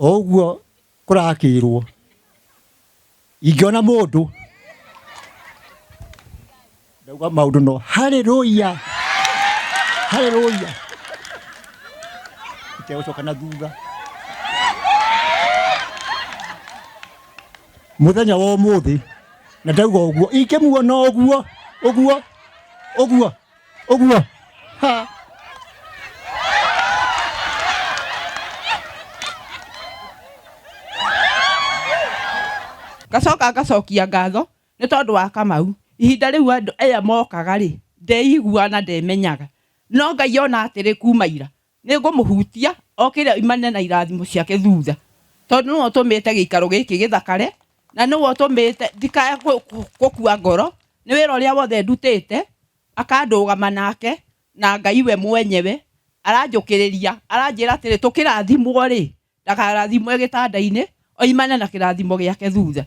O ũguo kũrakĩrwo, ingĩona mũndũ ndauga maũndũ no haleluya, haleluya, itegũcoka na thutha. Mũthenya wa ũmũthĩ na ndauga ũguo, ingĩmuona ũguo ũguo ũguo ũguo ha. Ngacoka ngacokia ngatho nĩ tondũ wa Kamau. Ihinda rĩu andũ aya mokaga rĩ, ndeiguaga na ndemenyaga. No Ngai ona atĩrĩ kuma ira, nĩ ngũmũhutia okĩre oimane na irathimo ciake thutha. Tondũ nĩwe ũtũmĩte gĩikaro gĩkĩ gĩthakare, na nĩwe ũtũmĩte ndikae gũkua ngoro nĩ wĩra ũrĩa wothe ndutĩte, akandũgama nake, na Ngai we mwenyewe aranjũkĩrĩria, aranjĩra atĩrĩ, tũkĩrathimwo rĩ, ndakarathimwo e gĩtanda-inĩ, oimane na kĩrathimo gĩake thutha.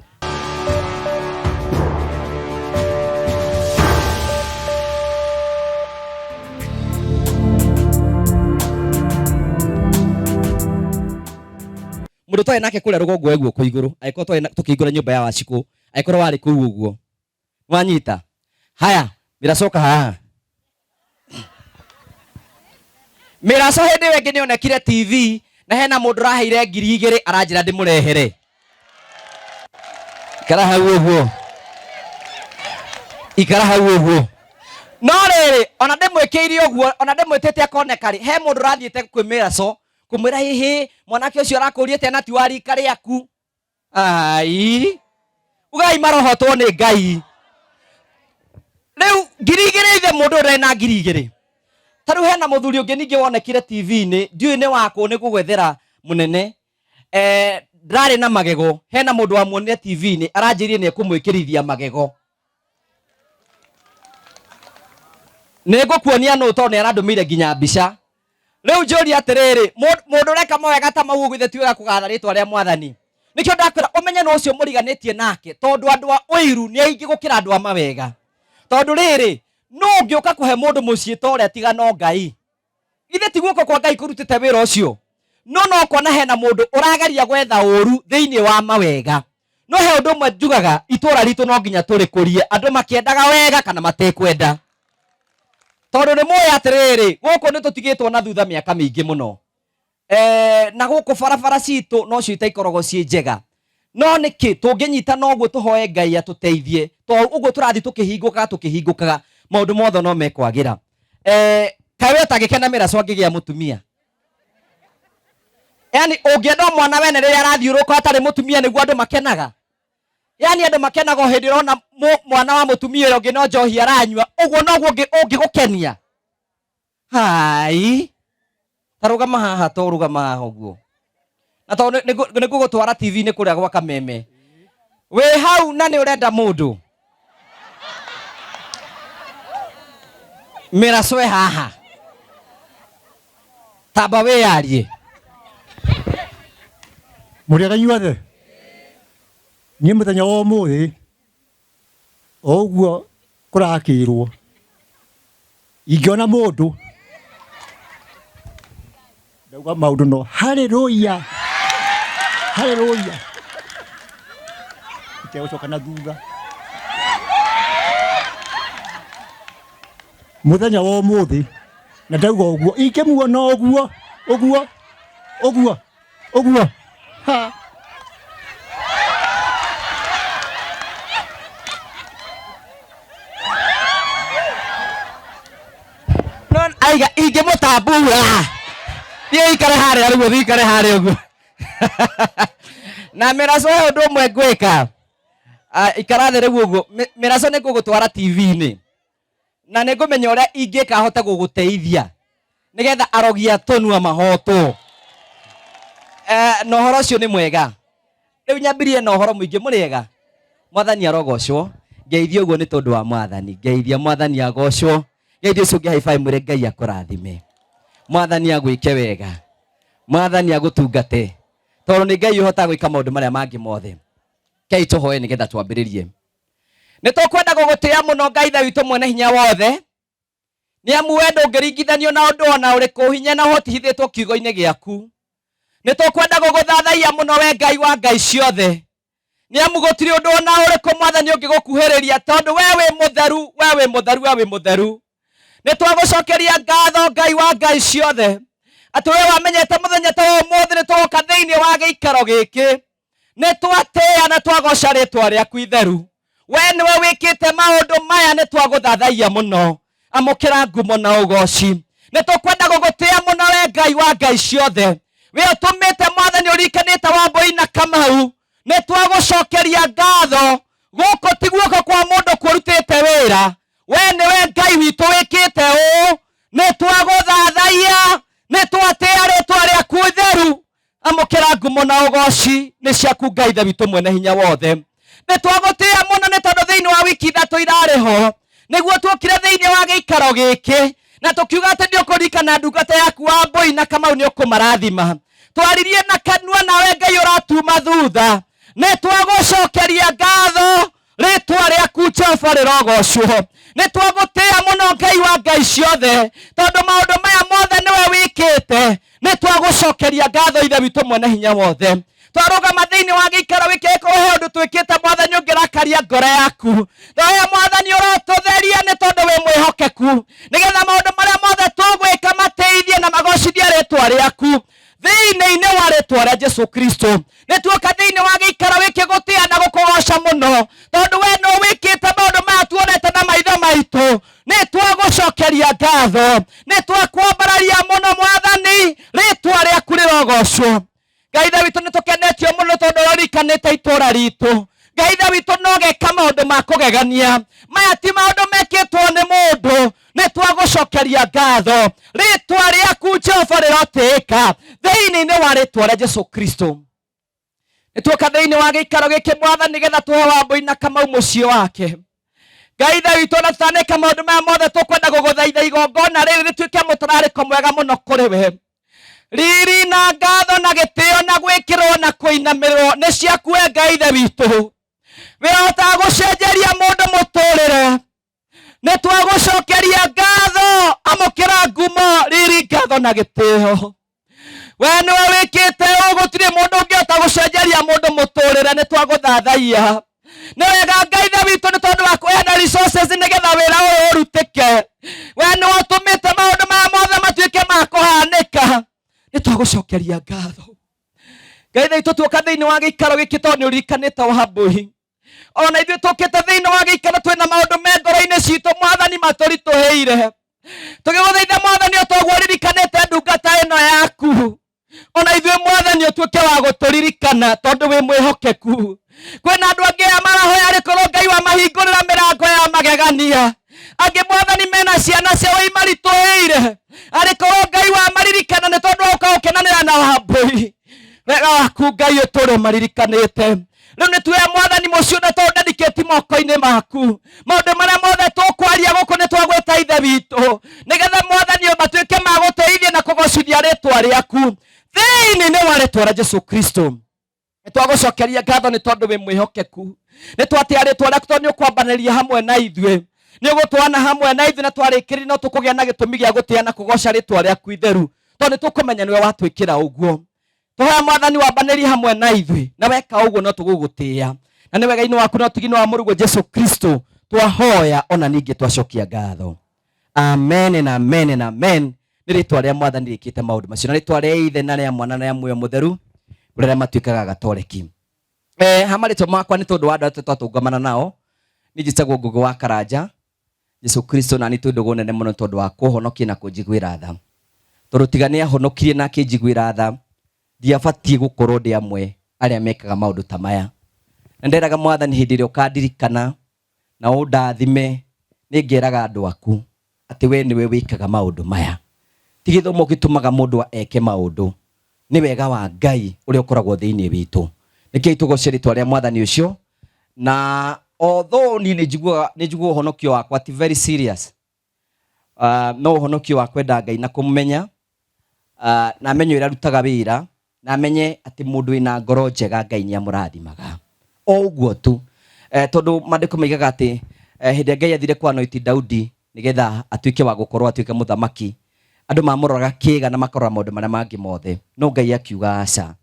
Mũndũ twarĩ nake kũrĩa rũgongo e guoko igũrũ, angĩkorwo twarĩ tũkĩhingũra nyũmba ya Wacikũ, angĩkorwo warĩ kũu ũguo. Wanyita? Haya, mĩracoka haha. Mĩraco hĩndĩ ĩyo ĩngĩ nĩonekire TV na hena mũndũ ũraheire 2000 aranjĩra ndĩmũrehere. Ikara hau ũguo. Ikara hau ũguo. No rĩrĩ, ona ndĩmwĩkĩire ũguo, ona ndĩmwĩtĩte akoneka rĩ, he mũndũ ũrathiĩte kwĩ Mĩraco kũmwĩra hihi mwanake ũcio arakũriĩte na ti wa rika rĩaku. Ai. Ugai marohotwo nĩ Ngai. Rĩu 2000 ithe mũndũ ũrĩa na 2000. Ta rĩu hena mũthuri ũngĩ ningĩ wonekire TV-inĩ, ndiũĩ nĩ wakũ nĩ gũgwethera mũnene. Eh, ndarĩ na magego. Hena mũndũ wamuonire TV-inĩ aranjĩrire nĩ ekũmwĩkĩrithia magego. Nĩ ngũkuonia nũ tondũ nĩ arandũmĩire nginya mbica. Rĩu njũria atĩrĩrĩ, mũndũ ũreka mawega ta mau ũguo ithe ti wega kũgatha rĩtwa rĩa Mwathani? Nĩkĩo ndakwĩra ũmenye nũ ũcio mũriganĩtie nake, tondũ andũ a ũiru nĩ aingĩ gũkĩra andũ a mawega. Tondũ rĩrĩ, nũ ũngĩũka kũhe mũndũ mũciĩ ta ũrĩa tiga no Ngai? Githĩ ti guoko kwa Ngai kũrutĩte wĩra ũcio? No no kuona hena mũndũ ũrageria gwetha ũru thĩinĩ wa mawega. No he ũndũ ũmwe njugaga, itũra ritũ no nginya tũrĩkũrie, andũ makĩendaga wega kana matekwenda. Tondũ nĩ mũĩ atĩrĩrĩ, gũkũ nĩ tũtigĩtwo na thutha mĩaka mĩingĩ mũno. E, na gũkũ barabara citũ nocio itaikoragwo ciĩ njega. No nĩkĩ tũngĩnyitana ũguo tũhoe Ngai atũteithie, to ũguo tũrathiĩ tũkĩhingũkaga tũkĩhingũkaga, maũndũ mothe no mekwagĩra. Eh, kaĩ we ũtangĩkena mĩraco angĩgĩa mũtumia? Yani ũngĩenda o mwana wene rĩrĩa arathiũrũrũka atarĩ mũtumia nĩguo andũ makenaga? Yani andũ makenaga o hĩndĩ ũrona mwana wa mũtumia ũrĩa ũngĩ no njohi aranyua, ũguo noguo ũngĩgũkenia? Hai, ta rũgama haha, to rũgama haha ũguo. Na tondũ nĩ ngũgũtwara TV-inĩ kũrĩa gwa Kameme. Wĩ hau na nĩ ũrenda mũndũ. Mĩracwe haha. Tamba wĩyarie. Mũrĩega inyuothe? Niĩ mũthenya wa ũmũthĩ o ũguo kũrakĩrwo, ingĩona mũndũ ndauga maũndũ no haleluya, haleluya, itegũcoka na thutha. Mũthenya wa ũmũthĩ na ndauga ũguo, ingĩmuona ũguo ũguo ũguo ũguo ha. No aiga ingĩmũtambura. Thiĩ ikare harĩa rĩu, thiĩ ikare harĩa ũguo. Na mĩraco he ũndũ ũmwe ngwĩka. Ah, ikara thĩ rĩu ũguo. Mĩraco nĩ ngũgũtwara TV-inĩ. Na nĩ ngũmenya ũrĩa ingĩka hote gũgũteithia nĩgetha arogi a tũnua mahotwo. Eh, na ũhoro ũcio nĩ mwega. Rĩu nyambirie na ũhoro mũingĩ. Mũrĩega? Mwathani arogocwo. Ngeithia ũguo nĩ tondũ wa Mwathani. Ngeithia Mwathani agocwo. Ngeithia ũcio ũngĩ high five mwĩre Ngai akũrathime. Mwathani agwĩke wega. Mwathani agũtungate. Tondũ nĩ Ngai ũhotaga gwĩka maũndũ marĩa mangĩ mothe. Rekei tũhoe nĩgetha twambĩrĩrie. Nĩ tũkwenda gũgũtĩa mũno Ngai Ithe witũ mwene hinya wothe, nĩ amu we ndũngĩringithanio na ũndũ ona ũrĩkũ, hinya na ũhoti hithĩtwo kiugo-inĩ gĩaku. Nĩ tũkwenda gũgũthathaiya. Twagũthathaiya mũno we Ngai wa ngai ciothe. Nĩ amu gũtirĩ ũndũ ona ũrĩkũ mwathani ũngĩgũkuhĩrĩria tondũ we wĩ mũtheru, we wĩ mũtheru, we wĩ mũtheru. Nĩ twagũcokeria ngatho Ngai wa ngai ciothe atĩ we wamenyete mũthenya ta wa ũmũthĩ nĩ tũgoka thĩinĩ wa gĩikaro gĩkĩ. Nĩ twatĩĩa na twagoca rĩtwa rĩaku itheru. We nĩwe wĩkĩte maũndũ maya, nĩ twagũthathaiya mũno. Amũkĩra ngumo na ũgoci. Nĩ tũkwenda gũgũtĩĩa mũno we Ngai wa ngai ciothe. We ũtũmĩte mwathani ũrikanĩte Wambũi na Kamau. Nĩ twagũcokeria ngatho. Gũkũ ti guoko kwa mũndũ kũrutĩte wĩra. We nĩwe Ngai witũ wĩkĩte ũũ. Nĩ twagũthathaiya, nĩ twatĩĩa rĩtwa rĩaku itheru. Amũkĩra ngumo na ũgoci nĩ ciaku Ngai Ithe witũ mwene hinya wothe. Nĩ twagũtĩĩa mũno nĩ tondũ thĩinĩ wa wiki ithatũ irarĩ ho nĩguo tuokire thĩinĩ wa gĩikaro gĩkĩ na tũkiuga atĩ nĩ ũkũririkana ndungata yaku Wambũi na Kamau nĩ ũkũmarathima. Twaririe na kanua nawe Ngai ũratuma thutha. Nĩ twagũcokeria ngatho, rĩtwa rĩaku Jehova rĩrogocwo. Nĩ twagũtĩĩa mũno Ngai wa ngai ciothe tondũ maũndũ maya mothe nĩwe wĩkĩte. Nĩ twagũcokeria ngatho Ithe witũ mwene hinya wothe. Twarũgama thĩinĩ wa gĩikaro gĩkĩ gĩkorwo he ũndũ twĩkĩte mwathani ũngĩrakaria ngoro yaku. Twoya mwathani ũrotũtheria nĩ tondũ wĩ mwĩhokeku, nĩgetha maũndũ marĩa mothe tũgwĩka mateithie na magocithie rĩtwa rĩaku thĩinĩ-inĩ wa rĩtwa rĩa Jesu Kristo. Nĩ tuoka thĩinĩ wa gĩikaro gĩkĩ gũtĩĩa na gũkũgoca mũno tondũ we nĩ wĩkĩte maũndũ maya tuonete na maitho maitũ. Nĩ twagũcokeria ngatho, nĩ twakwambararia mũno mwathani, rĩtwa rĩaku rĩrogocwo. Ngai Ithe witũ nĩ tũkenetio mũno tondũ ũririkanĩte itũũra ritũ. Ngai Ithe witũ no geka maũndũ ma kũgegania. Maya ti maũndũ mekĩtwo nĩ mũndũ. Nĩ twagũcokeria ngatho, rĩtwa rĩaku Jehova rĩrotĩĩka thĩinĩ-inĩ wa rĩtwa rĩa Jesu Kristo. Nĩ tuoka thĩinĩ wa gĩikaro gĩkĩ mwathani nĩgetha tũhe Wambũi na Kamau mũciĩ wake. Ngai Ithe witũ, na tũtaneka maũndũ maya mothe tũkwenda gũgũthaitha igongona rĩrĩ rĩtuĩke mũtararĩko mwega mũno kũrĩ we. Riri na ngatho na gĩtĩo na gwĩkĩrwo na kũinamĩrĩrwo nĩ ciaku we Ngai Ithe witũ. Wĩhotaga gũcenjeria mũndũ mũtũrĩre. Nĩ twagũcokeria ngatho, amũkĩra ngumo, riri, ngatho na gĩtĩo. We nĩwe wĩkĩte ũũ, gũtirĩ mũndũ ũngĩhota gũcenjeria mũndũ mũtũrĩre. Nĩ twagũthathaiya. Nĩ wega Ngai Ithe witũ nĩ tondũ wa kũheana resources nĩgetha wĩra ũyũ ũrutĩke. We nĩwe ũtũmĩte maũndũ maya mothe matuĩke ma kũhanĩka. Nĩ twagũcokeria ngatho Ngai Ithe witũ. Tuoka thĩinĩ wa gĩikaro gĩkĩ tondũ nĩ ũririkanĩte Wambũi. Ona ithuĩ tũkĩte thĩinĩ wa gĩikaro twĩna maũndũ me ngoro-inĩ citũ mwathani matũritũhĩire. Tũgĩgũthaitha mwathani o toguo ũririkanĩte ndungata ĩno yaku, ona ithuĩ mwathani ũtuĩke wa gũtũririkana tondũ wĩ mwĩhokeku. Kwĩna andũ angĩ aya marahoya rĩkorwo Ngai wamahingũrĩra mĩrango ya magegania. Angĩ mwathani mena ciana ciao imaritũhĩire, arĩkorwo Ngai wamaririkana nĩ tondũ wa gũka gũkenanĩra na Wambũi. Wega waku Ngai ũtũre maririkanĩte. Rĩu nĩ tuoya mwathani mũciĩ na tondũ ndedicate moko-inĩ maku maũndũ marĩa mothe tũkwaria gũkũ nĩ twagwĩta Ithe witũ nĩgetha mwathani matuĩke ma gũtĩithia na kũgocithia rĩtwa rĩaku thĩinĩ-inĩ wa rĩtwa rĩa Jesu Kristo. Nĩ twagũcokeria ngatho nĩ tondũ wĩ mwĩhokeku. Nĩ twatĩa rĩtwa rĩaku tondũ nĩ ũkwambanĩria hamwe na ithuĩ, nĩ ũgũtwana hamwe na ithuĩ, na twarĩkĩrĩria no tũkũgĩa na gĩtũmi gĩa gũtĩa na kũgoca rĩtwa rĩaku itheru tondũ nĩ tũkũmenya nĩwe watwĩkĩra ũguo. Tũhoya mwathani wambanĩrie hamwe na ithuĩ, na weka ũguo no tũgũgũtĩĩa, na nĩ wega-inĩ waku na ũtugi-inĩ wa mũrũguo Jesu Kristo twahoya ona ningĩ twacokia ngatho. Amen na amen na amen. Nĩ rĩtwa rĩa mwathani rĩkĩte maũndũ macio, na rĩtwa rĩa Ithe na rĩa Mwana na rĩa Muoyo Mũtheru kũrĩa matuĩkaga gatoreki. Ha marĩtwa makwa nĩ tondũ wa andũ arĩa twatũngamana nao, niĩ njĩtagwo Ngũgĩ wa Karanja. Jesu Kristo na nĩ twĩ ndũgũ nene mũno tondũ wa kũhonokia na kũnjiguĩra tha. Tondũ tiga nĩ ahonokirie na akĩnjiguĩra tha, ndiabatiĩ gũkorwo ndĩ amwe arĩa mekaga maũndũ ta maya. Na nderaga mwathani hĩndĩ ĩrĩa ũkandirikana na ũndathime, nĩ ngeraga andũ aku atĩ we nĩwe wĩkaga maũndũ maya. Ti gĩthomo gĩtũmaga mũndũ eke maũndũ, nĩ wega wa Ngai ũrĩa ũkoragwo thĩinĩ witũ. Nĩkĩo tũgoce rĩtwa rĩa mwathani ũcio. Na although niĩ nĩ njiguaga ũhonokio wakwa ti very serious, no ũhonokio wa kwenda Ngai na kũmũmenya, na menye ũrĩa arutaga wĩra, na menye atĩ mũndũ wĩna ngoro njega Ngai nĩ amũrathimaga. O ũguo tu. Tondũ maandĩko maigaga atĩ hĩndĩ ĩrĩa Ngai athire kwa-anoint Daudi nĩgetha atuĩke wa gũkorwo atuĩke mũthamaki, andũ mamũroraga kĩga na makarora maũndũ marĩa mangĩ mothe, no Ngai akiuga aca.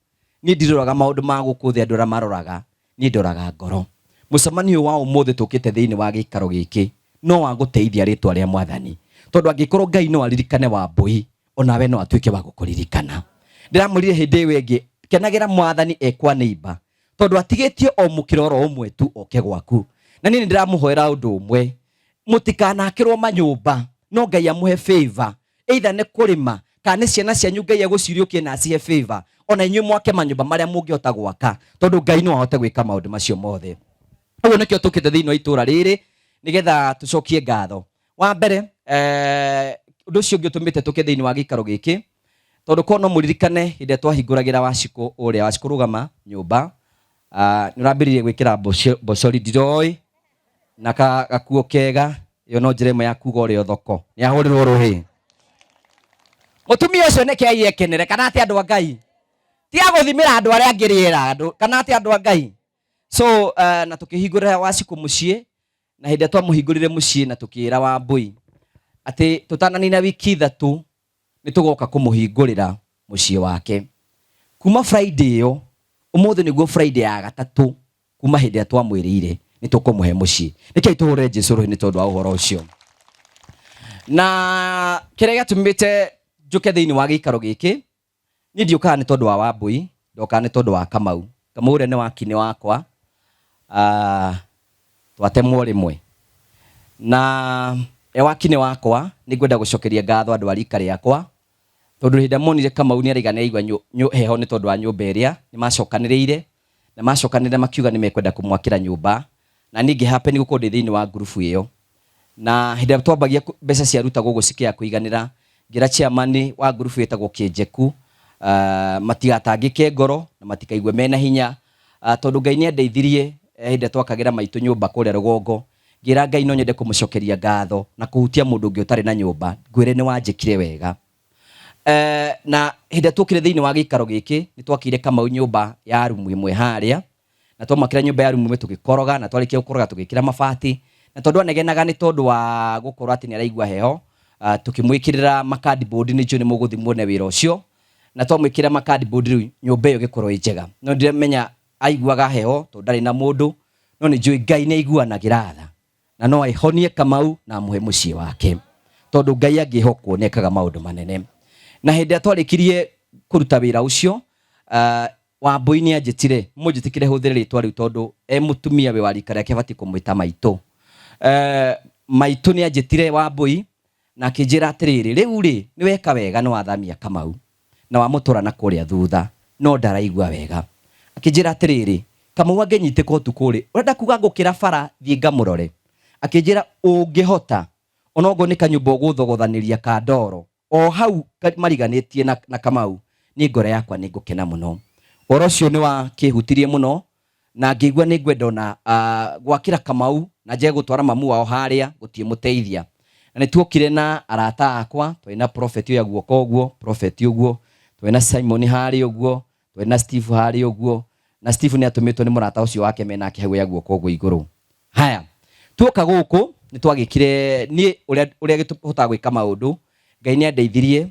Niĩ ndiroraga maũndũ ma gũkũ thĩ andũ arĩa maroraga, niĩ ndoraga ngoro. Mũcemanio ũyũ wa ũmũthĩ tũkĩte thĩinĩ wa gĩikaro gĩkĩ no wa gũteithia rĩtwa rĩa Mwathani, tondũ angĩkorwo Ngai no aririkane Wambũi, onawe no atuĩke wa gũkũririkana. Ndĩramwĩrire hĩndĩ ĩyo ĩngĩ, kenagĩra Mwathani e kwa neighbor, tondũ atigĩtie o mũkĩra oro ũmwe tu oke gwaku. Na niĩ nĩ ndĩramũhoera ũndũ ũmwe, mũtikanakĩrwo manyũmba, no Ngai amũhe favor, either nĩ kũrĩma kana nĩ ciana cianyu Ngai egũciũriũkie na acihe favor, ona inyuĩ mwake manyũmba marĩa mũngĩhota gwaka, tondũ Ngai no ahote gwĩka maũndũ macio mothe. Ũguo nĩkĩo tũkĩte thĩinĩ wa itũra rĩrĩ nĩgetha tũcokie ngatho. Wa mbere, ũndũ ũcio ũngĩ ũtũmĩte tũke thĩinĩ wa gĩikaro gĩkĩ, tondũ korwo no mũririkane hĩndĩ ĩrĩa twahingũragĩra Wacikũ ũrĩa Wacikũ rũgama nyũmba, nĩ ũrambĩrĩirie gwĩkĩra mbocori ndiroĩ na gakuo kega, ĩyo no njĩra ĩmwe ya kuga ũrĩa thoko nĩ ahũrĩrwo rũhĩ. Mũtumia ũcio nĩkĩ aiekenere kana atĩ andũ a Ngai ti agũthimĩra andũ arĩa angĩ rĩera andũ kana atĩ andũ a Ngai. So na tũkĩhingũrĩra Wacikũ mũciĩ, na hĩndĩ ĩrĩa twamũhingũrire mũciĩ na tũkĩra Wambũi atĩ tũtananina wiki ithatũ nĩ tũgoka kũmũhingũrĩra mũciĩ wake. Kuma Friday ĩyo, ũmũthĩ nĩguo Friday ya gatatũ kuma hĩndĩ ĩrĩa twamwĩrĩire nĩ tũkũmũhe mũciĩ. Nĩkĩo tũhũrĩre Jesu rũhĩ nĩ tondũ wa ũhoro ũcio. Na kĩrĩa gĩatũmĩte njũke thĩinĩ wa gĩikaro gĩkĩ, niĩ ndiũkaga nĩ tondũ wa Wambũi, ndokaga nĩ tondũ wa Kamau. Kamau ũrĩa nĩ wakinĩ wakwa, twatemwo rĩmwe. Na e wakinĩ wakwa, nĩ ngwenda gũcokeria ngatho andũ a rika rĩakwa, tondũ hĩndĩ ĩrĩa monire Kamau nĩ araiga nĩ aigua heho nĩ tondũ wa nyũmba ĩrĩa, nĩ macokanĩrĩire, na macokanĩrĩra makiuga nĩ mekwenda kũmwakĩra nyũmba, na niĩ ngĩ happen gũkorwo ndĩ thĩinĩ wa ngurubu ĩyo. Na hĩndĩ ĩrĩa twambagia mbeca ciarutagwo ũguo cikĩaga kũiganĩra, ngĩra chairman wa ngurubu ĩtagwo Kĩnjeku, matigatangĩke ngoro na matikaigue mena hinya, tondũ Ngai nĩ andeithirie hĩndĩ ĩrĩa twakagĩra maitũ nyũmba kũrĩa rũgongo, ngĩra Ngai no nyende kũmũcokeria ngatho na kũhutia mũndũ ũngĩ ũtarĩ na nyũmba, ngwĩre nĩ wanjĩkire wega. Na hĩndĩ ĩrĩa tuokire thĩinĩ wa gĩikaro gĩkĩ, nĩ twakĩire Kamau nyũmba ya rumu ĩmwe harĩa, na twamwakĩra nyũmba ya rumu ĩmwe tũgĩkoroga, na twarĩkia gũkoroga tũgĩkĩra mabati, na tondũ anegenaga nĩ tondũ wa gũkorwo atĩ nĩ araigua heho, tũkĩmwĩkĩrĩra makadibodi, nĩ njũĩ nĩ mũgũthiĩ muone wĩra ũcio, na twamwĩkĩrĩra makadibodi rĩu nyũmba ĩyo ĩgĩkorwo ĩ njega. No ndiramenya aiguaga heho tondũ ndarĩ na mũndũ, no nĩ njũĩ Ngai nĩ aiguanagĩra tha na no aihonie Kamau na amũhe mũciĩ wake, tondũ Ngai angĩhokwo nĩ ekaga maũndũ manene. Na hĩndĩ ĩrĩa twarĩkirie kũruta wĩra ũcio, Wambũi nĩ anjĩtire, mũnjĩtĩkĩre hũthĩre rĩtwa rĩu tondũ e mũtumia wĩ wa rika rĩake abatiĩ kũmwĩta maitũ. Maitũ nĩ anjĩtire Wambũi na akĩnjĩra atĩrĩrĩ, rĩu rĩ, nĩ weka wega nĩ wathamia Kamau na wamũtwara na kũrĩa thutha, no ndaraigua wega. Akĩnjĩra atĩrĩrĩ, Kamau angĩnyitĩka ũtukũ rĩ, ũrenda kuga ngũkĩra bara thiĩ ngamũrore? Akĩnjĩra ũngĩhota, onokorwo nĩ kanyũmba ũgũthogothanĩria ka ndoro, o hau mariganĩtie na Kamau, niĩ ngoro yakwa nĩ ngũkena mũno. Ũhoro ũcio nĩ wakĩhutirie mũno na ngĩigua nĩ ngwenda ona gwakĩra Kamau na njage gũtwara mamu wao harĩa gũtiĩ mũteithia. Na nĩ tuokire na arata akwa, twarĩ na prophet ũyũ guoko ũguo, prophet ũguo, twarĩ na Simon harĩa ũguo, twarĩ na Steve harĩa ũguo, na Steve nĩ atũmĩtwo nĩ mũrata ũcio wake menake hau ya guoko ũguo igũrũ. Haya, tuoka gũkũ nĩ twagĩkire, niĩ ũrĩa gĩtũhotaga gwĩka maũndũ, Ngai nĩ andeithirie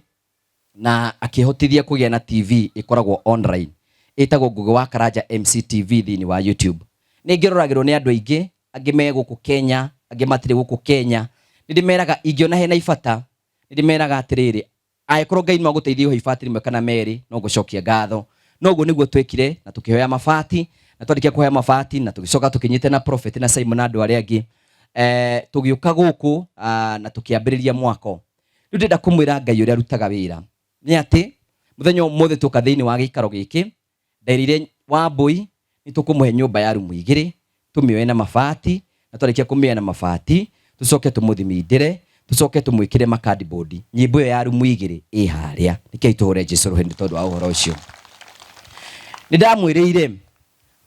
na akĩhotithia kũgĩa na TV ĩkoragwo online ĩtagwo Ngũgĩ wa Karanja MCTV thĩinĩ wa YouTube. Nĩ ngĩroragĩrwo nĩ andũ aingĩ, angĩ me gũkũ Kenya, angĩ matirĩ gũkũ Kenya. Nĩ ndĩmeraga ingĩona hena ibata, nĩ ndĩmeraga atĩrĩrĩ, angĩkorwo Ngai no agũteithie ũhe ibati rĩmwe kana merĩ, no ngũcokia ngatho. No ũguo nĩguo twekire na tũkĩhoya mabati, na twarĩkia kũhoya mabati na tũgĩcoka tũkĩnyita na prophet na Simon na andũ arĩa angĩ, tũgĩũka gũkũ na tũkĩambĩrĩria mwako. Rĩu ndĩrenda kũmwĩra Ngai ũrĩa arutaga wĩra nĩ atĩ mũthenya ũmũthĩ tũka thĩinĩ wa gĩikaro gĩkĩ, nderire Wambũi nĩ tũkũmũhe nyũmba ya rumu igĩrĩ, tũmĩoe na mabati, na twarĩkia kũmĩoya na mabati, tũcoke tũmũthimindĩre, tũcoke tũmwĩkĩre makadibodi. Nyĩmbo ĩyo ya rumu igĩrĩ ĩ harĩa. Rekei tũhũre Jesu rũhĩ nĩ tondũ wa ũhoro ũcio. Nĩ ndamwĩrĩire,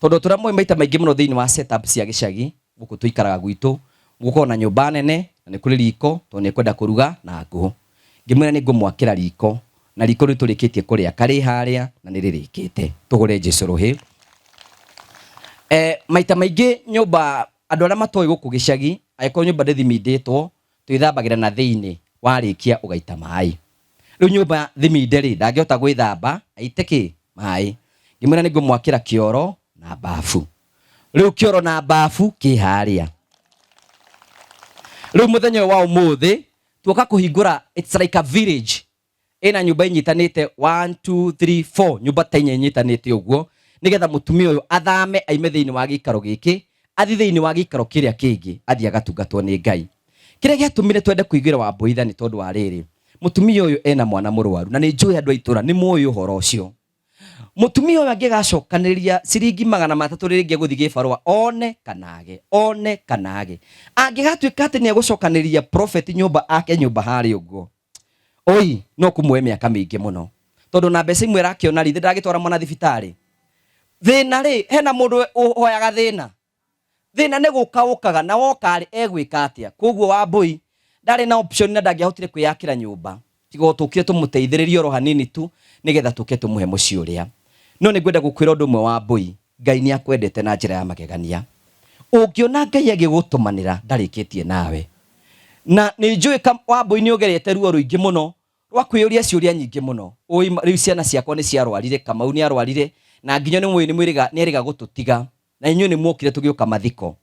tondũ tũrĩa mũĩ maita maingĩ mũno thĩinĩ wa setup cia gĩcagi, gũkũ tũikaraga gwitũ, gũkoragwo na nyũmba nene, na nĩ kũrĩ riko, tondũ nĩ ekwenda kũruga na ngũ. Ngĩmwĩra nĩ ngũmwakĩra riko, na riko rĩu tũrĩkĩtie kũrĩaka rĩ harĩa, na nĩ rĩrĩkĩte. Tũhũre Jesu rũhĩ. Maita maingĩ nyũmba, andũ arĩa matoĩ gũkũ gĩcagi, angĩkorwo nyũmba ndĩthimindĩtwo, twĩthambagĩra na thĩinĩ, warĩkia ũgaita maĩ. Rĩu nyũmba thiminde rĩ, ndangĩhota gwĩthamba, aite kĩ? Maĩ. Ngĩmwĩra nĩ ngũmwakĩra kĩoro na bafu. Rĩu kĩoro na bafu kĩ harĩa. Rĩu mũthenya ũyũ wa ũmũthĩ tuoka kũhingũra, it's like a village ĩna nyũmba inyitanĩte 1 2 3 4, nyũmba ta inya inyitanĩte ũguo, nĩgetha mũtumia ũyũ athame aime thĩinĩ wa gĩikaro gĩkĩ athiĩ thĩinĩ wa gĩikaro kĩrĩa kĩngĩ, athiĩ agatungatwo nĩ Ngai. Kĩrĩa gĩatũmire twende kũiguĩra Wambũi tha nĩ tondũ wa rĩrĩ, mũtumia ũyũ ena mwana mũrwaru, na nĩ njũĩ andũ a itũra nĩ moĩ ũhoro ũcio. Mũtumia ũyũ angĩgacokanĩrĩria ciringi 300 rĩngĩ egũthiĩ gĩbarũa one kana age, one kana age. Angĩgatuĩka atĩ nĩ egũcokanĩrĩria prophet nyũmba ake nyũmba harĩa ũguo, oi no kũmuoe mĩaka mĩingĩ mũno, tondũ na mbeca imwe arakĩona rĩ, ndagĩtwara mwana thibitarĩ. Thĩna rĩ, hena mũndũ ũhoyaga thĩna. Thĩna nĩ gũka ũkaga, na woka rĩ, egwĩka atĩa? Koguo Wambũi ndarĩ na option na ndangĩahotire kwĩyakĩra nyũmba, tiga o tũkire tũmũteithĩrĩrie oro hanini tu nĩgetha tũke tũmũhe mũciĩ ũrĩa. No nĩ ngwenda gũkwĩra ũndũ ũmwe Wambũi, Ngai nĩ akwendete na njĩra ya magegania. Ũngĩona Ngai agĩgũtũmanĩra ndarĩkĩtie nawe. Na nĩ njũĩ Wambũi nĩ ũgerete ruo rũingĩ mũno rwa kwĩyũria ciũria nyingĩ mũno. Ũi rĩu ciana ciakwa nĩ ciarwarire, Kamau nĩ arwarire, na nginya nĩ mũĩ nĩ erĩga gũtũtiga. Na inyuĩ nĩ mwokire tũgĩũka mathiko.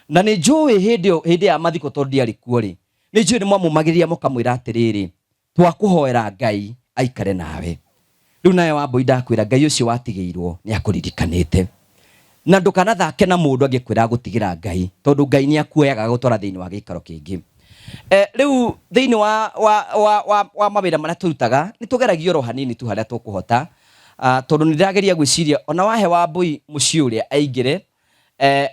Na nĩ njũĩ hĩndĩ ĩyo, hĩndĩ ya mathiko tondũ ndiarĩ kuo rĩ, nĩ njũĩ nĩ mwamũmagĩrĩria mũkamwĩra atĩrĩrĩ, twakũhoera Ngai aikare nawe. Rĩu nawe Wambũi ndakwĩra Ngai ũcio watigĩirwo nĩ akũririkanĩte. Na ndũkanathake na mũndũ angĩkwĩra agũtigĩra Ngai, tondũ Ngai nĩ akuoyaga agagũtwara thĩinĩ wa gĩikaro kĩngĩ. Rĩu thĩinĩ wa mawĩra marĩa tũrutaga, nĩ tũgeragia oro hanini tu harĩa tũkũhota. Tondũ nĩ ndĩrageria gwĩciria ona wahe Wambũi mũciĩ ũrĩa aingĩre,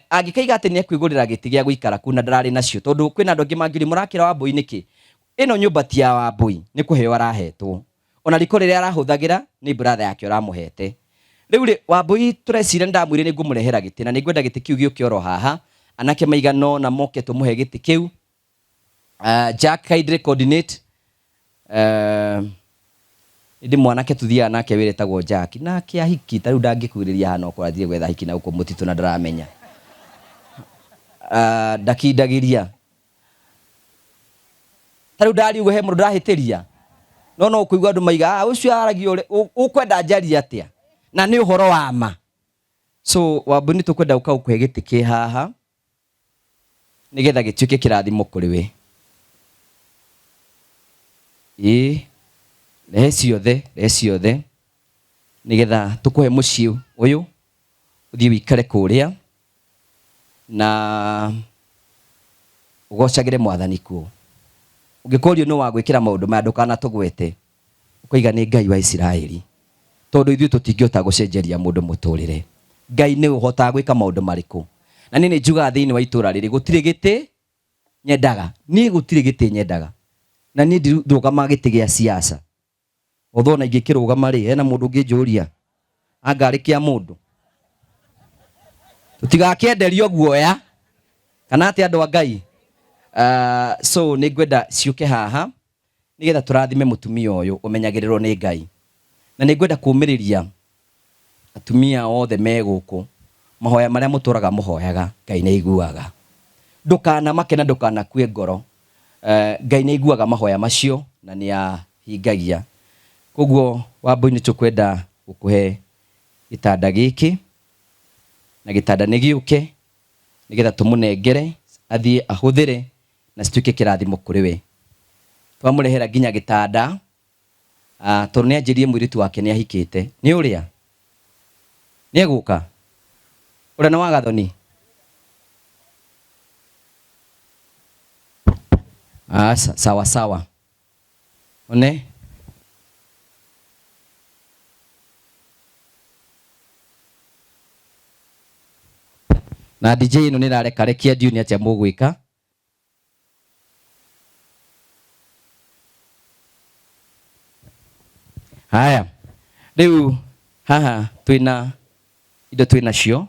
angĩkaiga atĩ nĩ ekwĩgũrĩra gĩtĩ gĩa gũikara kũu na ndararĩ nacio, tondũ kwĩna andũ angĩ mangĩũria mũrakĩra Wambũi nĩkĩ? Ĩno nyũmba ti ya Wambũi, nĩ kũheo arahetwo. Ona riko rĩrĩa arahũthagĩra nĩ brother yake ũramũhete. Rĩu rĩ, Wambũi tũreciria nĩ ndamwĩrire nĩ ngũmũrehera gĩtĩ, na nĩ ngwenda gĩtĩ kĩu gĩũke oro haha, anake maigana ũna moke tũmũhe gĩtĩ kĩu. Jack kindly coordinate. Ĩndĩ mwanake tuthiaga nake wĩra etagwo Jack, nake ahiki ta rĩu ndangĩkuhĩrĩria haha no akorwo athiĩ gwetha ahiki na gũkũ mũtitũ na ndaramenya. Ndakindagĩria. Ta rĩu ndaria ũguo he mũndũ ndahĩtĩria, no no ũkũigua andũ maiga, ah, ũcio aragia ũrĩa, ũkwenda njarie atĩa? Na nĩ ũhoro wa ma. So Wambui nĩ tũkwenda gũka gũkũhe gĩtĩ kĩ haha nĩgetha gĩtuĩke kĩrathimo kũrĩ we. Ĩĩ, rehe ciothe, rehe ciothe nĩgetha tũkũhe mũciĩ ũyũ ũthiĩ wĩikare kũrĩa na ũgocagĩre mwathani kuo. Ũngĩkorio nĩ wa gwĩkĩra maũndũ maya ndũkanatũgwete, ũkoiga nĩ Ngai wa Isiraeli, tondũ ithuĩ tũtingĩhota gũcenjeria mũndũ mũtũrĩre. Ngai nĩwe ũhotaga gwĩka maũndũ marĩkũ. Na niĩ nĩ njugaga thĩinĩ wa itũra rĩrĩ gũtirĩ gĩtĩ nyendaga, niĩ gũtirĩ gĩtĩ nyendaga, na niĩ ndirũgamaga gĩtĩ gĩa siasa. Although ona ingĩkĩrũgama rĩ, hena mũndũ ũngĩnjũria anga arĩ kĩa mũndũ. Tũtigakĩenderio guoya kana atĩ andũ a Ngai. So nĩ ngwenda ciũke haha nĩgetha tũrathime mũtumia ũyũ ũmenyagĩrĩrwo nĩ Ngai. Na nĩ ngwenda kũũmĩrĩria atumia othe me gũkũ, mahoya marĩa mũtũraga mũhoyaga, Ngai nĩ aiguaga. Ndũkanamake na ndũkanakue ngoro. Ngai nĩ aiguaga mahoya macio na nĩ ahingagia. Koguo Wambũi nĩ tũkwenda gũkũhe gĩtanda gĩkĩ, na gĩtanda nĩ gĩũke nĩgetha tũmũnengere athiĩ ahũthĩre na cituĩke kĩrathimo kũrĩ we. Twamũrehera nginya gĩtanda, tondũ nĩ anjĩrire mũirĩtu wake nĩ ahikĩte. Nĩ ũrĩa? Nĩ egũka? Ũrĩa nĩ wa Gathoni? Sawa sawa. One? Na DJ ĩno nĩ ĩrarekarekia ndiũĩ nĩ atĩa mũgwĩka. Haya, rĩu haha twĩna indo twĩnacio.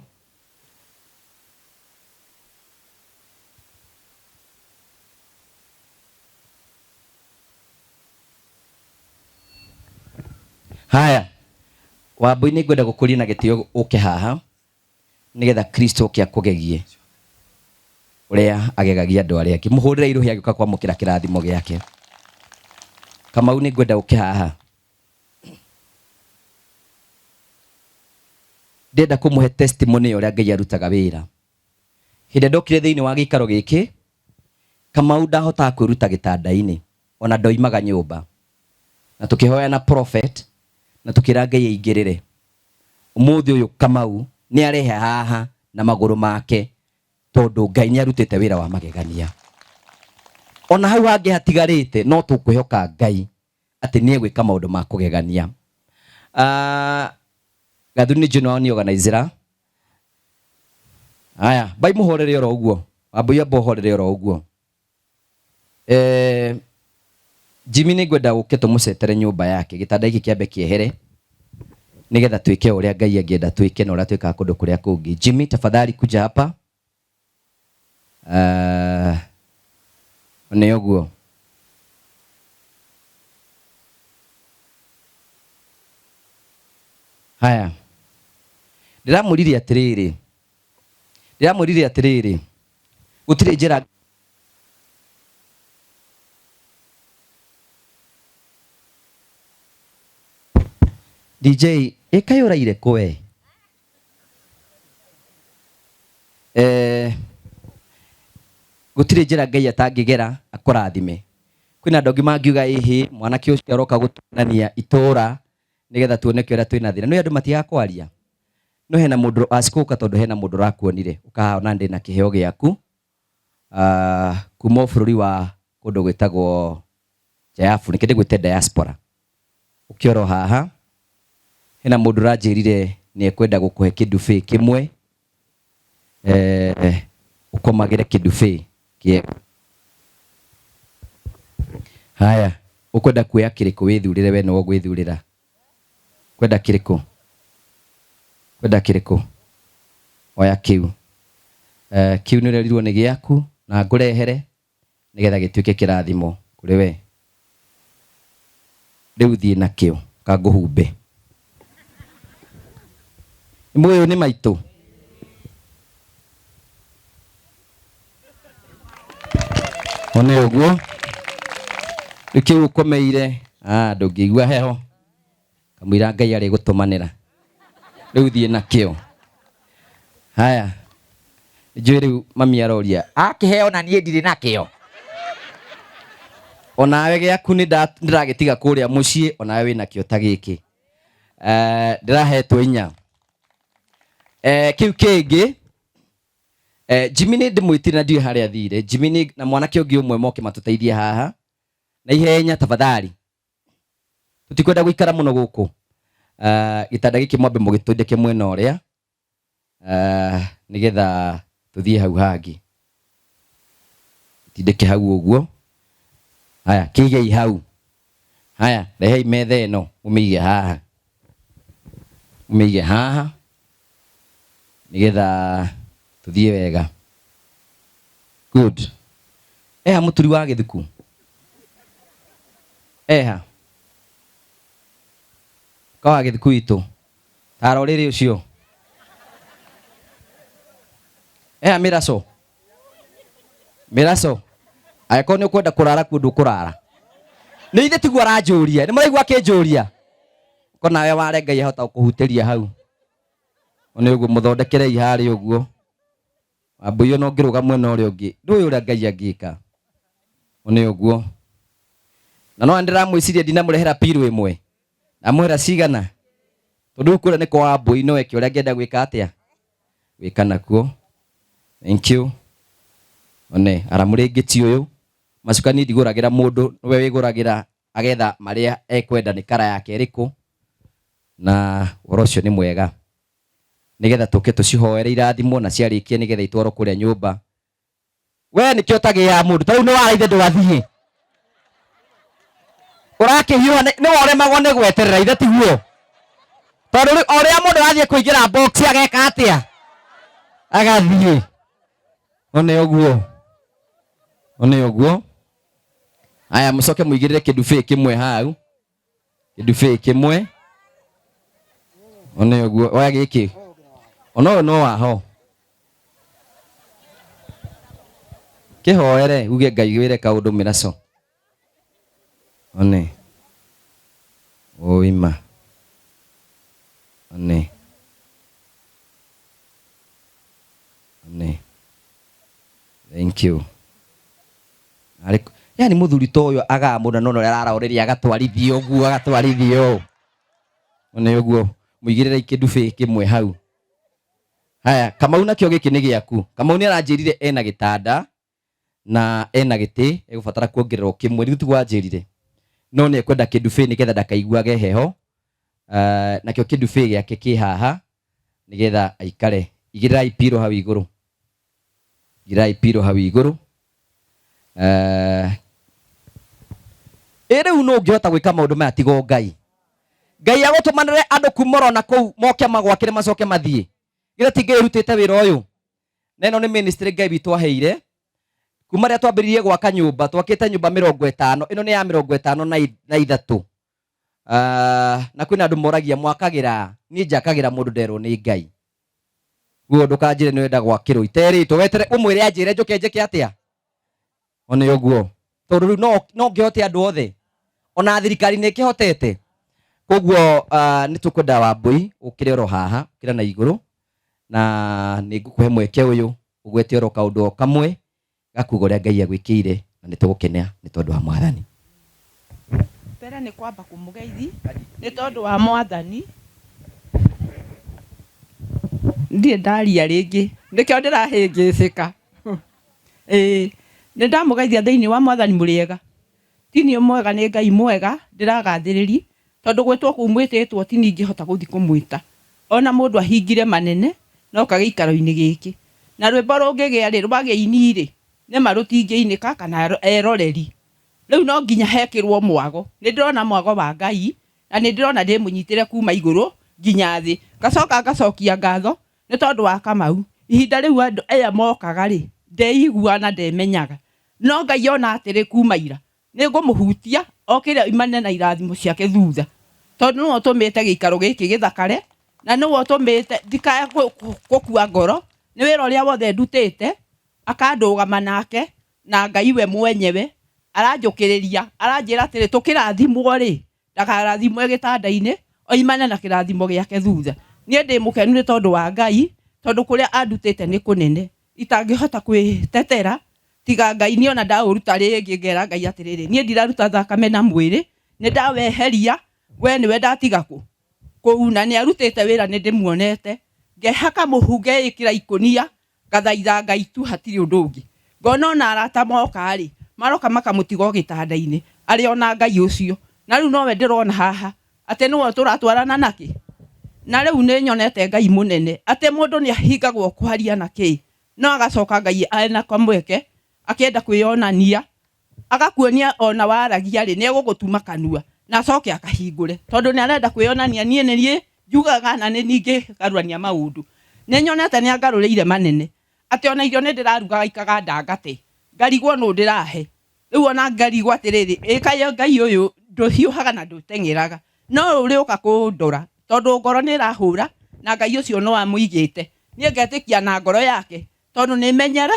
Haya, Wambui nĩ ngwenda gũkũria na gĩtĩo ũke haha nĩgetha Kristo oke akũgegie ũrĩa agegagia andũ arĩa angĩ. Mũhũrĩre irũhĩ agĩũka kwamũkĩra kĩrathimo gĩake. Kamau nĩ ngwenda ũke haha. Ndĩrenda kũmũhe testimony ya ũrĩa Ngai arutaga wĩra. Hĩndĩ ĩrĩa ndokire thĩinĩ wa gĩikaro gĩkĩ, Kamau ndahotaga kwĩruta gĩtanda-inĩ, ona ndoimaga nyũmba. Na tũkĩhoya na prophet, na tũkĩra Ngai aingĩrĩre. Ũmũthĩ ũyũ Kamau nĩ arehe haha na magũrũ make tondũ Ngai nĩ arutĩte wĩra wa magegania. Ona hau hangĩ hatigarĩte no tũkwĩhoka Ngai atĩ nĩ egwĩka maũndũ ma kũgegania. Uh, Gathuri nĩ njũĩ nĩ organizera. Haya, bai mũhorere oro ũguo. Wambui amba ũhorere oro ũguo. Eh, Jimmy nĩ ngwenda ũke tũmũcetere nyũmba yake gĩtanda gĩkĩ kĩambe kĩehere nĩgetha twĩke ũrĩa Ngai angĩenda twĩke na ũrĩa twĩkaga kũndũ kũrĩa kũngĩ. Jimmy, tafadhali kuja hapa. Uh, nĩ ũguo. Haya, ndĩramwĩrire atĩrĩrĩ, ndĩramwĩrire atĩrĩrĩ, gũtirĩ njĩra DJ ĩkaĩ ũraire kũ we? Eh, gũtirĩ njĩra Ngai atangĩgera akũrathime. Kwĩna andũ angĩ mangiuga ĩhĩ mwanake ũcio aroka gũtuonania itũra nĩgetha tuoneke ũrĩa twĩna thĩna. Nĩ andũ matigaga kwaria. No hena mũndũ acikũka tondũ hena mũndũ ũrakuonire ũkaona ndĩna kĩheo gĩaku uh, kuma bũrũri wa kũndũ gwĩtagwo nja ya bũrũri, nĩkĩo ndĩgwĩte diaspora. Ũkĩoro haha hena mũndũ ũranjĩrire nĩ ekwenda gũkũhe kĩndubĩ kĩmwe eh, ũkomagĩre kĩndubĩ kĩega. Haya, ũkwenda kuoya kĩrĩkũ wĩthurĩre we nĩwe ũgwĩthurĩra. Kwenda kĩrĩkũ? Kwenda kĩrĩkũ? Oya kĩu. Eh, kĩu nĩ ũrerirwo nĩ gĩaku na ngũrehere nĩgetha gĩtuĩke kĩrathimo kũrĩ we. Rĩu thiĩ nakĩo kangũhumbe. Nĩ mũĩ ũyũ nĩ maitũ? One ũguo rĩu kĩu ũkomeire ah, ndũngĩigua heho kamũira Ngai arĩ gũtũmanĩra rĩu thiĩ nakĩo. Haya, njũĩ rĩu mami aroria akĩheo na niĩ ndirĩ nakĩo. Onawe gĩaku nĩ ndĩragĩtiga kũrĩa mũciĩ onawe wĩ nakĩo ta gĩkĩ. Eh, ndĩrahetwo inya. Eh, kĩu kĩngĩ eh, Jimmy nĩ ndĩmwĩtire na ndiũĩ harĩa athire. Jimmy nĩ na mwanake ũngĩ ũmwe moke matũteithie haha na ihenya tafadhali tũtikwenda gũikara mũno gũkũ. Uh, gĩtanda gĩkĩ mwambe mũgĩtũndĩke mwena ũrĩa uh, nĩgetha tũthiĩ hau hangĩ tindĩke hau ũguo. Haya, kĩigei hau. Haya, rehei metha ĩno mũmĩige haha, mũmĩige haha nĩgetha tũthiĩ wega. Good. Eha mũturi wa gĩthuku? Eha ka wa gĩthuku witũ tara ũrĩrĩ ũcio. Eha mĩraco, mĩraco angĩkorwo nĩ ũkwenda kũrara kuo ndũkũrara. Nĩ ithe tiguo aranjũria, nĩ mũraigua akĩnjũria ko nawe ware Ngai ahota gũkũhutĩria hau. Nĩ ũguo mũthondekerei harĩa ũguo. Wambui ona ũngĩrũga mwena ũrĩa ũngĩ ndũĩ ũrĩa Ngai angĩka. Nĩ ũguo. Na no ndĩramwĩciria ndinamũrehera piru ĩmwe. Ndamũhera cigana? Tondũ rĩu kũrĩa nĩ kwa Wambui no eke ũrĩa angĩenda gwĩka atĩa? Gwĩka nakuo. Thank you. One aramũrĩngĩti ũyũ. Macuka niĩ ndigũragĩra mũndũ nĩwe wĩgũragĩra agetha marĩa ekwenda nĩ kara yake ĩrĩkũ na ũhoro ũcio nĩ mwega. Nĩgetha tũke tũcihoere irathimwo na ciarĩkia nĩgetha itwarwo kũrĩa nyũmba. We nĩkĩo ũtagĩaga mũndũ ta rĩu nĩ wara ithe ndũgathiĩ ũrakĩhiũha nĩ woremagwo nĩ gweterera ithe tiguo tondũ rĩu o ũrĩa mũndũ arathiĩ kũingĩra box ageka atĩa agathiĩ one ũguo one ũguo. Aya mũcoke mũigĩrĩre kĩndubĩ kĩmwe hau Gĩndubĩ kĩmwe one ũguo oya gĩkĩ ona ũyũ no waho kĩhoere uge Ngai wĩre kaũndũ mĩraco one ũima one. Thank you. Arĩ yani mũthuri ta ũyũ agaa mũno no ũrĩa ararorĩria agatwarithio ũguo agatwarithio ũũ. Nĩ ũguo mũigĩrĩre kĩndubĩ kĩmwe hau. Haya, Kamau nakĩo gĩkĩ nĩ gĩaku. Kamau nĩ aranjĩrire ena gĩtanda na ena gĩtĩ egũbatara kuongererwo kĩmwe rĩu tiguo anjĩrire. No nĩ ekwenda kĩndubĩ nĩgetha ndakaiguage heho. Nakĩo kĩndubĩ gĩake kĩ haha nĩgetha aikare. Igĩrĩrai pillow hau igũrũ. Igĩrĩrai pillow hau igũrũ. Ĩ rĩu nũ ũngĩhota gwĩka maũndũ maya tiga o Ngai? Ngai agũtũmanĩre andũ kuma oro na kũu moke magwakĩre macoke mathiĩ. Githĩ ti Ngai ũrutĩte wĩra ũyũ? Na ĩno nĩ ministry Ngai witũ aheire. Kuma rĩrĩa twambĩrĩirie gwaka nyũmba, twakĩte nyũmba 50, ĩno nĩ ya 53. Na kwĩna andũ moragia mwakagĩra, niĩ njakagĩra mũndũ nderwo nĩ Ngai. Guo ndũkanjĩre nĩ ũrenda gwakĩrwo iterĩtwo, wetere ũmwĩre anjĩre njũke njĩke atĩa? One ũguo. Tondũ rĩu no ngĩhote andũ othe. Ona thirikari nĩ ĩkĩhotete. Koguo nĩ tũkwenda Wambũi ũkĩre oro haha, ũkĩra na igũrũ, na nĩ ngũkũhe mweke ũyũ ũgwete oro kaũndũ o kamwe gakuga ũrĩa Ngai agwĩkĩire, na nĩ tũgũkena nĩ tondũ wa Mwathani. Mbere nĩ kwamba kũmũgeithi nĩ tondũ wa Mwathani. Ndirĩ ndaria rĩngĩ, nĩkĩo ndĩrahĩngĩcĩka. Ĩĩ, nĩ ndamũgeithia thĩinĩ wa Mwathani mũrĩega. Ti niĩ mwega nĩ Ngai mwega ndĩragathĩrĩri, tondũ gwĩtwo kũu mwĩtĩtwo ti niĩ ingĩhota gũthiĩ kũmwĩta. Ona mũndũ ahingire manene noka gĩikaro-inĩ gĩkĩ. Na rwĩmbo rũngĩgĩa rĩ, rwa gĩini rĩ, nĩma rũtingĩinĩka kana eroreri. Rĩu no nginya hekĩrwo mwago. Nĩ ndĩrona mwago wa Ngai, na nĩ ndĩrona ndĩmũnyitĩre kuma igũrũ nginya thĩ. Ngacoka ngacokia ngatho nĩ tondũ wa Kamau. Ihinda rĩu andũ aya mokaga rĩ, ndeiguaga na ndemenyaga. No Ngai ona atĩrĩ kuma ira, nĩ ngũmũhutia okĩre oimane na irathimo ciake thutha. Tondũ nĩwe ũtũmĩte gĩikaro gĩkĩ gĩthakare, na nĩwe ũtũmĩte ndikae gũkua ngoro nĩ wĩra ũrĩa wothe ndutĩte, akandũgama nake, na Ngai we mwenyewe aranjũkĩrĩria, aranjĩra atĩrĩ, tũkĩrathimwo rĩ, ndakarathimwe gĩtanda-inĩ, oimane na kĩrathimo gĩake thutha. Niĩ ndĩ mũkenu nĩ tondũ wa Ngai, tondũ kũrĩa andutĩte nĩ kũnene, itangĩhota kwĩtetera, tiga Ngai niĩ ona ndaũruta rĩngĩ ngera Ngai atĩrĩrĩ, niĩ ndiraruta thakame na mwĩrĩ, nĩ ndaweheria, we nĩwe ndatiga kũuna. Nĩ arutĩte wĩra nĩ ndĩmuonete, ngehaka mũhu ngeĩkĩra ikũnia, ngathaitha Ngai tu hatirĩ ũndũ ũngĩ. Ngona ona arata moka rĩ, maroka makamũtiga o gĩtanda-inĩ, arĩ ona Ngai ũcio. Na rĩu nowe ndĩrona haha, atĩ nĩwe tũratwarana nakĩ. Na rĩu nĩ nyonete Ngai mũnene, atĩ mũndũ nĩ ahingagwo kwaria na kĩ, no agacoka Ngai ena kamweke, akĩenda kwĩyonania, agakuonia ona waragia rĩ, nĩ egũgũtuma kanua, na acoke akahingũre, tondũ nĩ arenda kwĩyonania niĩ nĩ niĩ njugaga na nĩ ningĩ ngarũrania maũndũ. Nĩ nyonete nĩ angarũrĩire manene, atĩ ona irio nĩ ndĩrarugaga ikaganda ngate, ngarigwo nũ ndĩrahe. Rĩu ona ngarigwo atĩrĩrĩ, ĩ kaĩ Ngai ũyũ ndũhiũhaga na ndũteng'eraga, no ũrĩũka kũndora, tondũ ngoro nĩ ĩrahũra na Ngai ũcio no amũigĩte. Niĩ ngetĩkia na ngoro yake, tondũ nĩ menyere,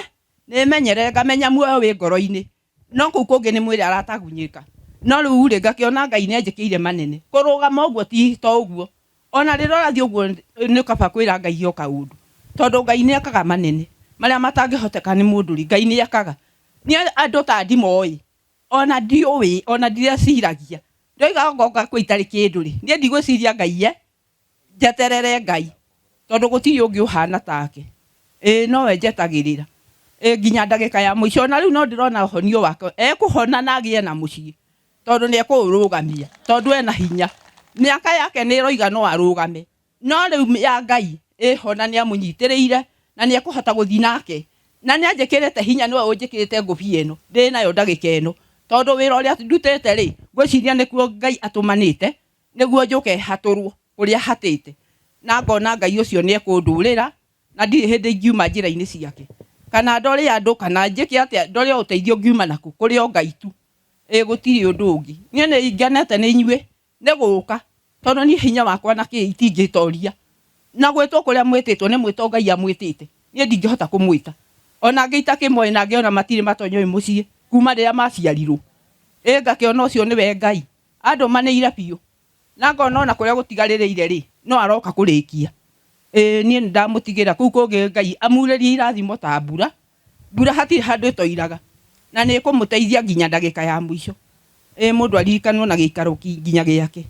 nĩ menyere ngamenya muoyo wĩ ngoro-inĩ, no kũu kũngĩ nĩ mwĩrĩ aratagunyĩka. No rĩu rĩ, ngakĩona Ngai nĩ anjĩkĩire manene. Kũrũgama ũguo ti to ũguo, ona rĩrĩa ũrathiĩ ũguo nĩ kaba kwĩra Ngai o kaũndũ, tondũ Ngai nĩ ekaga manene, marĩa matangĩhoteka nĩ mũndũ rĩ, Ngai nĩ ekaga. Niĩ andũ ta ndimoĩ, ona ndiũĩ, ona ndireciragia. Ndoiga ngoka kwĩ itarĩ kĩndũ rĩ, niĩ ndigwĩciria Ngai e, njeterere Ngai, tondũ gũtirĩ ũngĩ ũhana take. Ĩĩ nowe njetagĩrĩra. Ĩĩ nginya ndagĩka ya mũico. Ona rĩu no ndĩrona ũhonio wake, ekũhona na agĩe na mũciĩ, tondũ nĩ ekũũrũgamia, tondũ ena hinya. Mĩaka yake nĩ ĩroiga no arũgame, no rĩu ya Ngai ĩho na nĩ amũnyitĩrĩire na nĩ ekũhota gũthiĩ nake. Na nĩ anjĩkĩrĩte hinya, nĩwe ũnjĩkĩrĩte ngũbia ĩno ndĩ nayo ndagĩka ĩno, tondũ wĩra ũrĩa ndutĩte rĩ, ngwĩciria nĩkuo Ngai atũmanĩte nĩguo njũke hatũrwo kũrĩa hatĩte, na ngona Ngai ũcio nĩ ekũndũrĩra na ndirĩ hĩndĩ ingiuma njĩra-inĩ ciake, kana ndore andũ kana njĩke atĩa, ndore ũteithio ngiuma nakũ, kũrĩ o Ngai tu. Ĩĩ gũtirĩ ũndũ ũngĩ. Niĩ nĩ ngenete nĩ inyuĩ nĩ gũka, tondũ niĩ hinya wakwa na kĩ itingĩtoria. Na gwĩtwo kũrĩa mwĩtĩtwo nĩ mwĩto Ngai amwĩtĩte, niĩ ndingĩhota kũmwĩta. Ona angĩ itakĩmoĩ na angĩ ona matirĩ matonya ũyũ mũciĩ kuma rĩrĩa maciarirwo. Ĩĩ ngakĩona ũcio nĩwe Ngai. Andũmanĩire biũ, na ngona ona kũrĩa gũtigarĩrĩire rĩ, no aroka kũrĩkia. Ĩĩ niĩ nĩ ndamũtigĩra kũu kũngĩ Ngai amurĩrie irathimo ta mbura. Mbura hatirĩ handũ ĩtoiraga na nĩ ĩkũmũteithia nginya ndagĩka ya mũico. Ĩ mũndũ aririkanwo na gĩikaro nginya gĩake.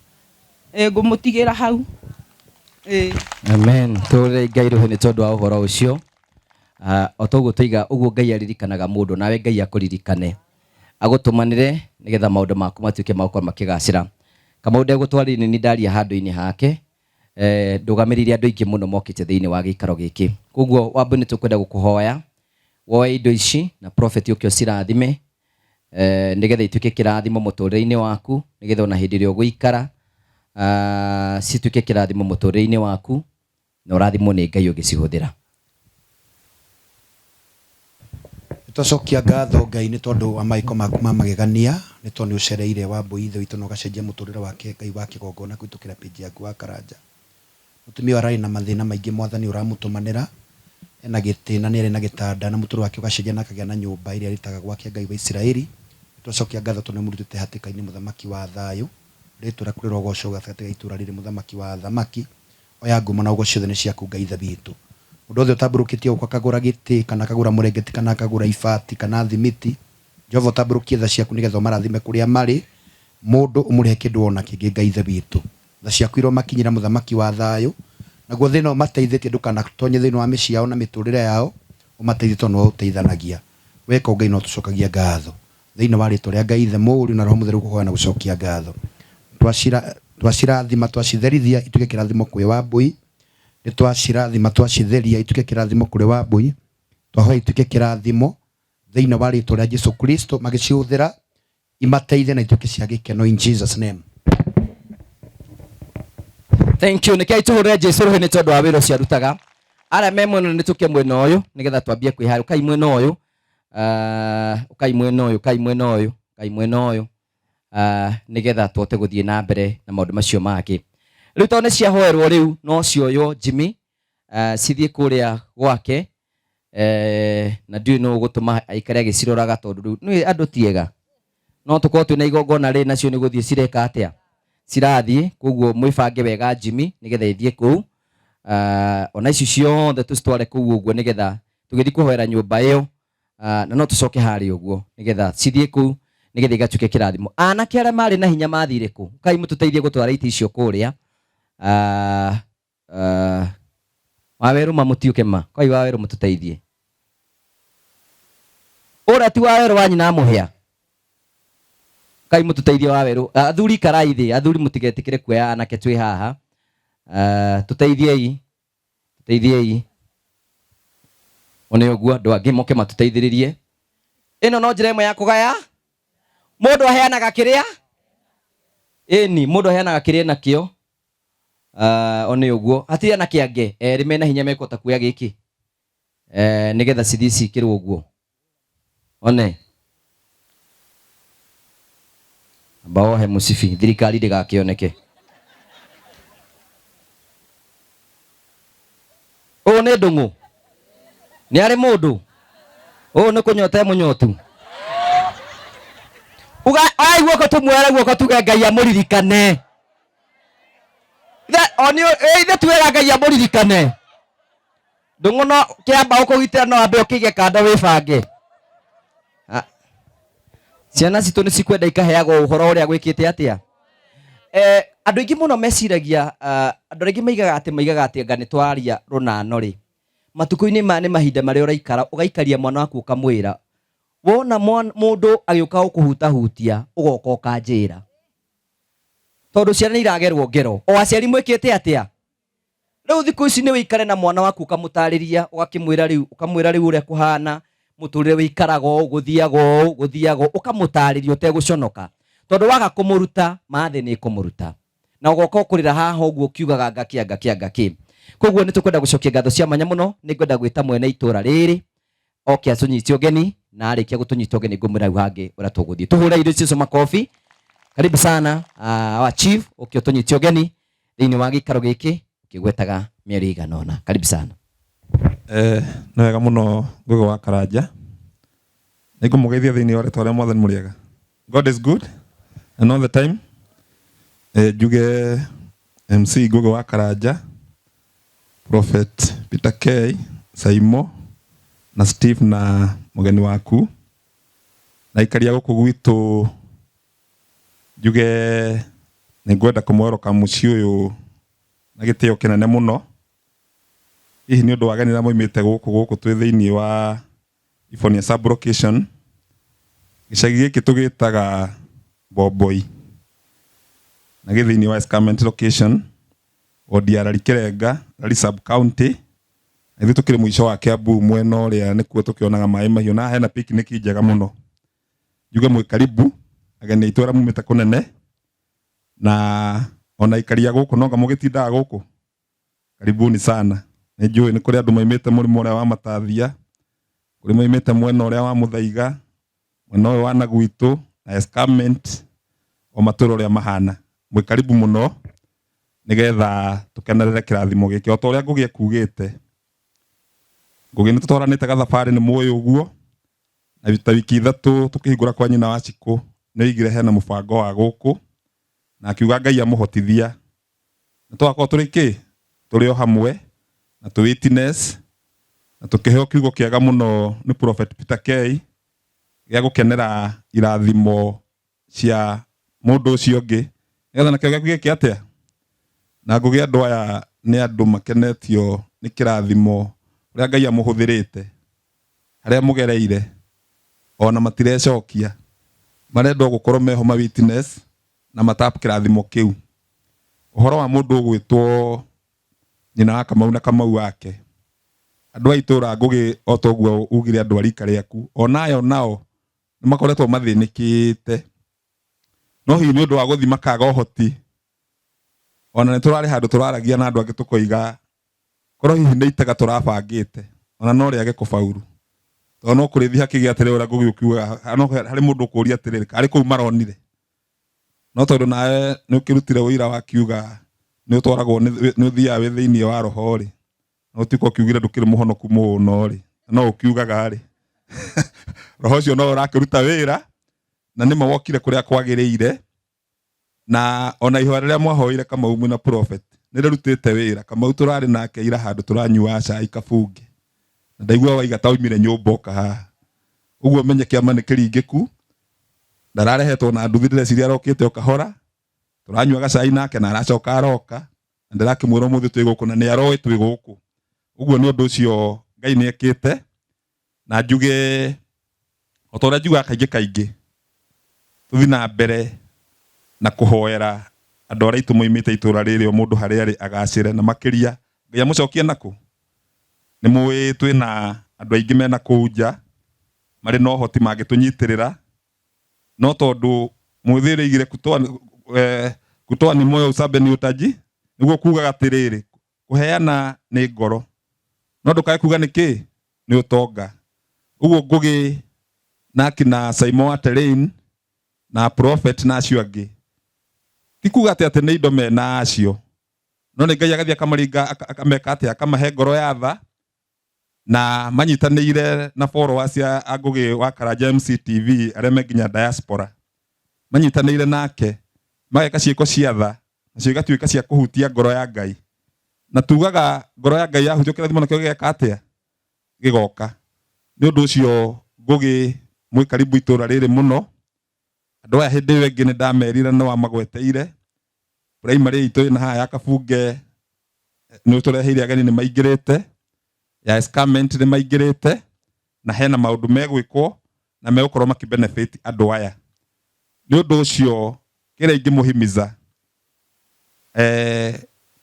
Ĩ ngũmũtigĩra hau. Ĩ. Amen. Tũrĩre Ngai rũhĩ nĩ tondũ wa ũhoro ũcio. O ta ũguo tũiga ũguo Ngai aririkanaga mũndũ nawe Ngai akũririkane. Agũtũmanĩre nĩgetha maũndũ maku matuĩke ma gũkorwo makĩgacĩra. Kamau ndegũtwarĩria nĩ niĩ ndaria handũ-inĩ hake. Ndũgamĩrĩire andũ aingĩ mũno mokĩte thĩinĩ wa gĩikaro gĩkĩ. Koguo Wambui nĩ tũkwenda gũkũhoya woe indo ici na prophet ũke ũcirathime nĩgetha ituĩke kĩrathimo mũtũrĩre-inĩ waku, nĩgetha ona hĩndĩ ĩrĩa ũgũikara cituĩke kĩrathimo mũtũrĩre-inĩ waku na ũrathimwo nĩ Ngai ũgĩcihũthĩra. Nĩtwacokia ngatho Ngai nĩ tondũ wa mawĩko maku ma magegania, nĩ tondũ nĩ ũcereire Wambũi ithe witũ na ũgacenjia mũtũrĩre wake Ngai wa kĩgongona kũhĩtũkĩra page yaku wa Karanja. Mũtumia ũyũ ararĩ na mathĩna maingĩ Mwathani ũramũtũmanĩra, ena gĩtĩ na nĩarĩ na gĩtanda na mũtũrĩre wake ũgacenjia na akagĩa na nyũmba ĩrĩa arĩtaga gwake Ngai wa Isiraeli. Nĩtwacokia ngatho tondũ nĩũmũrutĩte hatĩka-inĩ Mũthamaki wa thayũ, rĩtwa rĩaku rĩrogocwo gatagatĩ ga itũra rĩrĩ Mũthamaki wa athamaki. Oya ngumo na ũgoci ciothe nĩ ciaku Ngai Ithe witũ. Mũndũ wothe ũtambũrũkĩtie guoko akagũra gĩtĩ, kana akagũra mũrengeti, kana akagũra ibati, kana thimiti, Jehova ũtambũrũkie tha ciaku nĩgetha ũmarathime kũrĩa marĩ, mũndũ ũmũrĩhe kĩndũ o na kĩngĩ Ngai Ithe witũ. Tha ciaku iromakinyĩra Mũthamaki wa thayũ, naguo thĩna ũmateithĩtie ndũkanatonye thĩinĩ wa mĩciĩ yao na mĩtũrĩre yao, ũmateithie tondũ nĩwe ũteithanagia. Weka ũũ Ngai no tũcokagia ngatho. Thĩinĩ wa rĩtwa rĩa Ngai Ithe, Mũriũ na Roho Mũtheru kũhoya na gũcokia ngatho. Twacirathima twacitherithia ituĩke kĩrathimo kwĩ Wambũi, nĩ twacirathima twacitheria ituĩke kĩrathimo kũrĩ Wambũi, twahoya ituĩke kĩrathimo thĩinĩ wa rĩtwa rĩa Jesu Kristo, magĩcihũthĩra imateithie na ituĩke cia gĩkeno in Jesus name. Thank you. Nĩkĩo tũhũrĩre Jesu rũhĩ nĩ tondũ wa wĩra ũcio arutaga. Arĩa me mwena nĩ tũke mwena ũyũ nĩgetha twambie kwĩharĩria. Ũkai mwena ũyũ. Ũkai mwena ũyũ, ũkai mwena ũyũ, ũkai mwena ũyũ. Nĩgetha tũhote gũthiĩ na mbere na maũndũ macio mangĩ. Rĩu tondũ nĩ ciahoerwo rĩu no cioywo Jimmy, cithiĩ kũrĩa gwake. Na ndiũĩ nũ ũgũtũma aikare agĩciroraga tondũ rĩu nĩ andũ ti ega. No tũkorwo twĩna igongona rĩ nacio nĩ gũthiĩ cireka atĩa? Cirathiĩ, koguo mwĩbange wega Jimmy nĩgetha ithiĩ kũu. Ona ici ciothe tũcitware kũu ũguo nĩgetha tũgĩthiĩ kũhoera nyũmba ĩyo, na no tũcoke harĩa ũguo nĩgetha cithiĩ kũu nĩgetha igatuĩke kĩrathimo. Anake arĩa marĩ na hinya mathire kũ? Kai mũtũteithie gũtwara itĩ icio kũrĩa. Wawerũ ma mũtiũke ma. Kai wawerũ mũtũteithie. Ũrĩa ti wawerũ wa nyina mũhĩa. Kai mũtũteithie wawerũ. Athuri ikarai thĩ, athuri mũtigetĩkĩre kuoya anake twĩ haha. Tũteithiei. Tũteithiei. One ũguo andũ angĩ moke matũteithĩrĩrie. Ĩno no njĩra ĩmwe ya kũgaya. Mũndũ aheanaga kĩrĩa? Ĩni, mũndũ aheanaga kĩrĩa enakĩo. One ũguo. Hatirĩ anake angĩ erĩ mena hinya mekũhota kuoya gĩkĩ. Nĩgetha cithiĩ ciĩkĩrwo ũguo. One. Amba wohe mũcibi, thirikari ndĩgakĩoneke. Ũũ nĩ ndũng'ũ? Nĩ arĩ mũndũ? Ũũ nĩ kũnyota e mũnyotu? Uga, oya guoko tũmuoere guoko tuge Ngai amũririkane. Ithe tuwega Ngai amũririkane. Ndũng'ũ no kĩamba ũkũgitĩra no ambe ũkĩige kando wĩbange. Ciana citũ nĩ cikwenda ikaheagwo ũhoro ũrĩa gwĩkĩte atĩa. Andũ aingĩ mũno meciragia, andũ aingĩ maigaga atĩ maigaga atĩ anga nĩ twaria rũnano rĩ. Matukũ-inĩ maya nĩ mahinda marĩa ũraikara, ũgaikaria mwana waku ũkamwĩra, wona mũndũ agĩũka gũkũhutahutia, ũgoka ũkanjĩra. Tondũ ciana nĩ iragerwo ngero. O aciari mwĩkĩte atĩa? Rĩu thikũ ici nĩ ũikare na mwana waku ũkamũtarĩria, ũgakĩmwĩra rĩu, ũkamwĩra rĩu ũrĩa kũhana, mũtũrĩre wĩikaraga ũũ, gũthiaga ũũ, gũthiaga ũũ, ũkamũtarĩria ũtegũconoka. Tondũ waga kũmũruta, mathĩ nĩ ĩkũmũruta. Na ũgoka ũkũrĩra haha ũguo ũkiugaga ngakĩ, ngakĩ, ngakĩ. Koguo nĩ tũkwenda gũcokia ngatho cia mwanya mũno, nĩ ngwenda gwĩta mwene itũra rĩrĩ, oke atũnyite ũgeni, na arĩkia gũtũnyita ũgeni ngũmwĩra hau hangĩ ũrĩa tũgũthiĩ. Tũhũre irio icio makobi. Karibu sana, our chief, ũke ũtũnyite ũgeni thĩinĩ wa gĩikaro gĩkĩ ũkĩgwetaga mĩario ĩigana ũna. Karibu sana. Nĩ wega mũno Ngũgĩ wa Karanja. Nĩ ngũmũgeithia thĩinĩ wa rĩtwa rĩa Mwathani mũrĩega. God is good and all the time. Njuge MC Ngũgĩ wa Karanja, Prophet Peter K, Saimo, Na Steve na mũgeni waku na aikaria gũkũ gwitũ njuge nĩ ngwenda kũmweroka mũciĩ ũyũ na gĩtĩo kĩnene mũno hihi nĩ ũndũ wa ageni arĩa moimĩte gũkũ gũkũ twĩ thĩinĩ wa Ibonia sub location gĩcagi gĩkĩ tũgĩtaga Bomboi na gĩ thĩinĩ wa Escarpment location wodi ya Lari Kĩrenga Lari sub county. Na ithuĩ tũkĩrĩ mũico wa Kiambu mwena ũrĩa nĩkuo tũkĩonaga maĩ mahiũ na hena picnic njega mũno. Njuge mwĩ karibu ageni aitũ arĩa mumĩte kũnene na ona aikari a gũkũ nonga mũgĩtindaga gũkũ karibuni sana. Nĩ njũĩ nĩ kũrĩ andũ maimĩte mũrĩmo ũrĩa wa Matathia, kũrĩ maimĩte mwena ũrĩa wa Mũthaiga, mwena ũyũ wa Nagwitũ na Escarpment o matũra ũrĩa mahana. Mwĩ karibu mũno nĩgetha tũkenerere kĩrathimo gĩkĩ o ta ũrĩa Ngũgĩ ekugĩte. Ngũgĩ nĩ tũtwaranĩte gathabarĩ nĩ mũĩ ũguo na ta wiki ithatũ tũkĩhingũra kwa nyina wa Cikũ nĩ oigire hena mũbango wa gũkũ na akiuga Ngai amũhotithia na tũgakorwo tũrĩ kĩ tũrĩ o hamwe na tũ witness na tũkĩheo kiugo kĩega mũno nĩ Prophet Peter K gĩa gũkenera irathimo cia mũndũ ũcio ũngĩ nĩgetha nakĩo gĩaku gĩke atĩa. Na Ngũgĩ andũ aya nĩ andũ makenetio nĩ kĩrathimo ũrĩa Ngai amũhũthĩrĩte harĩa mũgereire ona matirecokia marenda o gũkorwo meho ma witness na matap kĩrathimo kĩu. Ũhoro wa mũndũ ũgwĩtwo nyina wa Kamau na Kamau wake andũ a itũra Ngũgĩ o ta ũguo ugire andũ a rika rĩaku onayo nao nĩ makoretwo mathĩnĩkĩte no hihi nĩ ũndũ wa gũthiĩ makaga ũhoti ona nĩ tũrarĩ handũ tũraragia na andũ angĩ tũkoiga korwo hihi nĩ itega tũrabangĩte ona no rĩage kũbauru tondũ no kũrĩthiĩ hakĩgĩa atĩrĩrĩ ũrĩa Ngũgĩ ũkiugaga no harĩ mũndũ ũkũria atĩrĩrĩ karĩ kũu maronire no tondũ nawe nĩ ũkĩrutire ũira wakiuga nĩ ũtwaragwo nĩ ũthiaga wĩ thĩinĩ wa roho rĩ no ũtuĩka ũkiugire ndũkĩrĩ mũhonoku mũno rĩ no ũkiugaga rĩ roho ũcio no ũrakĩruta wĩra na nĩma wokire kũrĩa kwagĩrĩire na ona ihoya rĩrĩa mwahoire Kamau mwĩna prophet nĩ rĩrutĩte wĩra. Kamau tũrarĩ nake ira handũ tũranyuaga cai kabunge na ndaigua waiga ta oimire nyũmba oka haha ũguo menye kĩama nĩ kĩringĩku ndararehetwo na nduthi ndĩreciria arokĩte o kahora tũranyuaga cai nake na aracoka aroka na ndĩrakĩmwĩra ũmũthĩ twĩ gũkũ na nĩ aroĩ twĩ gũkũ ũguo nĩ ũndũ ũcio Ngai nĩ ekĩte na njuge o ta ũrĩa njugaga kaingĩ kaingĩ tũthiĩ na mbere na kũhoera andũ arĩa aitũ moimĩte itũra rĩrĩ o mũndũ harĩa arĩ agacĩre na makĩria Ngai amũcokie nakũ. Nĩ mũĩ twĩna andũ aingĩ mena kũu nja marĩ na ũhoti mangĩtũnyitĩrĩra no tondũ mwĩthĩ rĩigire kutoa, kutoa ni moyo usabe ni utaji nĩguo kugaga atĩrĩrĩ kũheana nĩ ngoro no ndũkae kuga nĩ kĩ nĩ ũtonga. Ũguo Ngũgĩ na akina Saimo wa Terrain na Prophet na acio angĩ ti kuga atĩ atĩ nĩ indo mena acio no nĩ Ngai agathiĩ akamaringa akameka atĩa akamahe ngoro ya tha na manyitanĩire na followers a Ngũgĩ wa Karanja MCTV arĩa me nginya diaspora manyitanĩire nake mageka ciĩko cia tha nacio igatuĩka cia kũhutia ngoro ya Ngai na tugaga ngoro ya Ngai yahutio kĩrathimo nakĩo gĩgeka atĩa gĩgoka. Nĩ ũndũ ũcio Ngũgĩ mwĩ karibu itũra rĩrĩ mũno. Andũ aya hĩndĩ ĩyo ĩngĩ nĩ ndamerire na wamagweteire primary itũ ĩna haha ya Kabunge nĩ ũtũreheire ageni nĩ maingĩrĩte ya Escarpment nĩ maingĩrĩte na hena maũndũ megwĩkwo na megũkorwo makĩ benefit andũ aya. Nĩ ũndũ ũcio kĩrĩa ingĩmũhimiza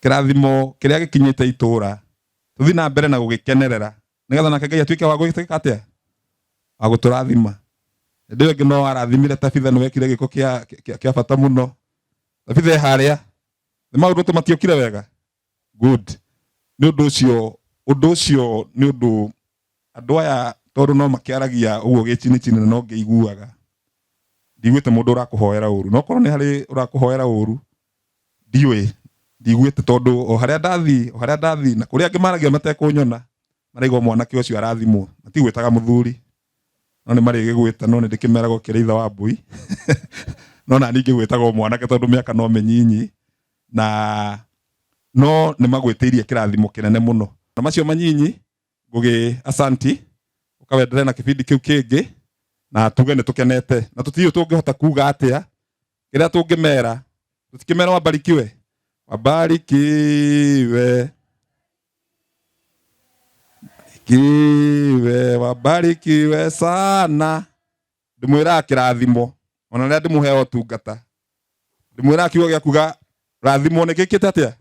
kĩrathimo kĩrĩa gĩkinyĩte itũra tũthiĩ na mbere na gũgĩkenerera nĩgetha nake Ngai atuĩke wa gwĩka atĩa wa gũtũrathima. Hĩndĩ ĩyo ĩngĩ no warathimire Tabitha nĩ wekire gĩko kĩa bata mũno. Tabitha e harĩa nĩ maũndũ tũ matiokire wega good. Nĩ ũndũ ũcio ũndũ ũcio nĩ ũndũ andũ aya tondũ no makĩaragia ũguo gĩchini chini na no ngĩiguaga ndiguĩte mũndũ ũrakũhoera ũru no korwo nĩ harĩ ũrakũhoera ũru ndiũĩ ndiguĩte tondũ o harĩa ndathi o harĩa ndathi na kũrĩa angĩ maragia matekũnyona maraigua mwanake ũcio arathimwo matigwĩtaga mũthuri no nĩ marĩgĩgwĩta no nĩ ndĩkĩmeragwo kĩrĩ ithe wa mbui no na ningĩ gwĩtagwo mwanake tondũ mĩaka no mĩnyinyi na no nĩ magwĩtĩirie kĩrathimo kĩnene mũno na macio manyinyi Ngũgĩ asanti. Ũkawenderee na kĩbindi kĩu kĩngĩ na tuge nĩ tũkenete na tũtiũĩ tũngĩhota kuga atĩa kĩrĩa tũngĩmera tũtikĩmera wabarikiwe wabarikiwe kiwe wabarikiwe sana ndimwĩraga kĩrathimo ona rĩrĩa ndĩmũheo ũtungata ndĩmwĩraga kiugo gĩa kuga rathimwo nĩ gĩkĩte atĩa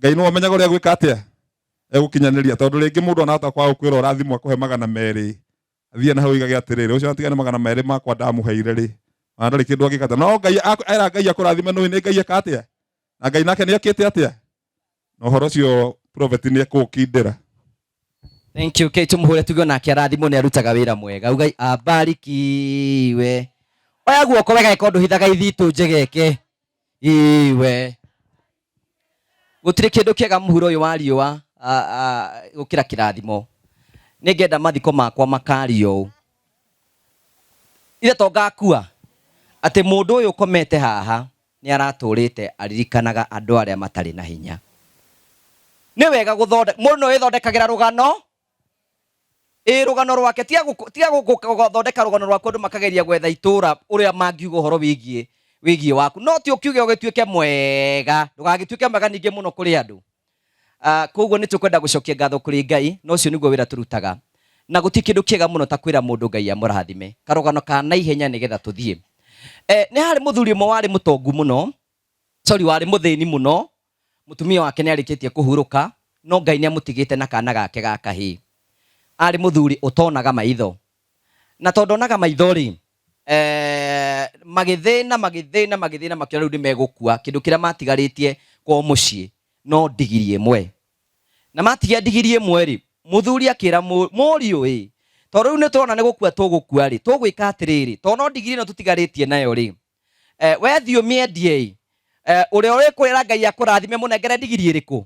Ngai nĩwe ũmenyaga ũrĩa gwĩka atĩa egũkinyanĩria tondũ rĩngĩ mũndũ anahota kwaga gũkwĩra ũrathimwo akũhe 200 athiĩ na hau oigage atĩrĩrĩ ũcio atigane 200 makwa ndamũheire rĩ ona ndarĩ kĩndũ angĩkata no Ngai era Ngai akũrathime nũĩ nĩ Ngai eka atĩa na Ngai nake nĩ ekĩte atĩa na ũhoro ũcio prophet nĩ ekũũkindĩra. Thank you. Kate tumuhure tuge onake arathimwo nĩ arutaga wĩra mwega. Ugai abarikiwe. Oya guoko wega ĩko ndũhithaga ithitũ njegeke. Iwe. Gũtirĩ kĩndũ kĩega mũhuro ũyũ wa riũa gũkĩra kĩrathimo. Nĩngenda mathiko makwa makario ũũ. Ithe to ngakua atĩ mũndũ ũyũ ũkomete haha nĩ aratũrĩte aririkanaga andũ arĩa matarĩ na hinya. Nĩ wega gũthondeka, mũndũ nĩ wĩthondekagĩra rũgano, ĩ rũgano rwake, tiga gũthondeka rũgano rwaku andũ makageria gwetha itũra ũrĩa mangiuga ũhoro wĩgiĩ wĩgiĩ waku. No ti ũkiuge ũgĩtuĩke mwega, ndũgagĩtuĩke mwega ningĩ mũno kũrĩ andũ. Koguo nĩ tũkwenda gũcokia ngatho kũrĩ Ngai, na ũcio nĩguo wĩra tũrutaga. Na gũtirĩ kĩndũ kĩega mũno ta kwĩra mũndũ Ngai amũrathime. Karũgano ka naihenya nĩgetha tũthiĩ. Nĩ harĩ mũthuri ũmwe warĩ mũtongu mũno, sorry, warĩ mũthĩni mũno, mũtumia wake nĩ arĩkĩtie kũhurũka, no Ngai nĩ amũtigĩte na kana gake ga kahĩĩ. Arĩ mũthuri ũtonaga maitho. Na tondũ ndonaga maitho rĩ, magĩthĩna, magĩthĩna, magĩthĩna, makĩona rĩu nĩ megũkua. Kĩndũ kĩrĩa matigarĩtie kwao mũciĩ no ndigiri ĩmwe. Na matigia ndigiri ĩmwe rĩ, mũthuri akĩra mũriũ ĩ, tondũ rĩu nĩ tũrona nĩ gũkua tũgũkua rĩ, tũgwĩka atĩrĩrĩ, tondũ no ndigiri ĩno tũtigarĩtie nayo rĩ, we thiĩ ũmĩendie ĩ, ũrĩa ũrĩkwĩra Ngai akũrathime mũnengere ndigiri ĩrĩkũ?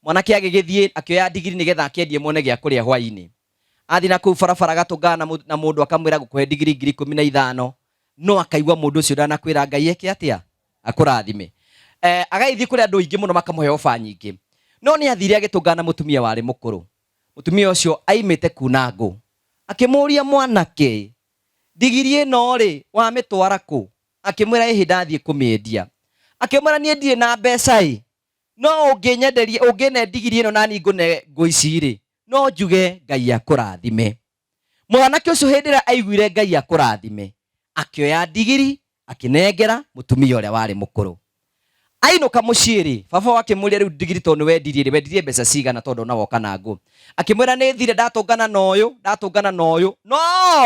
Mwanake agĩgĩthiĩ akĩoya ndigiri nĩgetha akĩendie mone gĩa kũrĩa hwainĩ. Athiĩ na kũu barabara agatũngana na mũndũ akamwĩra ngũkũhe ndigiri 15,000, no akaigua mũndũ ũcio ndanakwĩra Ngai eke atĩa? Akũrathime. Agagĩthiĩ kũrĩ andũ aingĩ mũno makamũhe oba nyingĩ. No nĩ athire agĩtũngana na mũtumia warĩ mũkũrũ. Mũtumia ũcio aimĩte kuna ngũ. Akĩmũria mwanake, ndigiri ĩno-rĩ, wamĩtwara kũ? Akĩmwĩra ĩhĩ ndathiĩ kũmĩendia. Akĩmwĩra niĩ ndirĩ na mbeca-ĩ, no ũngĩnyenderia, ũngĩne ndigiri ĩno nani ngũne ngũ ici-rĩ, no njuge Ngai akũrathime. Mwanake ũcio hĩndĩ ĩrĩa aiguire Ngai akũrathime, akĩoya ndigiri akĩnengera mũtumia ũrĩa warĩ mũkũrũ. Ainũka mũciĩ-rĩ, baba wao akĩmũria rĩu ndigiri tondũ nĩwendirie-rĩ, wendirie mbeca cigana tondũ ona woka na ngũ? Akĩmwĩra nĩ thire ndatũngana na ũyũ, ndatũngana na ũyũ, no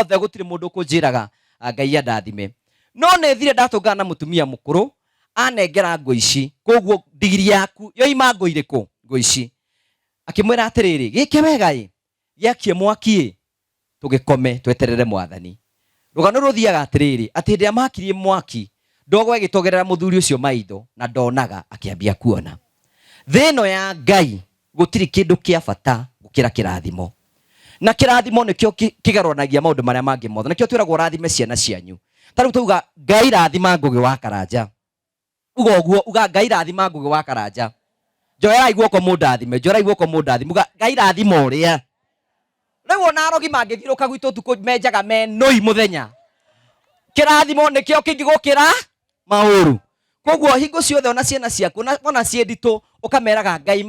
othe gũtirĩ mũndũ ũkũnjĩraga Ngai andathime. No nĩ thire ndatũngana na mũtumia mũkũrũ, anengera ngũ ici, koguo ndigiri yaku yoima ngũ irĩkũ? Ngũ ici. Akĩmwĩra atĩrĩrĩ, gĩke wega-ĩ, gĩakie mwaki-ĩ, tũgĩkome tweterere mwathani. Rũgano rũthiaga atĩrĩrĩ, atĩ hĩndĩ ĩrĩa makirie mwaki, ndogo ĩgĩtogerera mũthuri ũcio maitho na ndonaga, akĩambia kuona. Thĩ ĩno ya Ngai gũtirĩ kĩndũ kĩa bata gũkĩra kĩrathimo. Na kĩrathimo nĩkĩo kĩgarũranagia maũndũ marĩa mangĩ mothe. Nĩkĩo twĩragwo ũrathime ciana cianyu. Ta rĩu twauga Ngai rathima Ngũgĩ wa Karanja. Uga ũguo, uga Ngai rathima Ngũgĩ wa Karanja. Njoerai guoko mũndathime, njoerai guoko mũndathime. Uga Ngai rathima ũrĩa. Rĩu ona arogi mangĩthiũrũka gwitũ ũtukũ menjaga me nũi mũthenya. Kĩrathimo nĩkĩo kĩingĩ gũkĩra maũru. Koguo hingo ciothe ona ciana ciaku ona ciĩ nditũ ũkameraga Ngai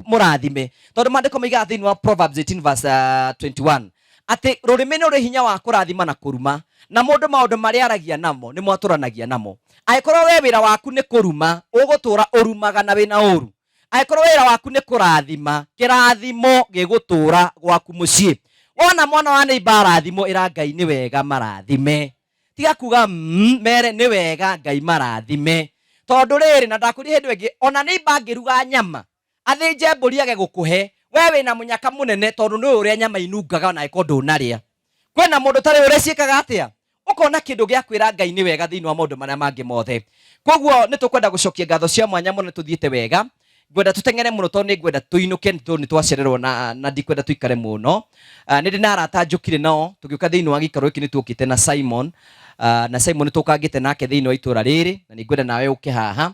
mũrathime. Tondũ maandĩko moigaga thĩinĩ wa Proverbs 18 verse 21 atĩ rũrĩmĩ nĩ rũrĩ hinya wa kũrathima na kũruma, na mũndũ maũndũ marĩa aragia namo nĩmo atũranagia namo. Angĩkorwo we wĩra waku nĩ kũruma, ũgũtũra ũrumaga na wĩna ũru. Angĩkorwo wĩra waku nĩ kũrathima, kĩrathimo gĩgũtũra gwaku mũciĩ. Wona mwana wa neighbor arathimwo, ĩra Ngai nĩ wega marathime. Tiga kuga mere nĩ wega Ngai marathime. Tondũ rĩrĩ, na ndakwĩrire hĩndĩ ĩngĩ, ona neighbor angĩruga nyama, athĩnje mbũri age gũkũhe, we wĩna mũnyaka mũnene tondũ nĩ ũrĩa nyama inungaga ona angĩkorwo ndũnarĩa. Kwĩna mũndũ ũtarĩ ũrĩa ciĩkaga atĩa? Ũkona kĩndũ gĩa kwĩra Ngai nĩ wega thĩinĩ wa maũndũ marĩa mangĩ mothe. Koguo nĩ tũkwenda gũcokia ngatho cia mwanya mũno, nĩ tũthiĩte wega. Ngwenda tũteng'ere mũno tondũ nĩ ngwenda tũinũke tondũ nĩ twacererwo na ndikwenda tũikare mũno. Nĩ ndĩ na arata njũkire nao tũgĩũka thĩinĩ wa gĩikaro gĩkĩ nĩ tuokĩte na Simon. Na Simon nĩ tũkangĩte nake thĩinĩ wa itũra rĩrĩ na nĩ ngwenda nawe ũke haha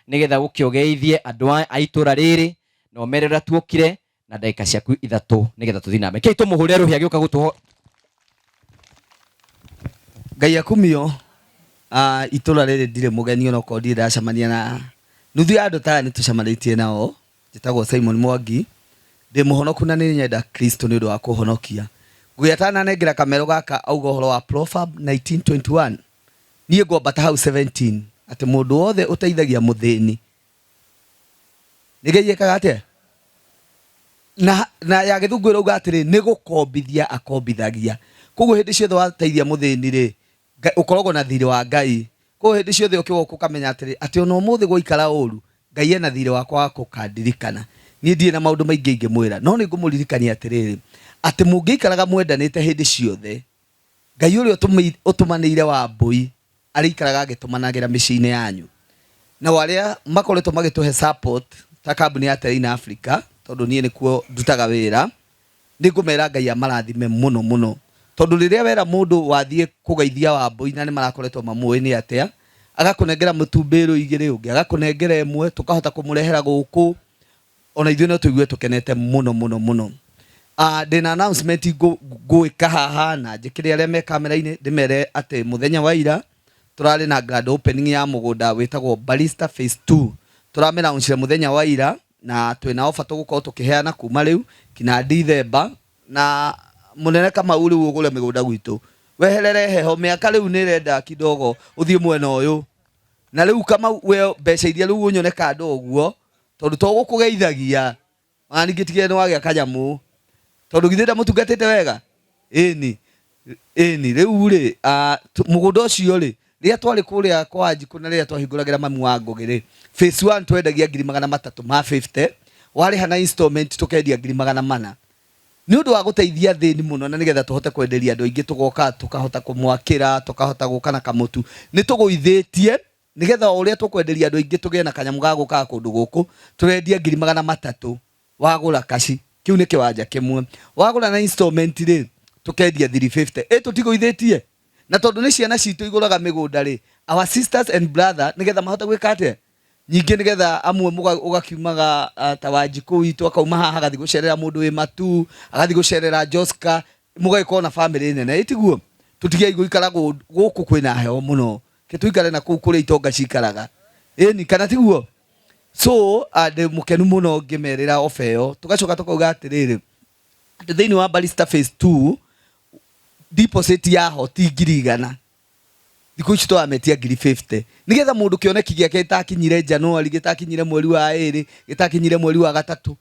nĩgetha ũke ũgeithie andũ a itũra rĩrĩ na ũmere ũrĩa tuokire. Na ndagĩka ciaku ithatũ nĩgetha tũthiĩ na mbere. Kei tũmũhũre rũhĩ agĩũka gũtũho. Ngai akumio. Itũra rĩrĩ ndirĩ mũgeni onokorwo ndirĩ ndacemania na nuthu ya andũ ta aya nĩtũcemanĩtie nao. Njĩtagwo Simon Mwangi, ndĩ mũhonoku na nĩ nyenda Kristo nĩ ũndũ wa kũhonokia. Ngũgĩ atananengera kamero gaka auga ũhoro wa Proverb 19:21. Niĩ ngwambata hau 17 atĩ mũndũ wothe ũteithagia mũthĩni nĩ Ngai ekaga atĩa? Na, na ya gĩthũngũ ĩrauga atĩrĩ nĩ gũkombithia akombithagia. Koguo hĩndĩ ciothe wateithia mũthĩni rĩ, ũkoragwo na thirĩ wa Ngai. Koguo hĩndĩ ciothe ũkĩwoka ũkamenya atĩrĩ, atĩ ona ũmũthĩ gwaikara ũru, Ngai ena thirĩ wakwa wa gũkandirikana. Niĩ ndirĩ na maũndũ maingĩ ingĩmwĩra, no nĩ ngũmũririkania atĩrĩrĩ, atĩ mũngĩikaraga mwendanĩte hĩndĩ ciothe, Ngai ũrĩa ũtũmanĩire Wambũi arĩikaraga agĩtũmanagĩra mĩciĩ-inĩ yanyu. Nao arĩa makoretwo magĩtũhe support ta kambuni ya Terrain Africa, tondũ niĩ nĩkuo ndutaga wĩra, nĩ ngũmera Ngai amarathime mũno mũno. Tondũ rĩrĩa wera mũndũ wathiĩ kũgeithia Wambũi na nĩ marakoretwo mamũĩ nĩ atĩa, agakũnengera mũtu mbĩrũ igĩrĩ, ũngĩ agakũnengera ĩmwe, tũkahota kũmũrehera gũkũ, ona ithuĩ no tũigue tũkenete mũno mũno mũno. Ndĩna announcement ngũĩka haha na njĩkĩre arĩa me kamera-inĩ ndĩmere atĩ mũthenya wa ira tũrarĩ na grand opening ya mũgũnda wĩtagwo Barista Phase 2. Tũramĩlaunchire mũthenya wa ira na twĩna offer tũgũkorwo tũkĩheana kuma rĩu kinya December. Na mũnene Kamau rĩu ũgũre mĩgũnda gwitũ weherere heho, mĩaka rĩu nĩ ĩrenda kidogo ũthiĩ mwena ũyũ. Na rĩu Kamau we mbeca iria rĩu ũnyone kando ũguo tondũ to gũkũgeithagia ona ningĩ tigĩrĩra nĩ wagĩa kanyamũ tondũ githĩ ndamũtungatĩte wega. Ĩni ĩni, rĩu rĩ mũgũnda ũcio rĩ, rĩrĩa twarĩ kũrĩa kwa Njikũ na rĩrĩa twahingũragĩra mamu wa Ngũgĩ rĩ, phase 1 twendagia ngiri magana matatũ ma 50, warĩha na installment tũkendia ngiri magana mana. Nĩ ũndũ wa gũteithia athĩni mũno na nĩgetha tũhote kwenderia andũ aingĩ, tũgoka tũkahota kũmwakĩra, tũkahota gũka na kamũtu. Nĩ tũgũithĩtie nĩgetha o ũrĩa tũkwenderia andũ aingĩ tũgĩe na kanyamũ ga gũkaga kũndũ gũkũ. Tũrendia ngiri magana matatũ wagũra kaci, kĩu nĩ kĩwanja kĩmwe. Wagũra na installment rĩ, tũkendia 350. Ĩ tũtigũithĩtie? Na tondũ nĩ ciana citũ igũraga mĩgũnda rĩ, our sisters and brother, nĩgetha mahote gwĩka atĩa? Nyingĩ nĩgetha amwe ũgakiumaga ta Wanjikũ witũ akauma haha agathiĩ gũcerera mũndũ wĩ Matu, agathiĩ gũcerera Joska, mũgagĩkorwo na family nene. Ĩ tiguo? Tũtigei gũikara gũkũ kwĩna heho mũno. Ke tũikare na kũu kũrĩa itonga cikaraga. Ĩni, kana tiguo? So, ndĩ mũkenu mũno ngĩmerĩra ofa ĩyo. Tũgacoka tũkauga atĩrĩrĩ, atĩ thĩinĩ wa Barista Phase 2, deposit yaho ti ngiri igana. Thikũ ici tũrametia ngiri 50. Nĩgetha mũndũ kĩoneki gĩake gĩtakinyire January, gĩtakinyire mweri wa ĩrĩ, gĩtakinyire mweri wa gatatũ,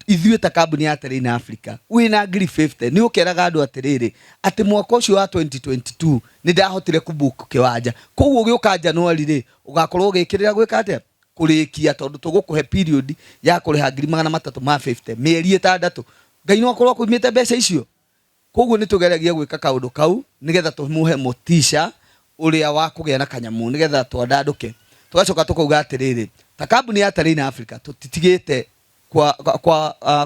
ithuĩ ta kambuni ya Terrain Africa, wĩna ngiri 50, nĩ ũkeraga andũ atĩrĩrĩ, atĩ mwaka ũcio wa 2022 nĩ ndahotire kũbook kĩwanja. Koguo ũgĩũka January rĩ, ũgakorwo ũgĩkĩrĩra gwĩka atĩa? Kũrĩkia, tondũ tũgũkũhe period ya kũrĩha ngiri magana matatũ ma 50, mĩeri ĩtandatũ. Ngai no akorwo akũimĩte mbeca icio. Koguo nĩ tũgeragia gwĩka kaũndũ kau nĩgetha tũmũhe motisha ũrĩa wa kũgĩa na kanyamũ nĩgetha twandandũke. Tũgacoka tũkauga atĩrĩrĩ, ta kambuni ya Terrain Africa tũtitigĩte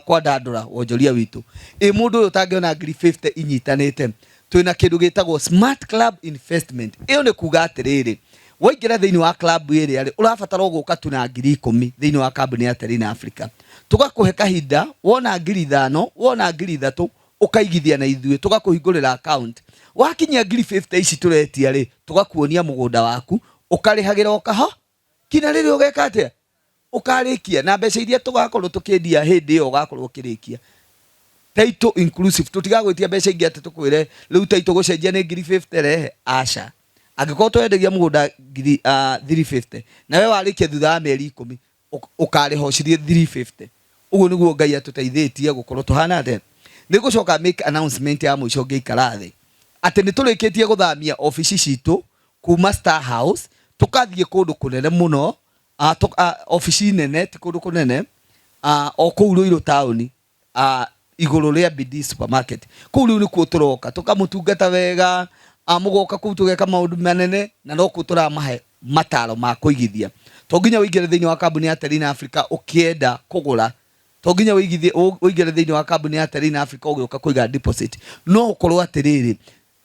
kwandandũra wonjoria witũ. Ĩ mũndũ ũyũ ũtangĩona ngiri 50 inyitanĩte, twĩna kĩndũ gĩtagwo Smart Club Investment. Ĩyo nĩ kuga atĩrĩrĩ, waingĩra thĩinĩ wa club ĩrĩa rĩ, ũrabatara o gũka tu na ngiri ikũmi thĩinĩ wa kambuni ya Terrain Africa. Tũgakũhe kahinda, wona ngiri ithano, wona ngiri ithatũ, ũkaigithia na ithuĩ, tũgakũhingũrĩra account. Wakinyia ngiri 50 ici tũretia rĩ, tũgakuonia mũgũnda waku, ũkarĩhagĩra o kaho, kinya rĩrĩa ũgeka atĩa? Ũkarĩkia. Na mbeca iria tũgakorwo tũkĩendia hĩndĩ ĩyo ũgakorwo ũkĩrĩkia. Title inclusive, tũtigagwĩtia mbeca ingĩ atĩ tũkwĩre rĩu title gũcenjia nĩ ngiri 50 rehe, aca. Angĩkorwo twendagia mũgũnda ngiri 350, nawe warĩkia thutha wa mĩeri ikũmi, ũkarĩha ũcirie 350. Ũguo nĩguo Ngai atũteithĩtie gũkorwo tũhana atĩa. Nĩ ngũcoka make announcement ya mũico ngĩikara thĩ, atĩ nĩ tũrĩkĩtie gũthamia obici citũ kuma Star House tũkathiĩ kũndũ kũnene mũno, obici nene, ti kũndũ kũnene, o kũu Ruiru taũni, igũrũ rĩa BD supermarket. Kũu rĩu nĩkuo tũroka tũkamũtungata wega, mũgoka kũu tũgeka maũndũ manene, na nokuo tũramahe mataro ma kũigithia. To nginya ũingĩre thĩinĩ wa kambuni ya Terrain Africa ũkĩenda kũgũra, to nginya ũingĩre thĩinĩ wa kambuni ya Terrain Africa ũgĩũka kũiga deposit. No ũkorwo atĩrĩrĩ,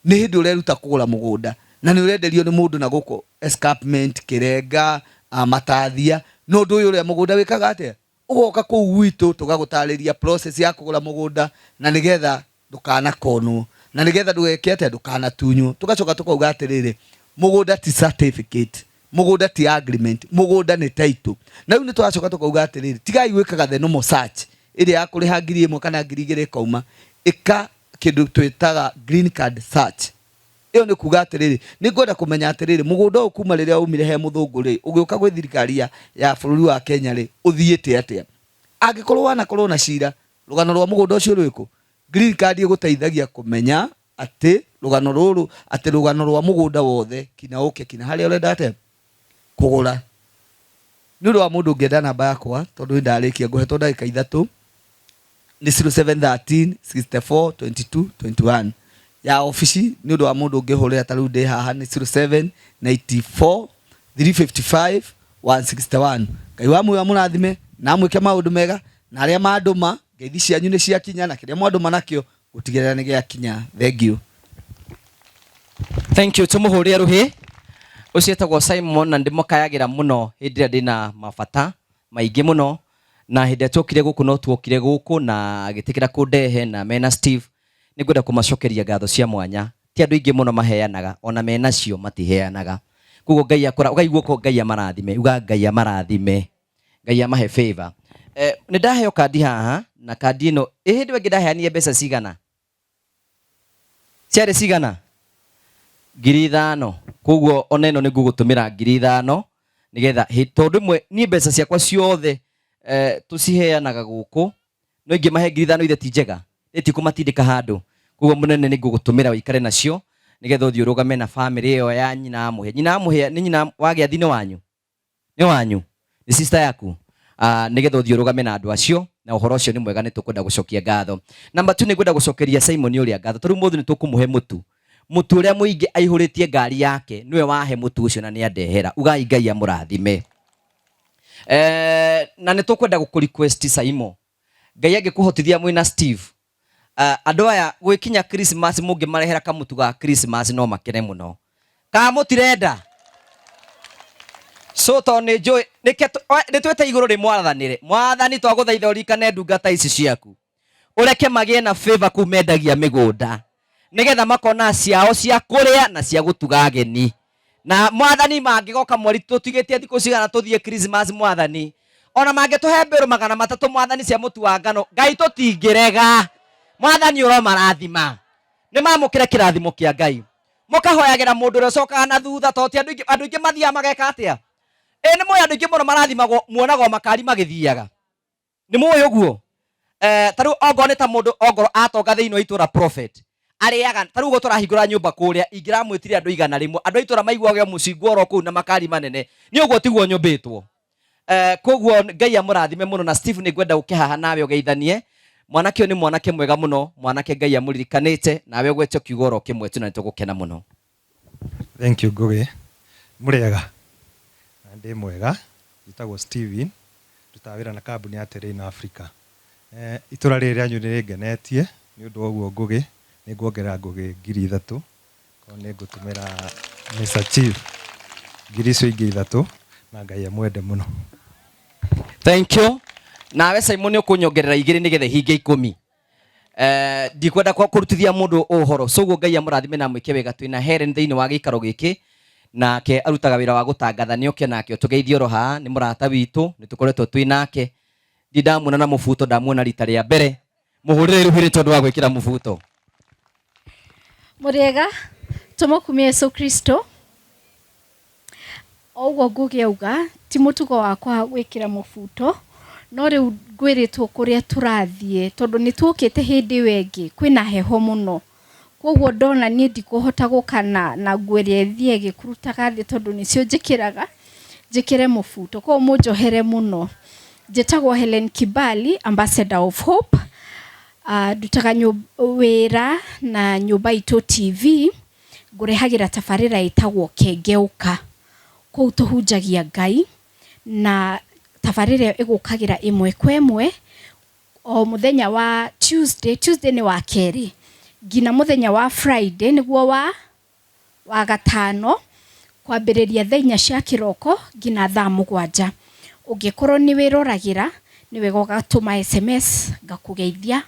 nĩ hĩndĩ ũreruta kũgũra mũgũnda na nĩ ũrenderio nĩ mũndũ na gũkũ escarpment, Kĩrenga, Matathia, no ndũĩ ũrĩa mũgũnda wĩkaga atĩa. Ũgoka kũu gwitũ tũgagũtarĩria process ya kũgũra mũgũnda na nĩgetha ndũkanakonwo na nĩgetha ndũgeke atĩa, ndũkanatunywo. Tũgacoka tũkauga atĩrĩrĩ, mũgũnda ti certificate, mũgũnda ti agreement, mũgũnda nĩ title. Na rĩu nĩ tũracoka tũkauga atĩrĩrĩ, tigai gwĩkaga the normal search ĩrĩa ya kũrĩha 1000 kana 2000 ĩkauma. Ĩka kĩndũ twĩtaga green card search. Ĩyo nĩ kuga atĩrĩrĩ, nĩ ngwenda kũmenya atĩrĩrĩ, mũgũnda ũyũ kuma rĩrĩa waumire he mũthũngũ rĩ, ũgĩũka gwĩ thirikari ya, ya bũrũri wa Kenya rĩ, ũthiĩte atĩa? Angĩkorwo wanakorwo na cira, rũgano rwa mũgũnda ũcio rwĩkũ? Green card ĩgũteithagia kũmenya atĩ rũgano rũrũ, atĩ rũgano rwa mũgũnda wothe kinya ũke kinya harĩa ũrenda atĩa kũgũra. Nĩ ũndũ wa mũndũ ũngĩenda namba yakwa, tondũ nĩ ndarĩkia ngũhetwo ndagĩka ithatũ, nĩ 0713 64 22 21. Ya obici nĩ ũndũ wa mũndũ ũngĩhũrĩra ta rĩu ndĩ haha nĩ 0794 355 161. Ngai wa muoyo amũrathime na amwĩke maũndũ mega, na arĩa mandũma ngeithi cianyu nĩ ciakinya, na kĩrĩa mwandũma nakĩo gũtigĩrĩra nĩ gĩakinya. Thank you. Thank you. Tumuhũrĩre rũhĩ. Ũcio etagwo Simon na ndĩmũkayagĩra mũno hĩndĩ ĩrĩa ndĩna mabata maingĩ mũno, na hĩndĩ ĩrĩa tuokire gũkũ no tuokire gũkũ na agĩtĩkĩra kũndehe na mena Steve. Nĩngwenda kũmacokeria ngatho cia mwanya. Ti andũ aingĩ mũno maheanaga, ona menacio matiheanaga. Koguo Ngai akũra, ugai guoko Ngai amarathime, uga Ngai amarathime. Ngai amahe favor. Nĩ ndaheo kandi haha, na kandi ĩno, ĩ hĩndĩ ĩyo ĩngĩ ndaheanire mbeca cigana? Ciarĩ cigana? 5,000. Koguo ona ĩno nĩ ngũgũtũmĩra 5,000 nĩgetha tondũ rĩmwe niĩ mbeca ciakwa ciothe tũciheanaga gũkũ, no ingĩmahe 5,000 ithe ti njega, ĩtikũmatindĩka handũ. Koguo mũnene nĩ ngũgũtũmĩra ũikare nacio nĩgetha ũthiĩ ũrũgame na bamĩrĩ ĩyo ya nyina wa Mũhĩa. Nyina wa Mũhĩa nĩ nyina wa gĩathi nĩ wanyu? Nĩ wanyu? Nĩ sister yaku? Nĩgetha ũthiĩ ũrũgame na andũ acio, na ũhoro ũcio nĩ mwega, nĩ tũkwenda gũcokia ngatho. Number 2, nĩ ngwenda gũcokeria Simon ũrĩa ngatho, tondũ ũmũthĩ nĩ tũkũmũhe mũtu. Mũtu ũrĩa mũingĩ aihũrĩtie ngari yake, nĩwe wahe mũtu ũcio na nĩ andehera. Ugai Ngai amũrathime. Na nĩ tũkwenda gũkũ request Simon, Ngai angĩkũhotithia mwĩna Steve, andũ aya gwĩkinya Christmas mũngĩmarehera kamũtu ga Christmas no makene mũno. Kana mũtirenda? So tondũ nĩ njũĩ, nĩ twĩte igũrũ rĩmwathanĩre. Mwathani twagũthaitha ũririkane ndungata ici ciaku. Ũreke magĩe na favor kũu mendagia mĩgũnda. Nĩgetha makona ciao cia kũrĩa na cia gũtuga ageni. Na mwathani mangĩgoka mweri tũtigĩtie thikũ cigana tũthiĩ Christmas mwathani. Ona mangĩtũhe mbĩrũ 300 mwathani cia mũtu wa ngano, Ngai tũtingĩrega. Mwathani ũromarathima. Nĩ mamũkĩre kĩrathimo kĩa Ngai. Mũkahoyagĩra mũndũ ũrĩa ũcokaga na thutha, tondũ ti andũ aingĩ, andũ aingĩ mathiaga mageka atĩa? Ĩ nĩ mũĩ andũ aingĩ mũno marathimagwo, muonagwo makari magĩthiaga. Nĩ mũĩ ũguo? Ta rĩu ongorwo nĩ ta mũndũ ongorwo atonga thĩinĩ wa itũra prophet, arĩaga, ta rĩu ũguo tũrahingũra nyũmba kũrĩa, ingĩramwĩtire andũ 100, andũ a itũra maiguage mũcingwo oro kũu na makari manene, nĩ ũguo tiguo nyũmbĩtwo. Koguo Ngai amũrathime mũno. Na Steve nĩ ngwenda ũke haha nawe ũgeithanie. Mwanake ũyũ nĩ mwanake mwega mũno, mwanake Ngai amũririkanĩte, nawe ũgwete kiugo oro kĩmwe tu na nĩ tũgũkena mũno. Thank you Ngũgĩ. Mũrĩega? Na ndĩ mwega. Njĩtagwo Steven, ndutaga wĩra na kambuni ya Terrain Africa. Itũra rĩrĩ rĩanyu nĩ rĩngenetie nĩ ũndũ wa ũguo Ngũgĩ, nĩ nguongerera Ngũgĩ 3,000, koguo nĩ ngũtũmĩra Mr Chief ngiri icio ingĩ ithatũ, na Ngai amwende mũno. Thank you. Nawe Simon ũkũnyongerera igĩrĩ nĩgetha ihinge 10. Ndikwenda kũrutithia mũndũ ũhoro. So ũguo Ngai amũrathime na amwĩke wega. Twĩna Helen thĩinĩ wa gĩikaro gĩkĩ, nake arutaga wĩra wa gũtangatha. Nĩ oke nake ũtũgeithie oro haha, nĩ mũrata witũ, nĩ tũkoretwo twĩ nake. Ndirĩ ndamuona na mũbuto, ndamuona rita rĩa mbere. Mũhũrĩre rũhĩ tondũ wa gwĩkĩra mũbuto. Mũrĩega, tũmũkumie Yesu Kristo. O ũguo Ngũgĩ auga, ti mũtugo wakwa gwĩkĩra mũbuto, no rĩu ngwĩrĩtwo kũrĩa tũrathiĩ, tondũ nĩ tuokĩte hĩndĩ ĩyo ĩngĩ, kwĩna heho mũno. Koguo ndona niĩ ndikũhota gũka na nguo ĩrĩa ĩthiĩ ĩgĩkurutaga thĩ tondũ nĩcio njĩkĩraga, njĩkĩre mũbuto. Koguo mũnjohere mũno. Njĩtagwo Hellen Kibali, Ambassador of Hope. Ndutaga wĩra na Nyũmba Itũ TV. Ngũrehagĩra tabarĩra ĩtagwo Kengeũka. Kũu tũhunjagia Ngai na tabarĩra ĩyo ĩgũkagĩra ĩmwe kwa ĩmwe o mũthenya wa Tuesday, Tuesday nĩ wa kerĩ, nginya mũthenya wa Friday nĩguo wa wa gatano, kwambĩrĩria thaa inya cia kĩroko nginya thaa mũgwanja. Ũngĩkorwo nĩ wĩroragĩra, Nĩ wega ũgatũma SMS ngakũgeithia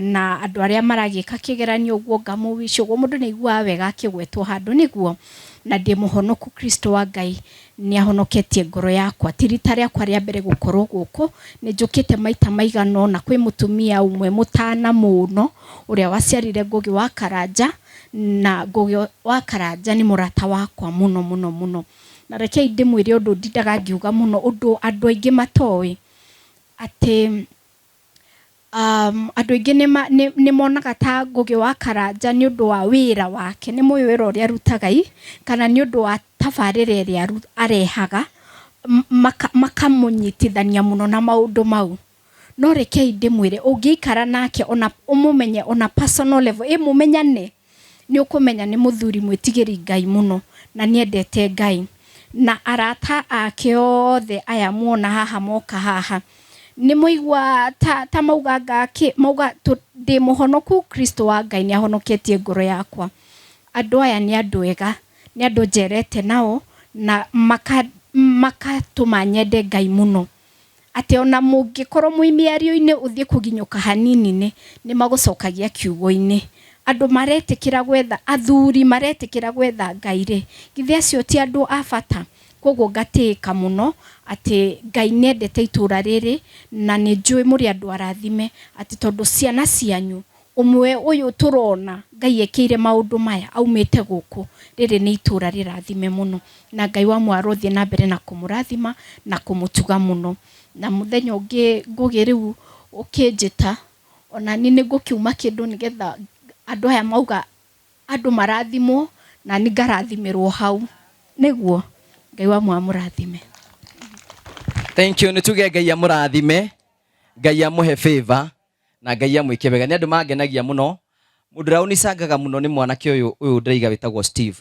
na andũ arĩa maragĩka kĩgeranio ũguo ngamũwish ũguo mũndũ nĩ aiguaga wega akĩgwetwo handũ nĩguo. Na ndĩ mũhonoku Kristo wa Ngai nĩ ahonoketie ngoro yakwa. Ti rita rĩakwa rĩa mbere gũkorwo gũkũ, nĩ njũkĩte maita maigana ũna. Kwĩ mũtumia ũmwe mũtana mũno ũrĩa waciarire Ngũgĩ wa Karanja, na Ngũgĩ wa Karanja nĩ mũrata wakwa mũno mũno mũno. Na rekei ndĩmwĩre ũndũ ndindaga ngiuga mũno, ũndũ andũ aingĩ matoĩ, atĩ andũ aingĩ nĩ monaga ta Ngũgĩ wa Karanja nĩ ũndũ wa wĩra wake, nĩ mũĩ wĩra ũrĩa arutaga ĩ, kana nĩ ũndũ wa tabarĩra ĩrĩa arehaga, makamũnyitithania mũno na maũndũ mau. No rekei ndĩmwĩre, ũngĩikara nake ona ũmũmenye ona personal level, ĩ mũmenyane, nĩ ũkũmenya nĩ mũthuri mwĩtigĩri Ngai mũno na nĩ endete Ngai. Na arata ake othe aya muona haha moka haha, nĩ mwaigua ta mauganga kĩ, mauga ndĩ mũhonoku, Kristo wa Ngai nĩ ahonoketie ngoro yakwa. Andũ aya nĩ andũ ega, nĩ andũ njerete nao na makatũma nyende Ngai mũno. Atĩ ona mũngĩkorwo mwĩ mĩario-inĩ ũthiĩ kũginyũka hanini nĩ magũcokagia kiugo-inĩ. Andũ maretĩkĩra gwetha, athuri maretĩkĩra gwetha Ngai rĩ, githĩ acio ti andũ a bata? Koguo ngatĩĩka mũno atĩ Ngai nĩ endete itũra rĩrĩ na nĩ njũĩ mũrĩ andũ arathime, atĩ tondũ ciana cianyu ũmwe ũyũ tũrona Ngai ekĩire maũndũ maya aumĩte gũkũ, rĩrĩ nĩ itũra rĩrathime mũno, na Ngai wa mwaro ũthiĩ na mbere na kũmũrathima na kũmũtuga mũno. Na mũthenya ũngĩ Ngũgĩ rĩu ũkĩnjĩta, ona niĩ nĩ ngũkiuma kĩndũ nĩgetha andũ aya mauga andũ marathimwo na niĩ ngarathimĩrwo hau. Nĩguo Ngai wa mwamũrathime. Thank you. Nĩ tuge Ngai amũrathime, Ngai amũhe favor na Ngai amwĩke wega. Nĩ andũ mangenagia mũno. Mũndũ ũrĩa ũnicangaga mũno nĩ mwanake ũyũ ndĩraiga wĩtagwo Steve.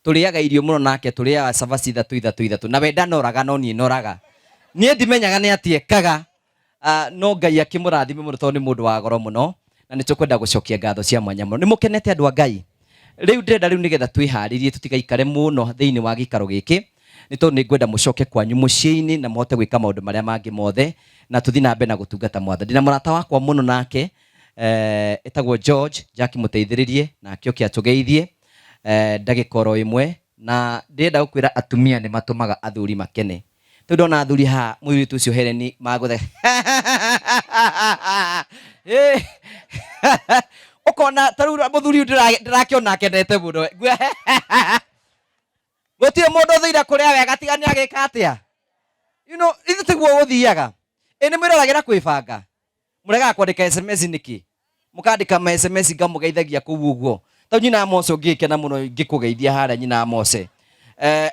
Tũrĩaga irio mũno nake, tũrĩaga cabaci ithatũ ithatũ ithatũ. Na we ndanoraga no niĩ noraga. Niĩ ndimenyaga nĩ atĩa ekaga. No Ngai akĩmũrathime mũno tondũ nĩ mũndũ wa goro mũno, na nĩ tũkwenda gũcokia ngatho cia mwanya mũno. Nĩ mũkenete andũ a Ngai? Rĩu ndĩrenda rĩu nĩgetha twĩharĩrie tũtigaikare mũno thĩinĩ wa gĩikaro gĩkĩ, nĩ tondũ nĩ ngwenda mũcoke kwanyu mũciĩ-inĩ na mũhote gwĩka maũndũ marĩa mangĩ mothe, na tũthiĩ na mbere na gũtungata Mwathani. Ndĩna mũrata wakwa mũno nake, etagwo George, Jack mũteithĩrĩrie, nake oke atũgeithie, ndagĩka oro ĩmwe, na ndĩrenda gũkwĩra atumia nĩ matũmaga athuri makene. Rĩu ndona athuri haha mũirĩtu ũcio Helen magũthe ũkona ta rĩu mũthuri ũyũ ndĩrakĩona akenete mũno. Gũtirĩ mũndũ ũthũire kũrĩa wega tiga nĩ agĩka atĩa. You know, ithuĩ tiguo gũthiaga. Ĩ nĩ mwĩroragĩra kwĩbanga. Mũregaga kwandĩka SMS nĩkĩ? Mũkandĩka ma SMS ngamũgeithagia kũu ũguo. Ta nyina wa Mose ũngĩgĩkena mũno ngĩkũgeithia harĩa nyina wa Mose.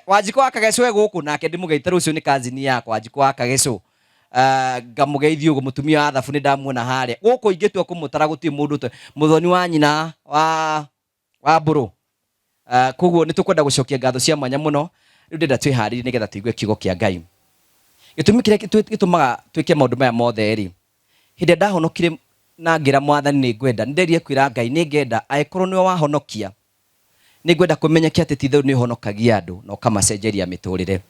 Wanjikũ wa Kagecũ e gũkũ nake ndĩmũgeithie, rũciũ nĩ cousin yakwa Wanjikũ wa Kagecũ. Ngamũgeithia ũguo, mũtumia wa Thabu nĩ ndamuona harĩa. Gũkũ ingĩtua kũmũtara gũtirĩ mũndũ ũtoĩ. Mũthoni wa nyina wa Mbũrũ. Koguo nĩ tũkwenda gũcokia ngatho cia mwanya mũno. Rĩu ndĩrenda twĩharĩrie nĩgetha tũigue kiugo kĩa Ngai. Gĩtũmi kĩrĩa gĩtũmaga twĩke maũndũ maya mothe rĩ, hĩndĩ ĩrĩa ndahonokire na ngĩra Mwathani nĩ ngwenda, nĩ nderire kwĩra Ngai nĩ ngenda angĩkorwo nĩwe wahonokia, nĩ ngwenda kũmenyeke atĩ ti itherũ nĩ ũhonokagia andũ na ũkamacenjeria mĩtũrĩre.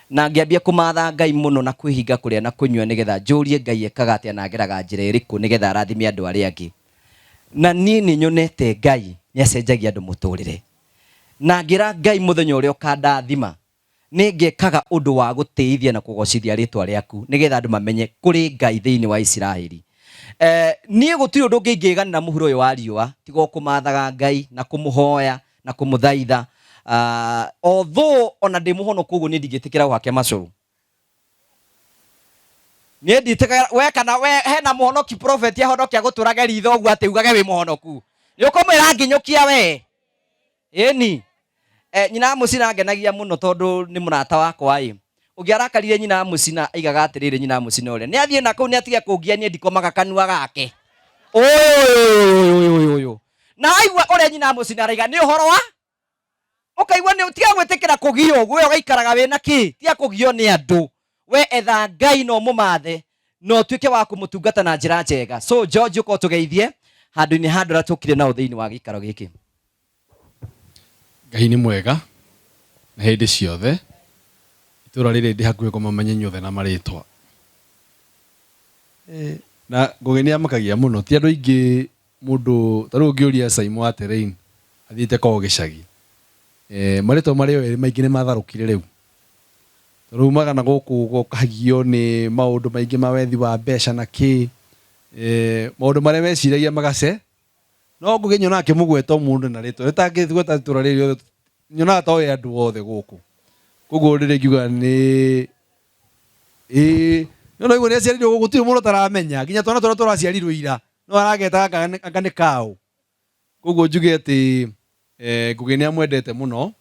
Na ngĩambia kũmatha Ngai mũno na kwĩhinga kũrĩa na kũnyua nĩgetha njũrie Ngai ekaga atĩa na ageraga njĩra ĩrĩkũ nĩgetha arathime andũ arĩa angĩ. Na niĩ nĩ nyonete Ngai nĩ acenjagia andũ mũtũrĩre. Na ngĩra Ngai mũthenya ũrĩa ũkandathima, nĩ ngekaga ũndũ wa gũtĩithia na kũgocithia rĩtwa rĩaku, nĩgetha andũ mamenye kũrĩ Ngai thĩinĩ wa Isiraeli. Niĩ gũtirĩ ũndũ ũngĩ ingĩganĩra mũhuro ũyũ wa riũa, tiga o kũmathaga Ngai na kũmũhoya na kũmũthaitha. Although ona ndĩ mũhonoku ũguo niĩ ndingĩtĩkĩra ũhake macũrũ. Niĩ nditĩkaga we kana we hena mũhonoki prophet ahonokia gũtũrage ritho ũguo atĩ ugage wĩ mũhonoku. Nĩ ũkũmwĩra nginyũkia we. Ĩni. Nyina wa Mũcina angenagia mũno tondũ nĩ mũrata wakwa ĩ. Ũngĩ arakarire nyina wa Mũcina aigaga atĩrĩrĩ nyina wa Mũcina ũrĩa. Nĩ athiĩ na kũu nĩ atige kũngia niĩ ndikomaga kanua gake. Ũyũ ũyũ ũyũ ũyũ. Na aigua ũrĩa nyina wa Mũcina araiga nĩ ũhoro wa ũkaigua nĩ tiga gwĩtĩkĩra kũgio ũguo, we ũgaikaraga wĩna kĩ, tiga kũgio nĩ andũ. We etha Ngai na ũmũmathe na ũtuĩke wa kũmũtungata na njĩra njega. So George, ũka ũtũgeithie handũ-inĩ ha andũ arĩa tũkire nao thĩinĩ wa gĩikaro gĩkĩ. Ngai nĩ mwega na hĩndĩ ciothe. Itũra rĩrĩ ndĩ hakuhĩ kũmamenya inyuothe na marĩtwa. Na Ngũgĩ nĩ amakagia mũno ti andũ aingĩ mũndũ ta rĩu ũngĩũria Saimo wa Terrain athiĩte kwao gĩcagi marĩtwa marĩa erĩ maingĩ nĩ matharũkire rĩu tondũ umaga na gũkũ ũkagio nĩ maũndũ maingĩ ma wethi wa mbeca na kĩ maũndũ marĩa meciragia magace no Ngũgĩ nyonaga akĩmũgweta o mũndũ na rĩtwa rĩtangĩgweta itũra rĩrĩ rĩothe nyonaga ta oĩ andũ othe gũkũ koguo rĩrĩa ingiuga nĩ ĩĩ no no nĩ aciarirwo gũkũ gũtirĩ mũndũ ũtaramenya nginya twana tũrĩa tũraciarirwo ira no arageta anga nĩ kaũ koguo njuge atĩ Ngũgĩ nĩ amwendete mũno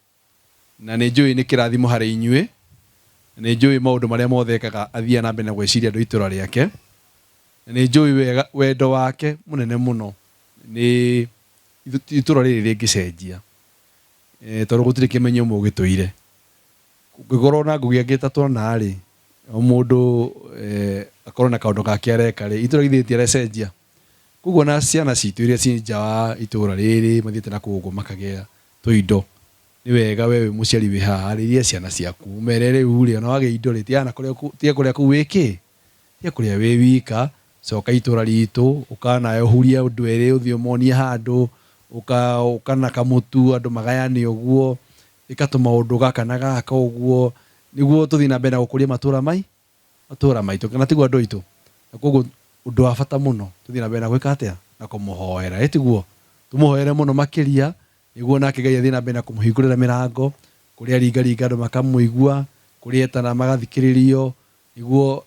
na nĩ njũĩ nĩ kĩrathimo harĩ inyuĩ na nĩ njũĩ maũndũ marĩa mothe ekaga athiaga na mbere na gwĩciria andũ a itũra rĩake na nĩ njũĩ wega wendo wake mũnene mũno nĩ itũra rĩrĩ rĩngĩcenjia tondũ gũtirĩ kĩmenyo mũgĩtũire kũngĩkorwo na Ngũgĩ angĩ ta twana rĩ o mũndũ akorwo na kaũndũ gake areka rĩ itũra githĩ rĩtiarecenjia koguo na ciana citũ iria ciĩ nja wa itũra rĩrĩ mathiĩte na kũu ũguo makagĩa tũindo nĩ wega we wĩ mũciari wĩ haha arĩria ciana ciaku ũmere rĩu rĩ ona wagĩa indo rĩ tiga kũrĩa kũu wĩkĩ tiga kũrĩa wĩ wika coka itũra ritũ ũkanawe ũhurie andũ erĩ ũthiĩ ũmonie handũ ũkana kamũtu andũ magayane ũguo ĩka tũmaũndũ gaka na gaka ũguo nĩguo tũthiĩ na mbere na gũkũria matũra mai matũra maitũ kana tiguo andũ aitũ na koguo ũndũ wa bata mũno tũthiĩ na mbere na gwĩka atĩa na kũmũhoera ĩ tiguo tũmũhoere mũno makĩria nĩguo nake Ngai athiĩ na mbere na kũmũhingũrĩra mĩrango kũrĩa ringaringa andũ makamũigua kũrĩa etana magathikĩrĩrio nĩguo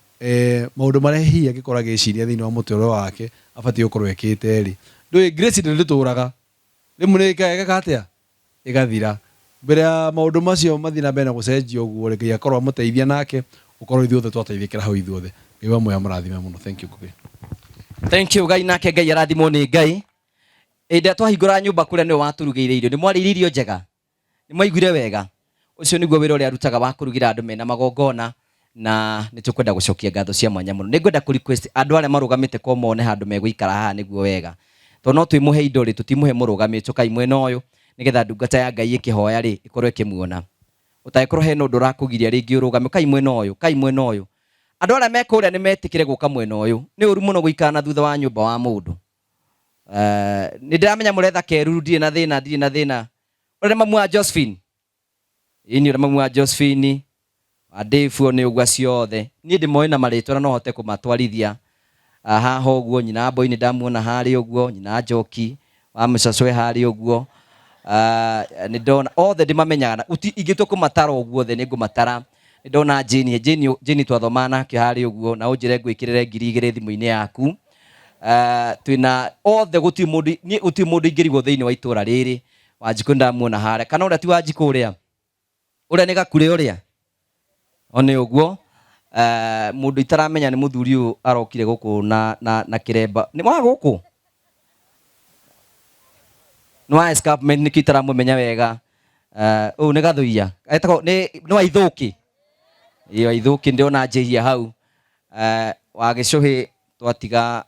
maũndũ marĩa hihi angĩkorwo agĩciria thĩinĩ wa mũtũrĩre wake abatiĩ gũkorwo ekĩte rĩ ndũĩ grace ndĩtũraga rĩmwe nĩ ĩkaga atĩa ĩgathira mbere ya maũndũ macio mathiĩ na mbere na gũcenjia ũguo rĩ Ngai akorwo amũteithia nake ũkorwo ithuothe twateithĩkĩra hau ithuothe Ngai wa muoyo amũrathime mũno. Thank you Ngũgĩ. Thank you Ngai nake Ngai arathimwo nĩ Ngai. Hĩndĩ ĩrĩa twahingũra nyũmba kũrĩa nĩwe watũrugĩire irio nĩ mwarĩire irio njega nĩ mwaiguire wega ũcio nĩguo wĩra ũrĩa arutaga wa kũrugĩra andũ mena magongona na nĩ tũkwenda gũcokia ngatho cia mwanya mũno. Nĩ ngwenda kũ request andũ arĩa marũgamĩte ko mone handũ megũikara haha nĩguo wega tondũ no twĩmũhe indo rĩ tũtimũhe mũrũgamĩte ũkai mwena ũyũ nĩgetha ndungata ya Ngai ĩkĩhoya rĩ ĩkorwo ĩkĩmuona ũtangĩkorwo hena ũndũ ũrakũgiria rĩngĩ ũrũgame ũkai mwena ũyũ ũkai mwena ũyũ andũ arĩa me kũrĩa nĩ metĩkĩre gũka mwena ũyũ nĩ ũru mũno gũikara na thutha wa nyũmba wa mũndũ. Nĩ ndĩramenya mũretha keruru ndirĩ na thĩna ndirĩ na thĩna ũrĩa mamu wa Josephine ĩni ũrĩa mamu wa Josephine wa Dave nĩ ũguo acio othe niĩ ndĩmoĩ na marĩtwa na no hote kũmatwarithia haha ũguo nyina Mboi nĩ ndamuona harĩa ũguo nyina Njoki wa Mũcacwe harĩa ũguo nĩ ndona othe ndĩmamenyaga na ingĩtua kũmatara ũguo othe nĩ ngũmatara nĩ ndona Jane Jane Jane twathomaga nake harĩa ũguo na ũnjĩre ngwĩkĩrĩre 2000 thimũ-inĩ yaku twĩna othe gũtirĩ mũndũ niĩ gũtirĩ mũndũ ingĩrigwo thĩinĩ wa itũra rĩrĩ Wanjikũ ndamuona harĩa kana ũrĩa ti Wanjikũ ũrĩa ũrĩa nĩ gakure ũrĩa o nĩ ũguo mũndũ itaramenya nĩ mũthuri ũyũ arokire gũkũ na kĩremba nĩ wa gũkũ nĩ wa escarpment nĩkĩo itaramũmenya wega ũyũ nĩ gathuia etagwo nĩ wa ithũki ĩĩ wa ithũki ndĩrona njĩhia hau wa gĩcũhĩ twatiga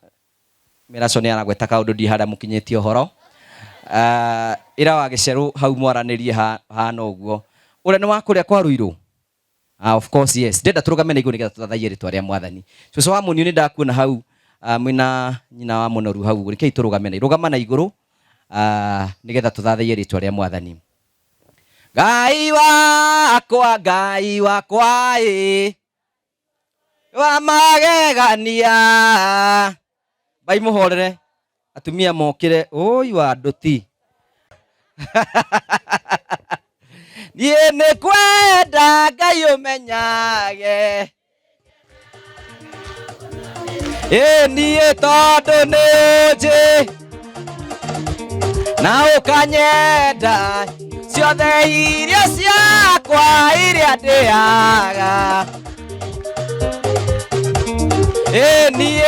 mĩraco nĩ aragweta kaũndũ ndiĩ harĩa mũkinyĩtie ũhoro ĩra wa gĩcerũ hau mwaranĩrie hana ũguo ũrĩa nĩ wa kũrĩa kwa Ruiru. Of course yes ndĩrenda tũrũgame na igũrũ nĩgetha tũthathaiye rĩtwa rĩa mwathani cũcũ wa Mũniũ nĩ ndakuona hau mwĩna nyina wa Mũnoru hau rekei tũrũgame na rũgama na igũrũ nĩgetha tũthathaiye rĩtwa rĩa mwathani Ngai wakwa ĩ wa magegania bai mũhorere atumia mokĩre ũi wa ndũti niĩ nĩ kwenda Ngai ũmenyage ĩ niĩ tondũ nĩ ũnjĩ na ũkanyenda ciothe irio ciakwa iria ndĩaga ĩ niĩ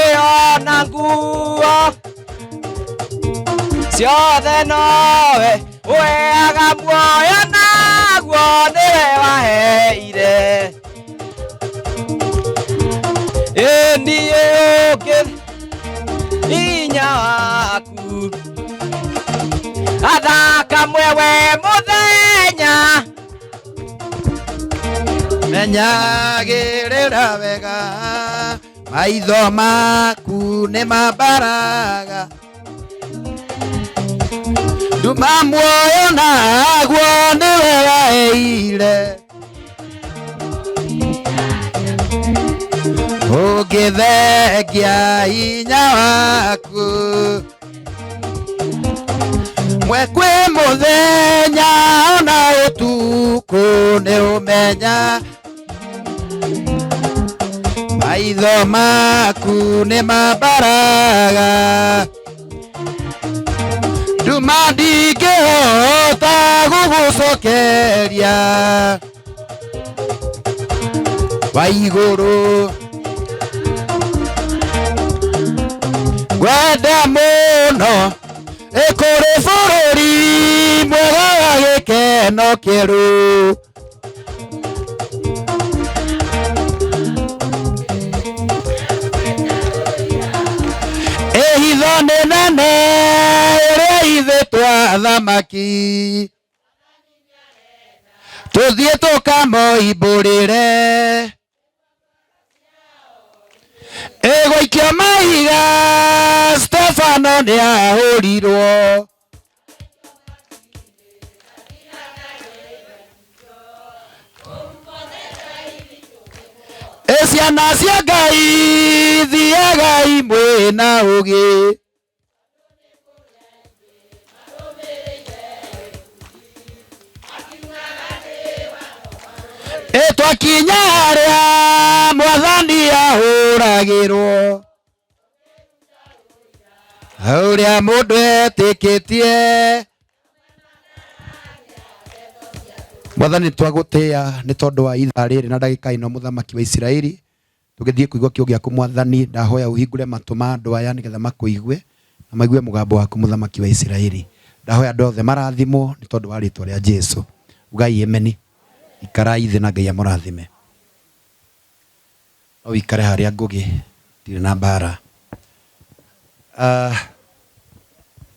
ona nguo ciothe nowe ũheaga muoyo naguo nĩwe waheire ĩ niĩ ũngĩ hinya waku athaka mwewe mũthenya menyagĩrĩra wega Maitho maku nĩ mambaraga nduma muoyo naguo nĩwe waheire ũngĩthengia hinya waku mwekwĩ mũthenya ona ũtukũ nĩ ũmenya maitho maku nĩ mambaraga nduma ndingĩhota gũgũcokeria wa igũrũ ngwenda mũno ĩkũrĩ bũrũri mwega wa gĩkeno kĩerũ ĩhitho nĩ nene ĩrĩa ithĩtwo athamaki tũthiĩ tũkamoimbũrĩre ĩgũikio mahiga Stefano nĩ ahũrirwo ĩ ciana cia Ngai thiagai mwĩna ũgĩ ĩ twakinya harĩa mwathani ahũragĩrwo ũrĩa mũndũ etĩkĩtie mwathani twagũtĩa nĩ tondũ wa ithaa rĩrĩ na ndagĩka ĩno mũthamaki wa Isiraeli tũgĩthiĩ kũigua kiugo gĩaku mwathani ndahoya ũhingũre matũ ma andũ aya nĩgetha makũigue na maigue mũgambo waku mũthamaki wa Isiraeli ndahoya andũ othe marathimwo nĩ tondũ wa rĩtwa rĩa Jesu ugai emeni ikarai thĩ na Ngai amũrathime no wĩikare harĩa ngũgĩ ndirĩ na mbara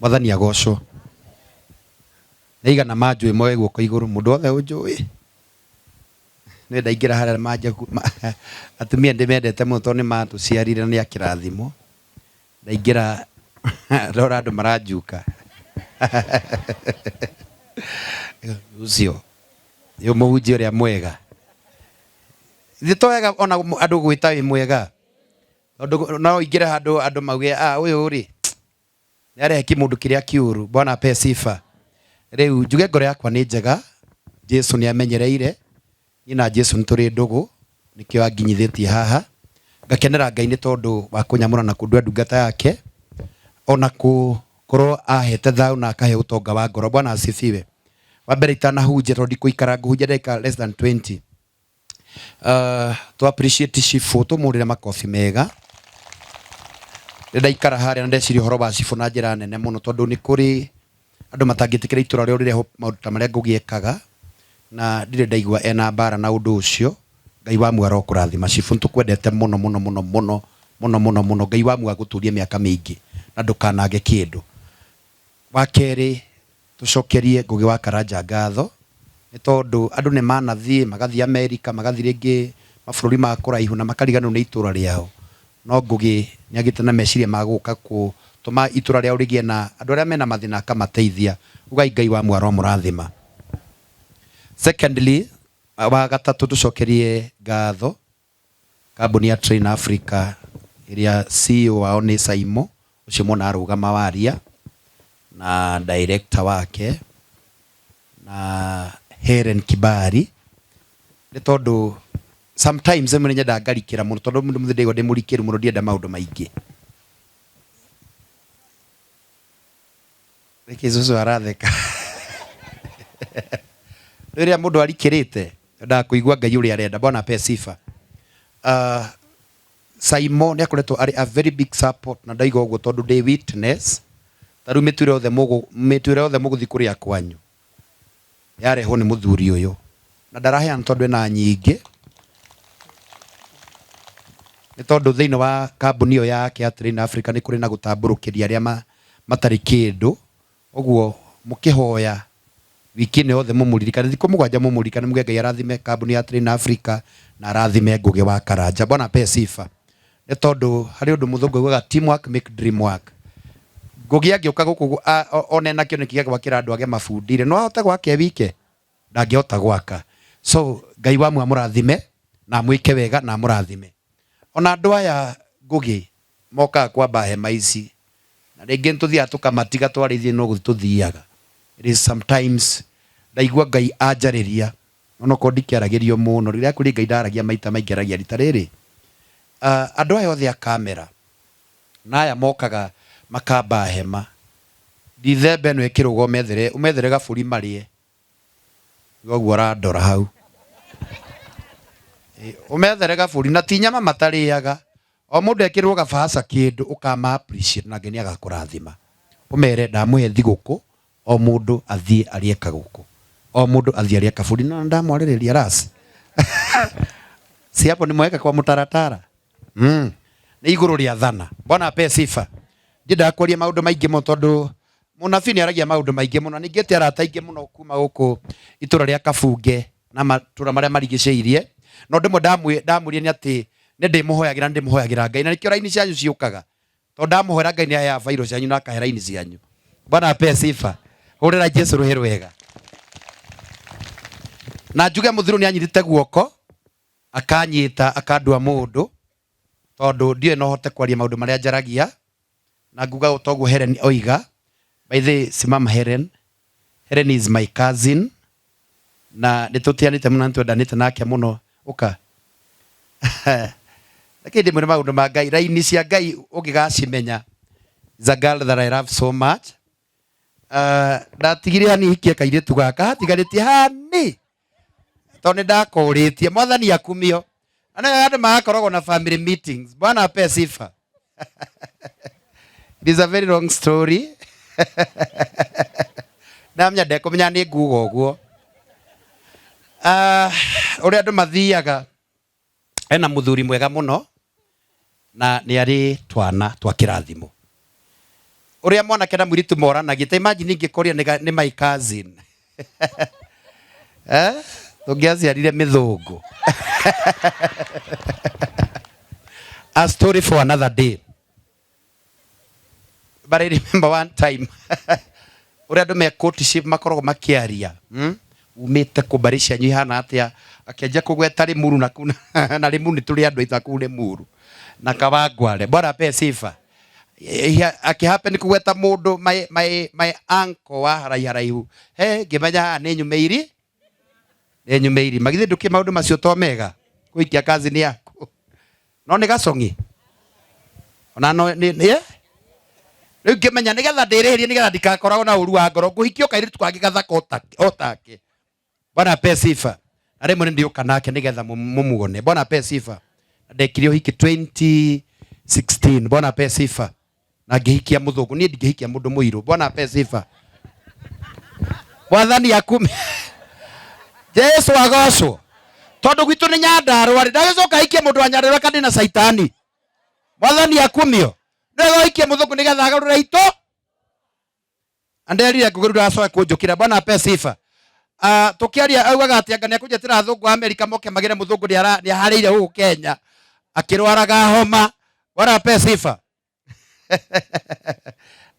mwathani agocwo nĩ aigana manjũĩ moe guoko igũrũ mũndũ wothe ũnjũĩ nĩ ndaingĩra harĩa manja atumia ndĩmendete mũno tondũ nĩ matũciarire na nĩ akĩrathimo ndaingĩra ndora andũ maranjuka ũcio nĩ mũhunjia ũrĩa mwega ithe to wega ona andũ gwĩta wĩ mwega tondũ no ũingĩre handũ andũ mauge ah ũyũ rĩ nĩ arehe kĩmũndũ kĩrĩa kĩũru bwana ape sifa rĩu njuge ngoro yakwa nĩ njega Jesu nĩ amenyereire niĩ na Jesu nĩ tũrĩ ndũgũ nĩkĩo anginyithĩtie haha ngakenera Ngai nĩ tondũ wa kũnyamũra na kũndua ndungata yake ona gũkorwo ahete thayũ na akahe ũtonga wa ngoro bwana asifiwe wa mbere itanahunjia tondũ ndikũikara ngũhunjia ndagĩka less than 20 to appreciate Shifu tũmũrĩre makobi mega ndaikara harĩa na ndeciria ũhoro wa Shifu na njĩra nene mũno tondũ nĩ kũrĩ andũ matangĩtĩkĩra itũra rĩo rĩrehwo maũndũ ta marĩa Ngũgĩ ekaga na ndirĩ ndaigua ena mbara na ũndũ ũcio Ngai wa muoyo arokũrathima Shifu nĩtũkwendete mũno mũno mũno mũno mũno mũno mũno Ngai wa muoyo agũtũrie mĩaka mĩingĩ na ndũkanage kĩndũ wa kerĩ tũcokerie Ngũgĩ wa Karanja ngatho nĩ tondũ andũ nĩ manathiĩ magathiĩ Amerika magathiĩ rĩngĩ mabũrũri ma kũraihu na makariganĩrwo nĩ itũra rĩao no Ngũgĩ nĩ agĩte na meciria ma gũka gũtũma itũra rĩao rĩgĩe na andũ arĩa mena mathĩna akamateithia ugai Ngai wa muoyo aromũrathima secondly wa gatatũ tũcokerie ngatho kambuni ya Train Africa ĩrĩa CEO wao nĩ Saimo ũcio mwona arũgama waria na director wake na Helen Kibari nĩ tondũ sometimes rĩmwe nĩ nyendaga ngarikĩra mũno tondũ mũndũ mũthĩ ndaigua ndĩ mũrikĩru mũno ndienda maũndũ maingĩ nĩkĩ cũcũ aratheka rĩrĩa mũndũ arikĩrĩte endaga kũigua Ngai ũrĩa arenda bwana ape sifa Saimo nĩ akoretwo arĩ a very big support na ndaiga ũguo tondũ ndĩ witness ta rĩu mĩtuĩre yothe mĩtuĩre yothe mũgũthiĩ kũrĩa kwanyu yarehwo nĩ mũthuri ũyũ na ndaraheana tondũ ena nyingĩ nĩ tondũ thĩinĩ wa kambuni ĩyo yake ya Train Africa nĩ kũrĩ na gũtambũrũkĩria arĩa matarĩ kĩndũ ũguo mũkĩhoya wiki ĩno yothe mũmũririkane thikũ mũgwanja mũmũririkane muge Ngai arathime kambuni ya Train Africa na arathime Ngũgĩ wa Karanja bwana ape sifa Nĩ tondũ harĩ ũndũ mũthũngũ augaga teamwork make dream work. Ngũgĩ angĩũka gũkũ one na kĩoneki gĩa gwakĩra andũ age mabundi rĩ, no ahote gwaka e wike? Ndangĩhota gwaka. So Ngai wa amũrathime na amwĩke wega na amũrathime. Ona andũ aya Ngũgĩ mokaga kwamba hema ici na rĩngĩ nĩ tũthiaga tũkamatiga twarĩ ithuĩ no gũthiĩ tũthiaga. It is sometimes ndaigua Ngai anjarĩria onokorwo ndikĩaragĩrio mũno, rĩrĩa kũrĩ Ngai ndaragia maita maingĩ aragia rita rĩrĩ. Andũ aya othe a kamera na aya mokaga makamba hema, Dithemba ĩno ĩkĩrũga ũmethere, ũmethere gabũri marĩe. Ũguo ũrandora hau. Ũmethere gabũri na ti nyama matarĩaga. O mũndũ ekĩrwo gabaca kĩndũ ũkama appreciate na Ngai nĩagakũrathima. Ũmere ndamũhe thigũkũ o mũndũ athiĩ arĩe kagũkũ. O mũndũ athiĩ arĩe kabũri. No ndamwarĩrĩria ras. Si hapo nimeweka kwa mtaratara. Nĩ igũrũ rĩa thana. Bwana apewe sifa. Ndiendaga kwaria maũndũ maingĩ mũno tondũ mũnabii nĩ aragia maũndũ maingĩ mũno. Ningĩte arata aingĩ mũno kuma gũkũ itũra rĩa Kabunge na matũra marĩa marigicĩirie. Na ũndũ ũmwe ndamwĩrire nĩ atĩ nĩ ndĩmũhoyagĩra, nĩ ndĩmũhoyagĩra Ngai. Na nĩkĩo raini cianyu ciũkaga. Tondũ ndamũhoera Ngai nĩ aheaga bairo cianyu na akahe raini cianyu. Bwana apewe sifa. Hũrĩra Jesu rũhĩ rwega. Na njuge mũthirũ nĩ anyitĩte guoko, akanyita akandua mũndũ, tondũ ndiũĩ no hote kwaria maũndũ marĩa njaragia, na nguga o toguo Helen oiga. By the way, simama Helen. Helen is my cousin, na nĩ tũtianĩte mũno na nĩ twendanĩte nake mũno. Ũka. Reke ndĩmwĩre maũndũ ma Ngai, raini cia Ngai ũngĩgacimenya. Is a girl that I love so much. Ndatigire hani hikie kairĩtu gaka, hatigarĩtie hani. Tondũ nĩ ndakũrĩtie. Mwathani akumio. Na nĩ andũ magakoragwo na family meetings. Bwana apewe sifa. It is a very long story. Ndamenya ndekũmenya nĩ nguga ũguo. Ũrĩa andũ mathiaga, ena mũthuri mwega mũno na nĩ arĩ twana twa kĩrathimo. Ũrĩa mwanake na mũirĩtu moranagia, ta imagine ingĩkoria nĩ my cousin. Tũngĩaciarire mĩthũngũ. A story for another day. But I remember one time ũrĩa andũ me courtship makoragwo makĩaria, Umĩte kũ, mbarĩ cianyu ihana atĩa, akĩanjia kũgweta Limuru na kũu na Limuru nĩ tũrĩ andũ aitũ a kũu Limuru na Kawangware. Bwana apewe sifa. Akĩhappen kũgweta mũndũ my uncle wa haraiharaihu. He, ngĩmenya haha nĩ nyumĩiri, nĩ nyumĩiri. Magithĩ ndũkĩ maũndũ macio to mega kũhikia cousin yaku. No nĩ gacong'i. Ona no nĩ nĩ rĩu ngĩmenya nĩgetha ndĩrĩhĩrie nĩgetha ndikakoragwo na ũru wa ngoro ngũhikio kairĩtu kangĩ gathaka o take. Bwana apewe sifa. Na rĩmwe nĩ ndĩũka nake nĩgetha mũmuone. Bwana apewe sifa. Na ndekire ũhiki 2016. Bwana apewe sifa. Na ngĩhikia mũthũngũ. Niĩ ndingĩhikia mũndũ mũirũ. Bwana apewe sifa. Mwathani akume. Jesu agocwo. Tondũ gwitũ nĩ Nyandarũa rĩ, ndagĩcoka hikie mũndũ wa Nyandarũa kana ndĩna caitani. Mwathani akumio. Nĩwe ũhikie mũthũngũ nĩgetha agarũre itũ. Anderire ngũgĩ rĩu ndagacoke kũnjũkĩra. Bwana apewe sifa. Tũkĩaria augaga atĩ anga nĩekũnjetĩra athũngũ a Amerika moke magĩre mũthũngũ nĩaharĩire gũkũ Kenya akĩrwaraga homa. Bwana apewe sifa.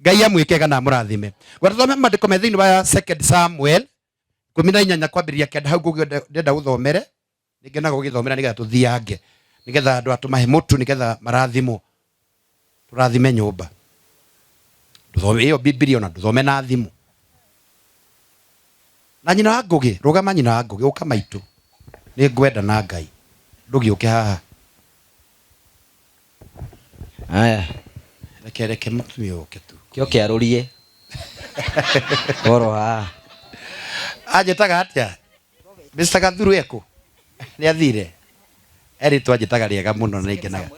Ngai amwĩke kana amũrathime. Gwata thome maandĩko me thĩinĩ wa 2 Samuel 18 kwambĩrĩria 9 hau ngũgĩ ndĩrenda gũthomere. Nĩngenaga gũgĩthomera nĩgetha tũthiange, nĩgetha andũ atũmahe mũtu, nĩgetha marathimwo. Tũrathime nyũmba. Ndũthome ĩyo Bibilia ona ndũthome na thimũ. Na nyina wa Ngũgĩ, rũgama nyina wa Ngũgĩ, ũka maitũ. Nĩngwenda na Ngai. Ndũgĩũke haha. Aya. Reke, reke mũtumia ũke tu. Kĩo kĩarũrie. Oro haha. Anjĩtaga atĩa? Mr. Gathuru ekũ? Nĩ athire. Erĩtwo anjĩtaga rĩega mũno na nĩngenaga.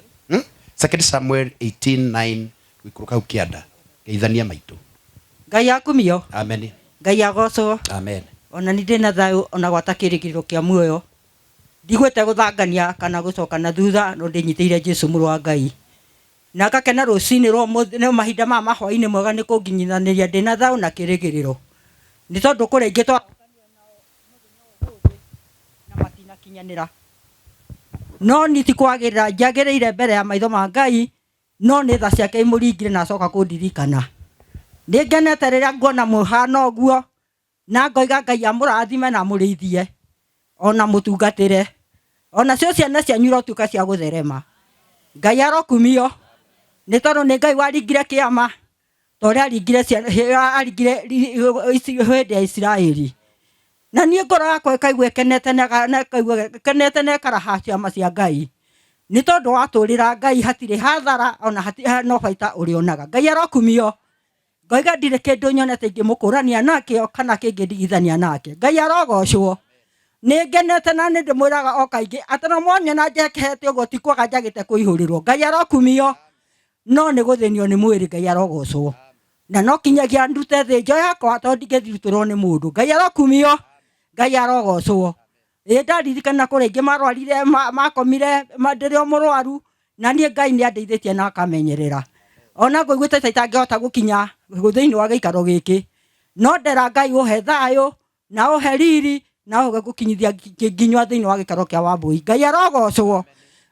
2 Samuel 18:9 gũikũrũka hau kĩanda. Geithania maitũ. Ngai akumio. Amen. Ngai agocwo. Amen. Ona ni ndĩna thayũ ona gwata kĩrĩgĩrĩro kĩa muoyo. Ndigwĩte gũthangania kana gũcoka na thutha no ndĩnyitĩire Jesu mũrũ wa Ngai. Na ngakena rũcinĩ rwa ũmũthĩ, no mahinda maya ma hwaĩ-inĩ mwega nĩ kũnginyithanĩria ndĩna thayũ na kĩrĩgĩrĩro. Nĩ tondũ kũrĩ aingĩ twahokanire nao mũthenya wa ũmũthĩ na matinakinyanĩra. No niĩ ti kwagĩrĩra njagĩrĩire mbere ya maitho ma Ngai, no nĩ tha ciake imũringire na acoka kũndirikana. Nĩ ngenete rĩrĩa nguona mũhana ũguo, na ngoiga Ngai amũrathime na amũrĩithie, ona mũtungatĩre. Onacio ciana cianyu irotuĩka cia gũtherema. Ngai arokumio, nĩ tondũ nĩ Ngai waringire kĩama, ta ũrĩa aringire ciana, aringire hĩndĩ ya Isiraeli. Na niĩ ngoro yakwa ĩkaigua ĩkenete na na ĩkaigua ĩkenete na ĩkaraha ciama cia Ngai. Nĩ tondũ watũrĩra Ngai hatirĩ hathara ona hati, no baita ũrĩonaga. Ngai arokumio. Ngoiga ndirĩ kĩndũ nyonete ingĩmũkũrania nakĩo kana kĩngĩndigithania nake. Ngai arogocwo. Nĩ ngenete na nĩ ndĩmwĩraga o kaingĩ atĩ no mwanyona njekehete ũguo ti kwaga njagĩte kũihũrĩrwo. Ngai arokumio. No nĩ gũthĩnio nĩ mwĩrĩ. Ngai arogocwo. Na no kinyagia ndute thĩnjo yakwa tondũ ndingĩthirutũrwo nĩ mũndũ. Ngai arokumio. Ngai arogocwo. Ĩ ndaririkana kũrĩ aingĩ marwarire makomire ndĩrĩ o mũrwaru na niĩ Ngai nĩ andeithĩtie na akamenyerera. Ona ngũiguĩte ta itangĩhota gũkinya thĩinĩ wa gĩikaro gĩkĩ, no ndera Ngai ũhe thayũ na ũhe riri na ũhe gũkinyithia nginywa thĩinĩ wa gĩikaro kĩa Wambũi. Ngai arogocwo.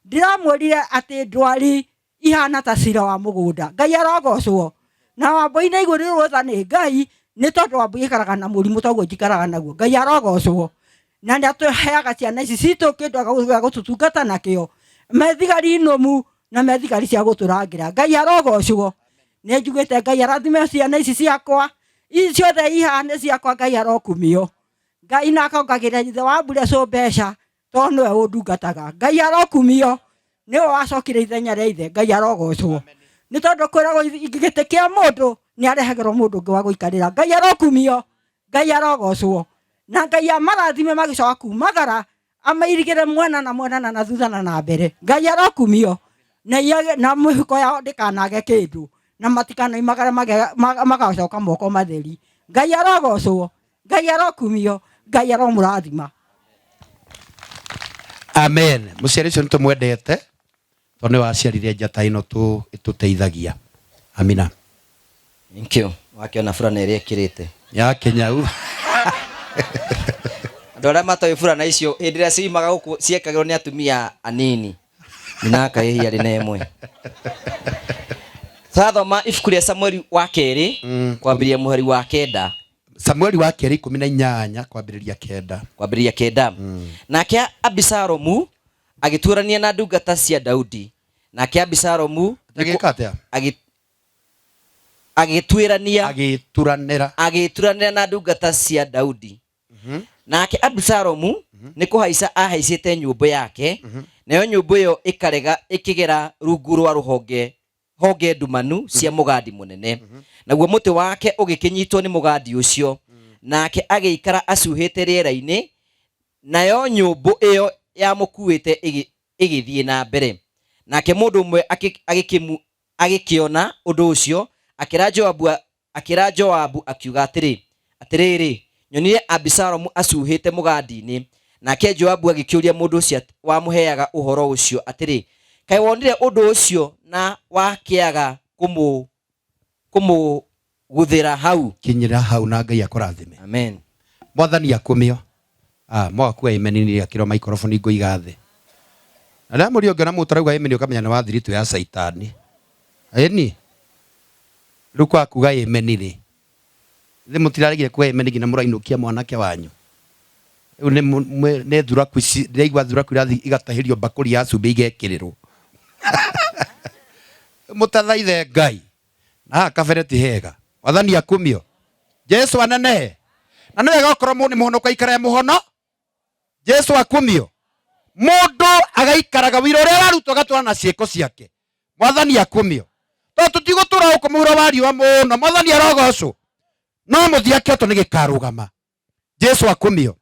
Ndĩramwĩrire atĩ ndwari ihana ta cira wa mũgũnda. Ngai arogocwo. Na Wambũi nĩ aiguĩrĩirwo tha nĩ Ngai nĩ tondũ Wambũi aikaraga na mũrimũ toguo njikaraga naguo. Ngai arogocwo. Na nĩ atũheaga ciana ici citũ kĩndũ gĩa gũtũtungata nakĩo. Me thigari nũmu na me thigari cia gũtũrangĩra. Ngai arogocwo. Nĩ njugĩte Ngai arathime ciana ici ciakwa. Ici ciothe ihaha nĩ ciakwa. Ngai arokumio. Ngai na akongagĩrĩra ithe wa Mburecu mbeca tondũ nĩwe ũndungataga. Ngai arokumio. Nĩwe wacokire ithenya rĩa ithe. Ngai arogocwo. Nĩ tondũ kwĩragwo gĩtĩ kĩa mũndũ nĩ arehagĩrwo mũndũ ũngĩ wa gũikarĩra. Ngai arokumio. Ngai arogocwo. Na Ngai amarathime magĩcoka kumagara, amairigĩre mwena na mwena na na thutha na na mbere. Ngai arokumio. Na na mĩhuko yao ndĩkanage kĩndũ, na matikanoimagare magacoka moko matheri. Ngai arogocwo. Ngai arokumio. Ngai aromũrathima. Amen. Mũciari ũcio nĩ tũmwendete tondũ nĩwe waciarire njata ĩno ĩtũteithagia. Amina. Thank you. Wakĩona burana ĩrĩa ĩkĩrĩte. Ya Kĩnyau. Andũ arĩa matoĩ burana icio hĩndĩ ĩrĩa ciumaga gũkũ ciekagĩrwo nĩ atumia anini. Nyina akaĩhia arĩ na ĩmwe. Tũrathoma ibuku rĩa Samueli wa kerĩ kwambĩrĩria mũhari wa 9. Samueli wa kerĩ 18 kwambĩrĩria 9. Kwambĩrĩria 9. Nake Abisalomu agĩtũũrania na ndungata cia Daudi. Nake Abisalomu Agĩka atĩa? Agĩtuĩrania Agĩturanĩra. Agĩturanĩra na ndungata cia Daudi. Nake Abisalomu nĩ kũhaica ahaicĩte nyũmbũ yake, nayo nyũmbũ ĩyo ĩkarega ĩkĩgera rungu rwa rũhonge honge ndumanu cia mũgandi mũnene. Naguo mũtĩ wake ũgĩkĩnyitwo nĩ mũgandi ũcio, nake agĩikara acuhĩte rĩera-inĩ, nayo nyũmbũ ĩyo yamũkuĩte ĩgĩthiĩ na mbere. Nake mũndũ ũmwe agĩkĩona ũndũ ũcio, akĩra Joabu, akĩra Joabu akiuga atĩrĩ, Atĩrĩrĩ, nyonire Abisalomu acuhĩte mũgandi-inĩ. Nake Joabu agĩkĩũria mũndũ ũcio wamũheaga ũhoro ũcio atĩrĩ, Kaĩ wonire ũndũ ũcio na wakĩaga kũmũgũthĩra hau? Kinyĩra hau na Ngai akũrathime. Amen. Mwathani akumio. Ah, mwaga kuga amen niĩ ngakĩrwo microphone ngũiga thĩ. Na ndamũria ũngĩona mũndũ ũtarauga amen ũkamenya nĩ wa thiritũ ya caitani. Ĩni. Rĩu kwaga kuga amen rĩ, ithe mũtiraregire kuga amen nginya mũrainũkia mwanake wanyu. Rĩu nĩ nĩ thuraku ici, ndĩraigua thuraku irathiĩ igatahĩrio mbakũri ya cumbĩ igekĩrĩrwo. Mũtathaithe Ngai. Na haha kabere ti hega. Mwathani akumio. Jesu anenehe. Na nĩ wega okorwo mũndũ nĩ mũhonoku aikare mũhono. Jesu akumio. Mũndũ agaikaraga wĩra ũrĩa ararutwo agatwara na ciĩko ciake. Mwathani akumio. Tondũ tũtigũtũra gũkũ mũhuro wa riũa mũno. Mwathani arogocwo. No mũthia kĩoto nĩ gĩkarũgama. Jesu akumio.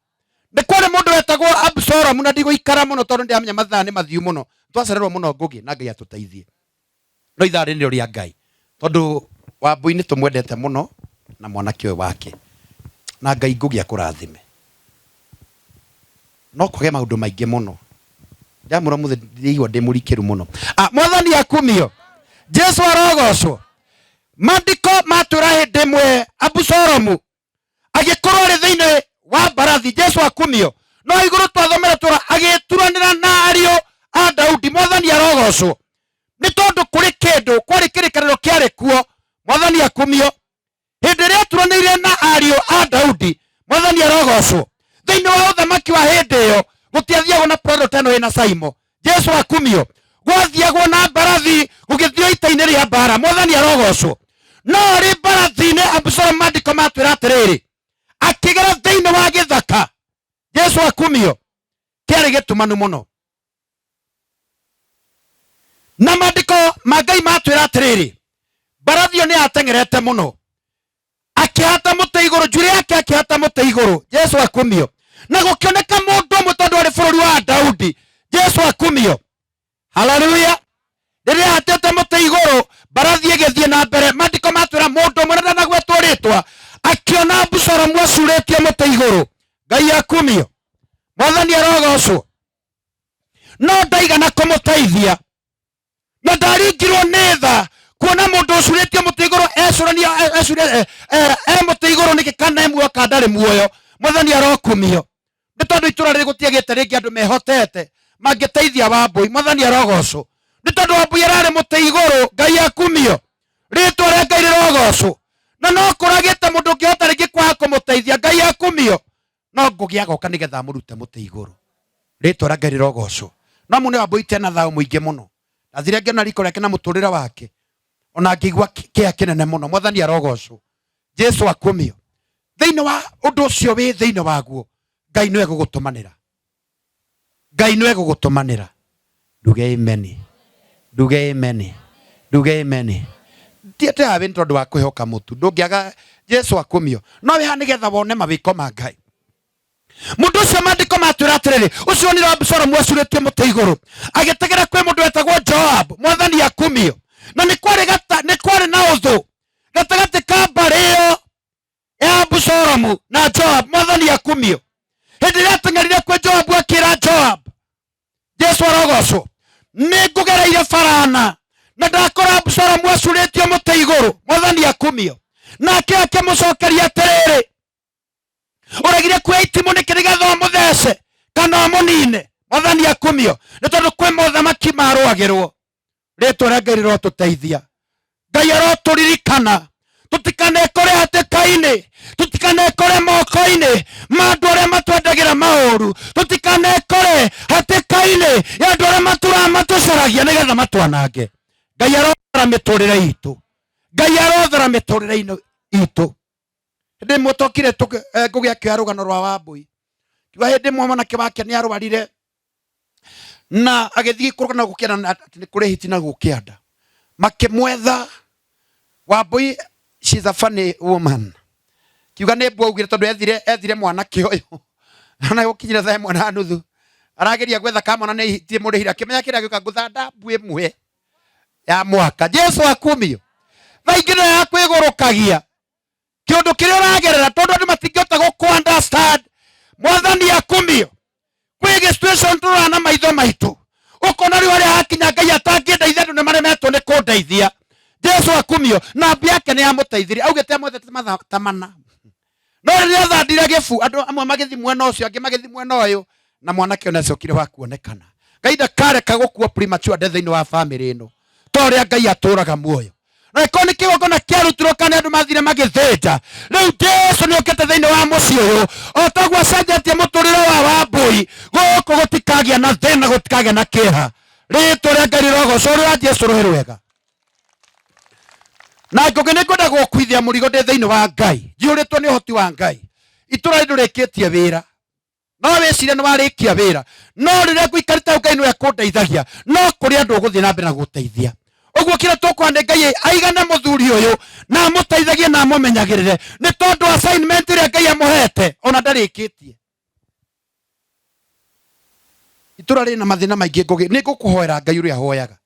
Nĩ kwarĩ mũndũ wetagwo Absalomu na ndigũikara mũno tondũ ndĩramenya mathaa nĩ mathiu mũno. Twacererwo mũno Ngũgĩ na Ngai atũteithie. No ithaa rĩrĩ nĩrĩo rĩa Ngai. Tondũ Wambui nĩ tũmwendete mũno na mwanake ũyũ wake. Na Ngai Ngũgĩ akũrathime. No kwage maũndũ maingĩ mũno. Ndamwĩra ũmũthĩ ndĩraigua ndĩ mũrikĩru mũno. Ah, Mwathani akumio. Jesu arogocwo. Maandĩko matwĩra hĩndĩ ĩmwe Abusalomu agĩkorwo arĩ thĩinĩ wa mbarathi. Jesu akumio. No igũrũ twathomera twĩra agĩturanĩra na ariũ a Daudi. Mwathani arogocwo nĩ tondũ kũrĩ kĩndũ kwarĩ kĩrĩkanĩro kĩarĩ kuo. Mwathani akumio. Hĩndĩ ĩrĩa aturanĩire na ariũ a Daudi. Mwathani arogocwo. Thĩinĩ wa ũthamaki wa hĩndĩ ĩyo gũtiathiagwo na Prado ta ĩno ĩna Saimo. Jesu akumio. Gwathiagwo na mbarathi gũgĩthio ita-inĩ rĩa mbara. Mwathani arogocwo. No arĩ mbarathi-inĩ Absalom, maandĩko matwĩra atĩrĩrĩ, akĩgera thĩinĩ wa gĩthaka. Jesu akumio. Kĩarĩ gĩtumanu mũno. Na maandĩko ma Ngai matwĩra atĩrĩrĩ, mbarathi ĩyo nĩ yateng'erete mũno, akĩhata mũtĩ igũrũ, njuĩrĩ yake akĩhata mũtĩ igũrũ. Jesu akumio. Na gũkĩoneka mũndũ ũmwe tondũ arĩ bũrũri wa Daudi. Jesu akumio. Haleluya. Rĩrĩa ahatĩte mũtĩ igũrũ, mbarathi ĩgĩthiĩ na mbere. Maandĩko matwĩra mũndũ ũmwe na ndanagwetwo rĩtwa akĩona Abusalomu acurĩtio mũtĩ igũrũ. Ngai akumio. Mwathani arogocwo. No ndaigana kũmũteithia na ndaringirwo nĩ tha kuona mũndũ ũcurĩtio mũtĩ igũrũ ecũrania e mũtĩ igũrũ nĩkĩ kana e muoyo kana ndarĩ muoyo. Mwathani arokumio. Nĩ tondũ itũra rĩrĩ gũtiagĩte rĩngĩ andũ mehotete mangĩteithia Wambũi. Mwathani arogocwo. Nĩ tondũ Wambũi ararĩ mũtĩ igũrũ. Ngai akumio. Rĩtwa rĩa Ngai rĩrogocwo. Na no kũragĩte mũndũ ũngĩhota rĩngĩ kwaga kũmũteithia. Ngai akumio. No Ngũgĩ agoka nĩgetha amũrute mũtĩ igũrũ. Rĩtwa rĩa Ngai rĩrogocwo. No mũne Wambũi tena thayũ mũingĩ mũno. Ndathire ngĩona riko rĩake na mũtũrĩre wake, ona ngĩigua kĩeha kĩnene mũno. Mwathani arogocwo. Jesu akumio. Thĩinĩ wa ũndũ ũcio wĩ thĩinĩ waguo, Ngai nĩwe gũgũtũmanĩra. Ngai nĩwe gũgũtũmanĩra. Nduge ameni. Nduge ameni. Nduge ameni. Ndiete hawe nĩ tondũ wa kwĩhoka mũtu. Ndũngĩaga Jesu akumio. No wĩ haha nĩgetha wone mawĩko ma Ngai. Mũndũ ũcio maandĩko matwĩra atĩrĩrĩ, ũcio onire Abusalomu acurĩtio mũtĩ igũrũ, agĩtegera kwĩ mũndũ wetagwo Joab. Mwathani akumio. Na nĩ kwarĩ gata, nĩ kwarĩ na ũthũ gatagatĩ ka mbarĩ ĩyo ya Abusalomu na Joab. Mwathani akumio. Hĩndĩ ĩrĩa ateng'erire kwĩ Joabu akĩra Joab, Jesu arogocwo, nĩ ngũgereire barana na ndakora Abusalomu acurĩtio mũtĩ igũrũ. Mwathani akumio. Nake akĩmũcokeria atĩrĩrĩ, ũregire kuoya itimũ nĩkĩ nĩgetha ũmũthece kana ũmũnine? Mwathani akumio. Nĩ tondũ kwĩ mothamaki marũagĩrwo. Rĩtwa rĩa Ngai rĩrotũteithia. Ngai arotũririkana tũtikanekore hatĩka-inĩ, tũtikanekore moko-inĩ ma andũ arĩa matwendagĩra maũru, tũtikanekore hatĩka-inĩ ya andũ arĩa matũraga matũcaragia nĩgetha matwanange. Ngai arothera mĩtũrĩre itũ. Ngai arothera mĩtũrĩre itũ. Hĩndĩ ĩmwe tokire Ngũgĩ akĩoya rũgano rwa Wambũi, kiuga hĩndĩ ĩmwe mwanake wake nĩ arwarire na agĩthiĩ kũrũgana gũkĩanda na atĩ nĩ kũrĩ hiti na gũkĩanda makĩmwetha Wambũi. She's a funny woman. Kiuga nĩ mbua augire tondũ ethire mwanake ũyũ ona gũkinyire thaa ĩmwe na nuthu arageria gwetha kamwana nĩ hiti mũrĩhire, akĩmenya kĩrĩa gĩũka ngũthanda mbu ĩmwe ya mwaka. Jesu akumio. Thaa ingĩ no ya kwĩgũrũkagia kĩũndũ kĩrĩa ũragerera tondũ andũ matingĩhota gũkũ understand. Mwathani akumio. Kwĩ gĩ situation tũrora na maitho maitũ ũkona rĩu harĩa hakinya Ngai atangĩndeithia, andũ nĩ maremetwo nĩ kũndeithia. Jesu akumio. Na mbia yake nĩ yamũteithirie, augĩte amwethete mathaa ta mana, no rĩrĩa athandire gĩbu andũ amwe magĩthiĩ mwena ũcio, angĩ magĩthiĩ mwena ũyũ, na mwanake ũyũ nĩacokire wa kuonekana. Ngai ndakareka gũkua premature death thĩinĩ wa famĩlĩ ĩno, ta ũrĩa Ngai atũraga muoyo. Na ĩkorwo nĩ kĩgongona kĩarutirwo kana andũ mathire magĩthĩnja, rĩu Jesu nĩ okĩte thĩinĩ wa mũciĩ ũyũ. O taguo acenjetie mũtũrĩre wa Wambũi, gũkũ gũtikagĩa na thĩna, gũtikagĩa na kĩeha. Rĩtwa rĩa Ngai rĩrogocwo. Rũrĩa Jesu rũĩ rwega. Na Ngũgĩ nĩ ngwenda gũkuithia mũrigo ndĩ thĩinĩ wa Ngai, njihũrĩtwo nĩ ũhoti wa Ngai. Itũra rĩndũrĩkĩtie wĩra, no wĩcirie nĩ warĩkia wĩra, no rĩrĩa ngũikarĩte hau Ngai nĩwe kũndeithagia, no kũrĩ andũ ũgũthiĩ na mbere na gũteithia. Ũguo kĩrĩa tũkũha nĩ Ngai aigane mũthuri ũyũ na amũteithagie na amũmenyagĩrĩre, nĩ tondũ assignment ĩrĩa Ngai amũhete ona ndarĩkĩtie. Itũra rĩna mathĩna maingĩ. Ngũgĩ, nĩ ngũkũhoera Ngai ũrĩa hoyaga,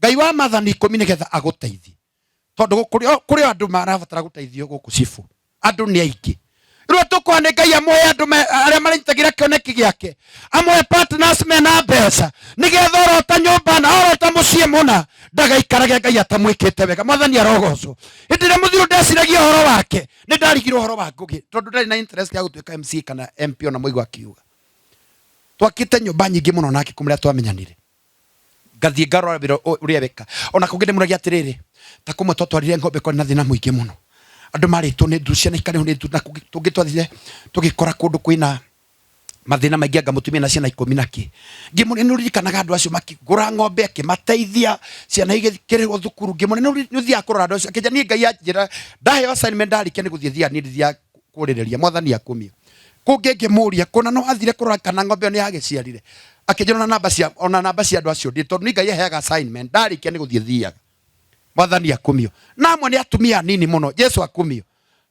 Ngai wa mathani ikũmi, nĩgetha agũteithie, tondũ kũrĩ andũ marabatara gũteithio gũkũ cibũ. Andũ nĩ aingĩ. Rĩu tũkũha nĩ Ngai amũhe andũ arĩa maranyitagĩra kĩoneki gĩake, amũhe partners mena mbeca, nĩgetha orota nyũmba na orota mũciĩ mũna ndagaikarage Ngai atamwĩkĩte wega. Mwathani arogocwo. Hĩndĩ ĩrĩa mũthiru ndeciragia ũhoro wake, nĩ ndarigirwo ũhoro wa Ngũgĩ, tondũ ndarĩ na interest ya gũtuĩka MC kana MP. Ona mũigua akiuga twakĩte nyũmba nyingĩ mũno nake kũmũrĩa twamenyanire. Ngathiĩ ngarora wĩra ũrĩa weka. Ona kũngĩ ndĩmũragia atĩrĩrĩ, ta kũmwe twatwarire ng'ombe kwarĩ na thĩna mũingĩ mũno. Andũ marĩtwo nĩ ndu, ciana ikarĩhwo nĩ ndu, na kũngĩ tũngĩ twathire tũgĩkora kũndũ kwĩna mathĩna maingĩ anga mũtumia na ciana ikũmi na kĩ. Ngĩmũria nĩ ũririkanaga andũ acio makĩgũra ng'ombe akĩmateithia, ciana igĩkĩrĩhwo thukuru. Ngĩmũria nĩ ũthiaga kũrora andũ acio? Akĩnjĩra niĩ Ngai anjĩra ndaheo assignment ndarĩkia nĩ gũthiĩ thiaga niĩ ndithiaga kũrĩrĩria. Mwathani akumio. Kũngĩ ngĩmũria kũna no athire kũrora kana ng'ombe ĩyo nĩ yagĩciarire. Akĩnjĩra ona namba cia ona namba cia andũ acio ndirĩ tondũ niĩ Ngai aheaga assignment ndarĩkia nĩ gũthiĩ thiaga. Mwathani akumio. Na amwe nĩ atumia anini mũno. Jesu akumio.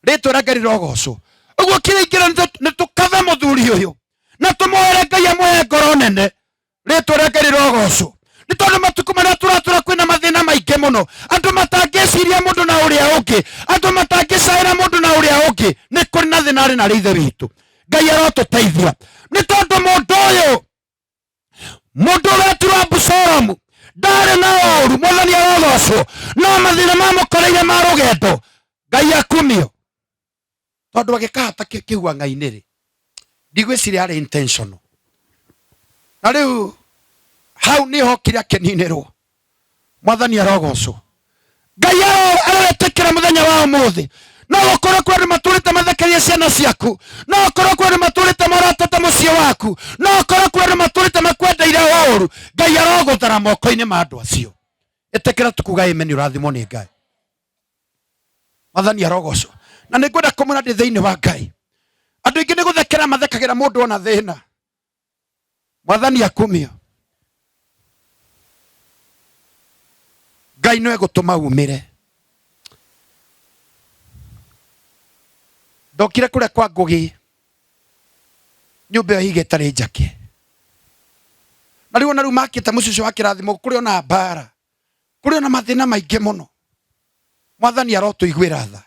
Rĩtwa rĩa Ngai rĩrogocwo. Ũguo kĩrĩa ingĩra nĩ tũkathe mũthuri ũyũ na tũmũhere Ngai amũhe ngoro nene. Rĩtwa rĩa Ngai rĩrogocwo. Nĩ tondũ matukũ marĩa tũratũra kwĩna mathĩna maingĩ mũno, andũ matangĩciria mũndũ na ũrĩa ũngĩ, andũ matangĩcaĩra mũndũ na ũrĩa ũngĩ. Nĩ kũrĩ na thĩna arĩ narĩ ithe witũ. Ngai arotũteithia. Nĩ tondũ mũndũ ũyũ, mũndũ ũretirwo Abusalomu ndarĩ na ũru, Mwathani arogocwo, no mathĩna mamũkoreire ma rũgendo. Ngai akumio. Tondũ agĩkahata kĩhuang'a-inĩ rĩ, ndigwĩciria yarĩ intentional. Na rĩu hau nĩho okire akĩninĩrwo. Mwathani arogocwo. Ngai aroetĩkĩra mũthenya wa ũmũthĩ. No gũkorwo kwĩ andũ matũrĩte mathekerie ciana ciaku, no gũkorwo kwĩ andũ matũrĩte moratete mũciĩ waku, no gũkorwo kwĩ andũ matũrĩte makwendeire ũru. Ngai arogũthara moko-inĩ ma andũ acio. Ĩtĩkĩra tu kuga amen, ũrathimwo nĩ Ngai. Mwathani arogocwo. Na nĩ ngwenda kũmwĩra ndĩ thĩinĩ wa Ngai. Andũ aingĩ nĩ gũthekera mathekagĩra mũndũ ona thĩna. Mwathani akumio. Ngai no egũtũma umĩre. Ndokire kũrĩa kwa Ngũgĩ, nyũmba ĩyo higa ĩtarĩ njake. Na rĩu ona rĩu makĩte mũciĩ ũcio wa kĩrathimo, kũrĩ ona mbara, kũrĩ ona mathĩna maingĩ mũno. Mwathani arotũiguĩra tha,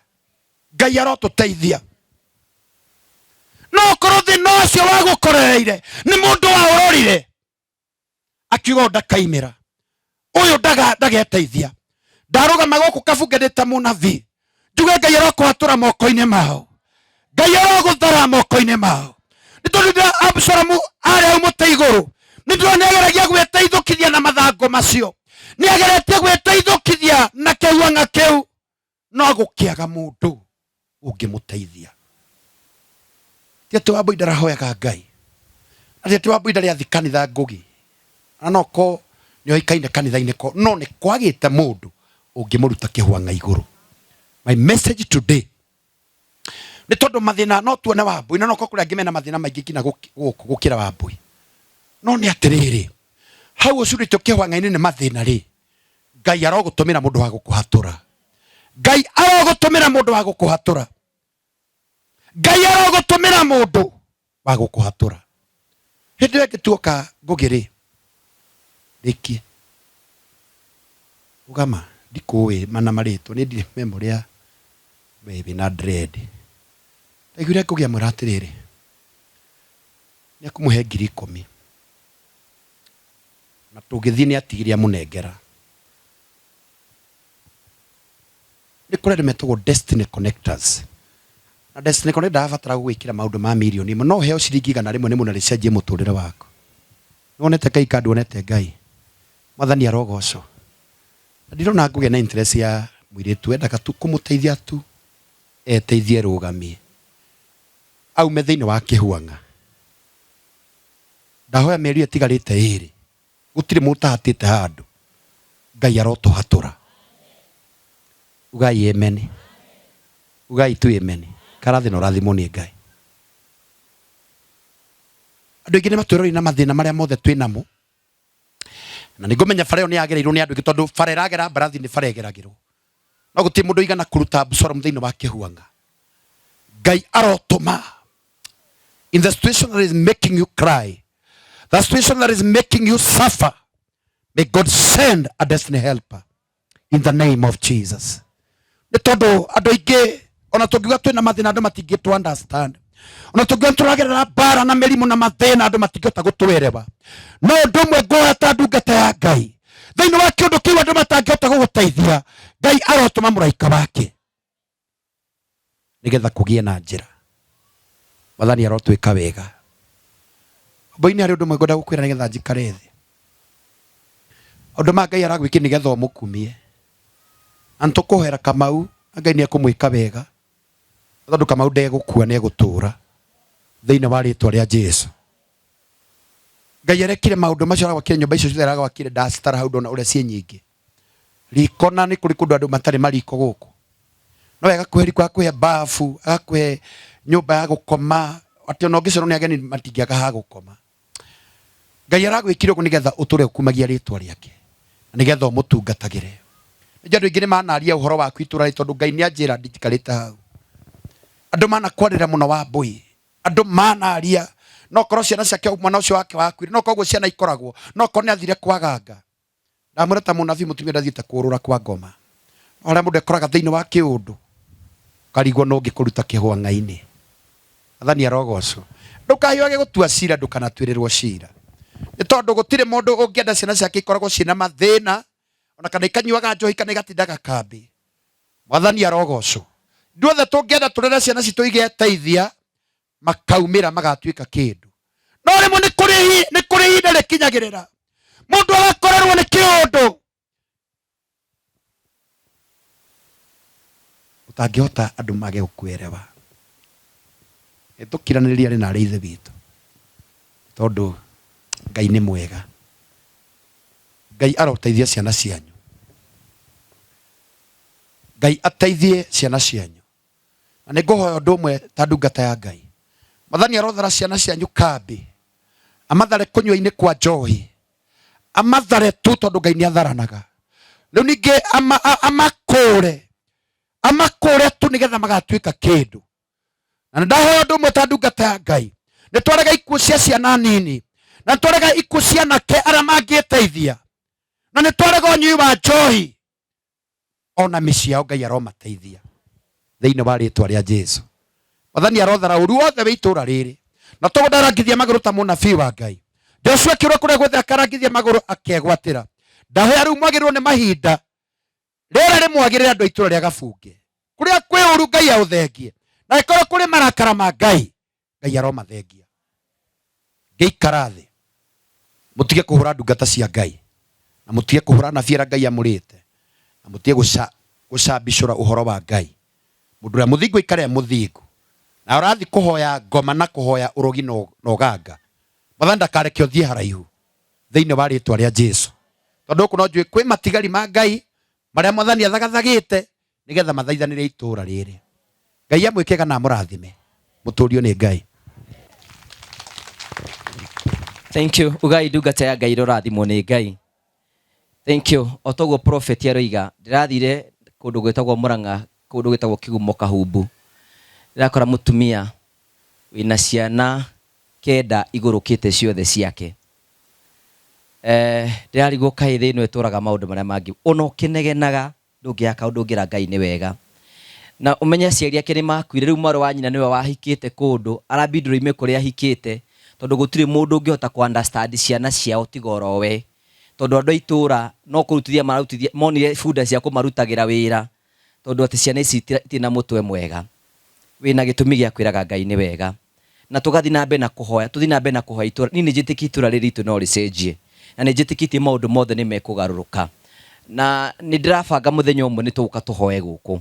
Ngai arotũteithia. No ũkorwo thĩna ũcio wagũkorereire nĩ mũndũ wa ũrorire akiuga ũyũ ndakaimĩra, ũyũ ndageteithia. Ndarũgama gũkũ kabunge ndĩ ta mũnabii, njuge Ngai arokũhatũra moko-inĩ mao, Ngai arogũthara moko-inĩ mao. Nĩ tondũ rĩrĩa Abusalomu arĩ hau mũtĩ igũrũ, nĩ ndĩrona nĩ ageragia gwĩteithũkithia na mathangũ macio, nĩ ageretie gwĩteithũkithia na kĩhuang'a kĩu, no gũkĩaga mũndũ ũngĩmũteithia. Ti atĩ Wambũi ndarahoyaga Ngai, na ti atĩ Wambũi ndarĩ athi kanitha Ngũgĩ, na no ko nĩ oĩkaine kanitha-inĩ ko, no nĩ kwagĩte mũndũ ũngĩmũruta kĩhuang'a igũrũ. My message today, nĩ tondũ mathĩna no tuone Wambũi, na no ko kũrĩ angĩ mena mathĩna maingĩ nginya gũkũ gũkĩra Wambũi. No nĩ atĩrĩrĩ, hau ũcurĩtio kĩhuang'a-inĩ nĩ mathĩna rĩ, Ngai arogũtũmĩra mũndũ wa gũkũhatũra. Ngai arogũtũmĩra mũndũ wa gũkũhatũra. Ngai arogũtũmĩra mũndũ wa gũkũhatũra. Hĩndĩ ĩyo ĩngĩ tuoka Ngũgĩ rĩ, rĩkie. Rũgama, ndikũĩ mana marĩtwa, niĩ ndirĩ memory ya we wĩna dread. Ndaiguire Ngũgĩ amwĩra atĩrĩrĩ, nĩ ekũmũhe 10,000. Na tũgĩthiĩ nĩ atigire amũnengera. Nĩ kũrĩ andũ metagwo destiny connectors. Na destiny connector ndarabatara gũgwĩkĩra maũndũ ma mirioni ĩmwe, no ũheo ciringi 100 nĩ mũndũ na rĩcenjie mũtũrĩre waku. Nĩ wonete Ngai kana nduonete Ngai? Mwathani arogocwo. Na ndirona ngũgĩa na interest ya mũirĩtu, endaga tu kũmũteithia tu eteithie erũgamie, aume thĩinĩ wa kĩhuang'a. Ndahoya mĩeri ĩyo ĩtigarĩte ĩrĩ, gũtirĩ mũndũ ũtahatĩte handũ. Ngai arotũhatũra. Ugai amen. Ugai tu amen. Karathi na ũrathimwo nĩ Ngai. Andũ aingĩ nĩ matwĩroreire na mathĩna marĩa mothe twĩ namo. Na nĩ ngũmenya bara ĩyo nĩ yagereirwo nĩ andũ aingĩ tondũ bara ĩragera mbarathi nĩ bara ĩgeragĩrwo. No gũtirĩ mũndũ ũigana kũruta Abusalomu thĩinĩ wa kĩhuanga. Ngai arotũma in the situation that is making you cry, the situation that is making you suffer, may God send a destiny helper in the name of Jesus. Nĩ tondũ andũ aingĩ ona tũngiuga twĩna mathĩna andũ matingĩtũ understand, ona tũngiuga tũragerera mbara na mĩrimũ na mathĩna andũ matingĩhota gũtwerewa. No ũndũ ũmwe ngũhoya ta ndungata ya Ngai, thĩinĩ wa kĩũndũ kĩu andũ matangĩhota gũgũteithia, Ngai arotũma mũraika wake nĩgetha kũgĩe na njĩra. Mwathani arotwĩka wega. Mboini harĩ ũndũ ũmwe ngwenda gũkwĩra nĩgetha njikare thĩ. Maũndũ ma Ngai aragwĩkire nĩgetha ũmũkumie. Na nĩtũkũhoera Kamau na Ngai nĩekũmwĩka wega. Tondũ Kamau ndegũkua nĩegũtũra thĩinĩ wa rĩtwa rĩa Jesu. Ngai arekire maũndũ macio aragwakire nyũmba icio ciothe aragwakire ndacitara hau ndona ũrĩa ciĩ nyingĩ. Riko na nĩ kũrĩ kũndũ andũ matarĩ mariko gũkũ. No agakũhe riko agakũhe bafu agakũhe nyũmba ya gũkoma atĩ ona ũngĩcerwo nĩ ageni matingĩaga ha gũkoma. Ngai aragwĩkire ũguo nĩgetha ũtũre ũkumagia rĩtwa rĩake na nĩgetha ũmũtungatagĩre. Nĩnjũĩ andũ aingĩ nĩ manaria ũhoro waku itũra rĩ tondũ Ngai nĩ anjĩra ndikarĩte hau. Andũ manakwarĩra mũno Wambũi, andũ manaria no korwo ciana ciake mwana ũcio wake wakuire, no korwo ũguo ciana ikoragwo, no korwo nĩ athire kwaganga. Ndamwĩra ta mũnabii mũtumia ndathiĩte kũũrũra kwa ngoma. No harĩa mũndũ ekoraga thĩinĩ wa kĩũndũ, ũkarigwo nũ ũngĩkũruta kĩhwang'a-inĩ. Athani arogocwo. Ndũkahiũhage gũtua cira ndũkanatuĩrĩrwo cira. Nĩ tondũ gũtirĩ mũndũ ũngĩenda ciana ciake ikoragwo ciĩna mathĩna, ona kana ikanyuaga njohi kana igatindaga kambĩ. Mwathani arogocwo. Ithuothe tũngĩenda tũrere ciana citũ igeteithia, makaumĩra magatuĩka kĩndũ no rĩmwe nĩ kũrĩ hi- nĩ kũrĩ ihinda rĩkinyagĩrĩra mũndũ agakorerwo nĩ kĩũndũ ũtangĩhota andũ mage gũkwerewa tũkiranĩrĩria arĩ na arĩ ithe witũ tondũ Ngai nĩ mwega. Ngai aroteithia ciana cianyu. Ngai ateithie ciana cianyu. Na nĩ ngũhoya ũndũ ũmwe ta ndungata ya Ngai. Mwathani arothara ciana cianyu kambĩ, amathare kũnyua-inĩ kwa njohi, amathare tu tondũ Ngai nĩ atharanaga. Rĩu ningĩ amakũre, amakũre tu nĩgetha magatuĩka kĩndũ. Na nĩ ndahoya ũndũ ũmwe ta ndungata ya Ngai, nĩ twarega ikuũ cia ciana nini, na nĩ twarega ikuũ cia anake arĩa mangĩteithia, na nĩ twarega ũnyui wa njohi ona mĩciĩ yao Ngai aromateithia thĩinĩ wa rĩtwa rĩa Jesu. Mwathani arothara ũru wothe wĩ itũra rĩrĩ na toguo ndarangithia magũrũ ta mũnabii wa Ngai Joshua akĩũra kũrĩa guothe akarangithia magũrũ akegwatĩra. Ndahoya rĩu mwagĩrĩrwo nĩ mahinda rĩera rĩmwagĩrĩre andũ a itũra rĩa Gabunge kũrĩa kwĩ ũru Ngai aũthengie na ĩkorwo kũrĩ marakara ma Ngai Ngai aromathengia. Ngĩikara thĩ mũtige kũhũra ndungata cia Ngai na mũtige kũhũra anabii arĩa Ngai amũrĩte na mũtige gũcambicũra ũhoro wa Ngai. Mũndũ ũrĩa mũthingu aikare e mũthingu na ũrathiĩ kũhoya ngoma na kũhoya ũrogi na ũganga Mwathani ndakareke ũthiĩ haraihu thĩinĩ wa rĩtwa rĩa Jesu tondũ gũkũ no njũĩ kwĩ matigari ma Ngai marĩa Mwathani athagathagĩte nĩgetha mathaithanĩre itũũra rĩrĩ. Ngai amwĩke kana amũrathime. Mũtũrio nĩ Ngai. Thank you. Ugai ndungata ya Ngai rũrathimwo nĩ Ngai. Thank you. O toguo prophet aroiga, ndĩrathire kũndũ gwĩtagwo Murang'a, kũndũ gwĩtagwo Kĩgumo Kahumbu. Ndĩrakora mũtumia wĩna ciana kenda igũrũkĩte ciothe ciake. Eh, ndĩrarigwo kaĩ thĩ ĩno ĩtũraga maũndũ marĩa mangĩ. Ona ũkĩnegenaga ndũngĩaka ũndũ ũngĩra Ngai nĩ wega. Na ũmenye aciari ake nĩ makuire, rĩu mwarĩ wa nyina nĩwe wahikĩte kũndũ, arabindwo oime kũrĩa ahikĩte, tondũ gũtirĩ mũndũ ũngĩhota kũ understand ciana ciao tiga oro we. Tondũ andũ a itũra no kũrutithia mararutithia, monire bunda cia kũmarutagĩra wĩra, tondũ atĩ ciana ici itirĩ na mũtwe mwega. Wĩna gĩtũmi gĩa kwĩraga Ngai nĩ wega. Na tũgathiĩ na mbere na kũhoya, tũthiĩ na mbere na kũhoya itũra. Niĩ nĩ njĩtĩkĩtie itũra rĩrĩ ritũ no rĩcenjie. Na nĩ njĩtĩkĩtie maũndũ mothe nĩ mekũgarũrũka. Na nĩ ndĩrabanga mũthenya ũmwe nĩ tũgũka tũhoe gũkũ.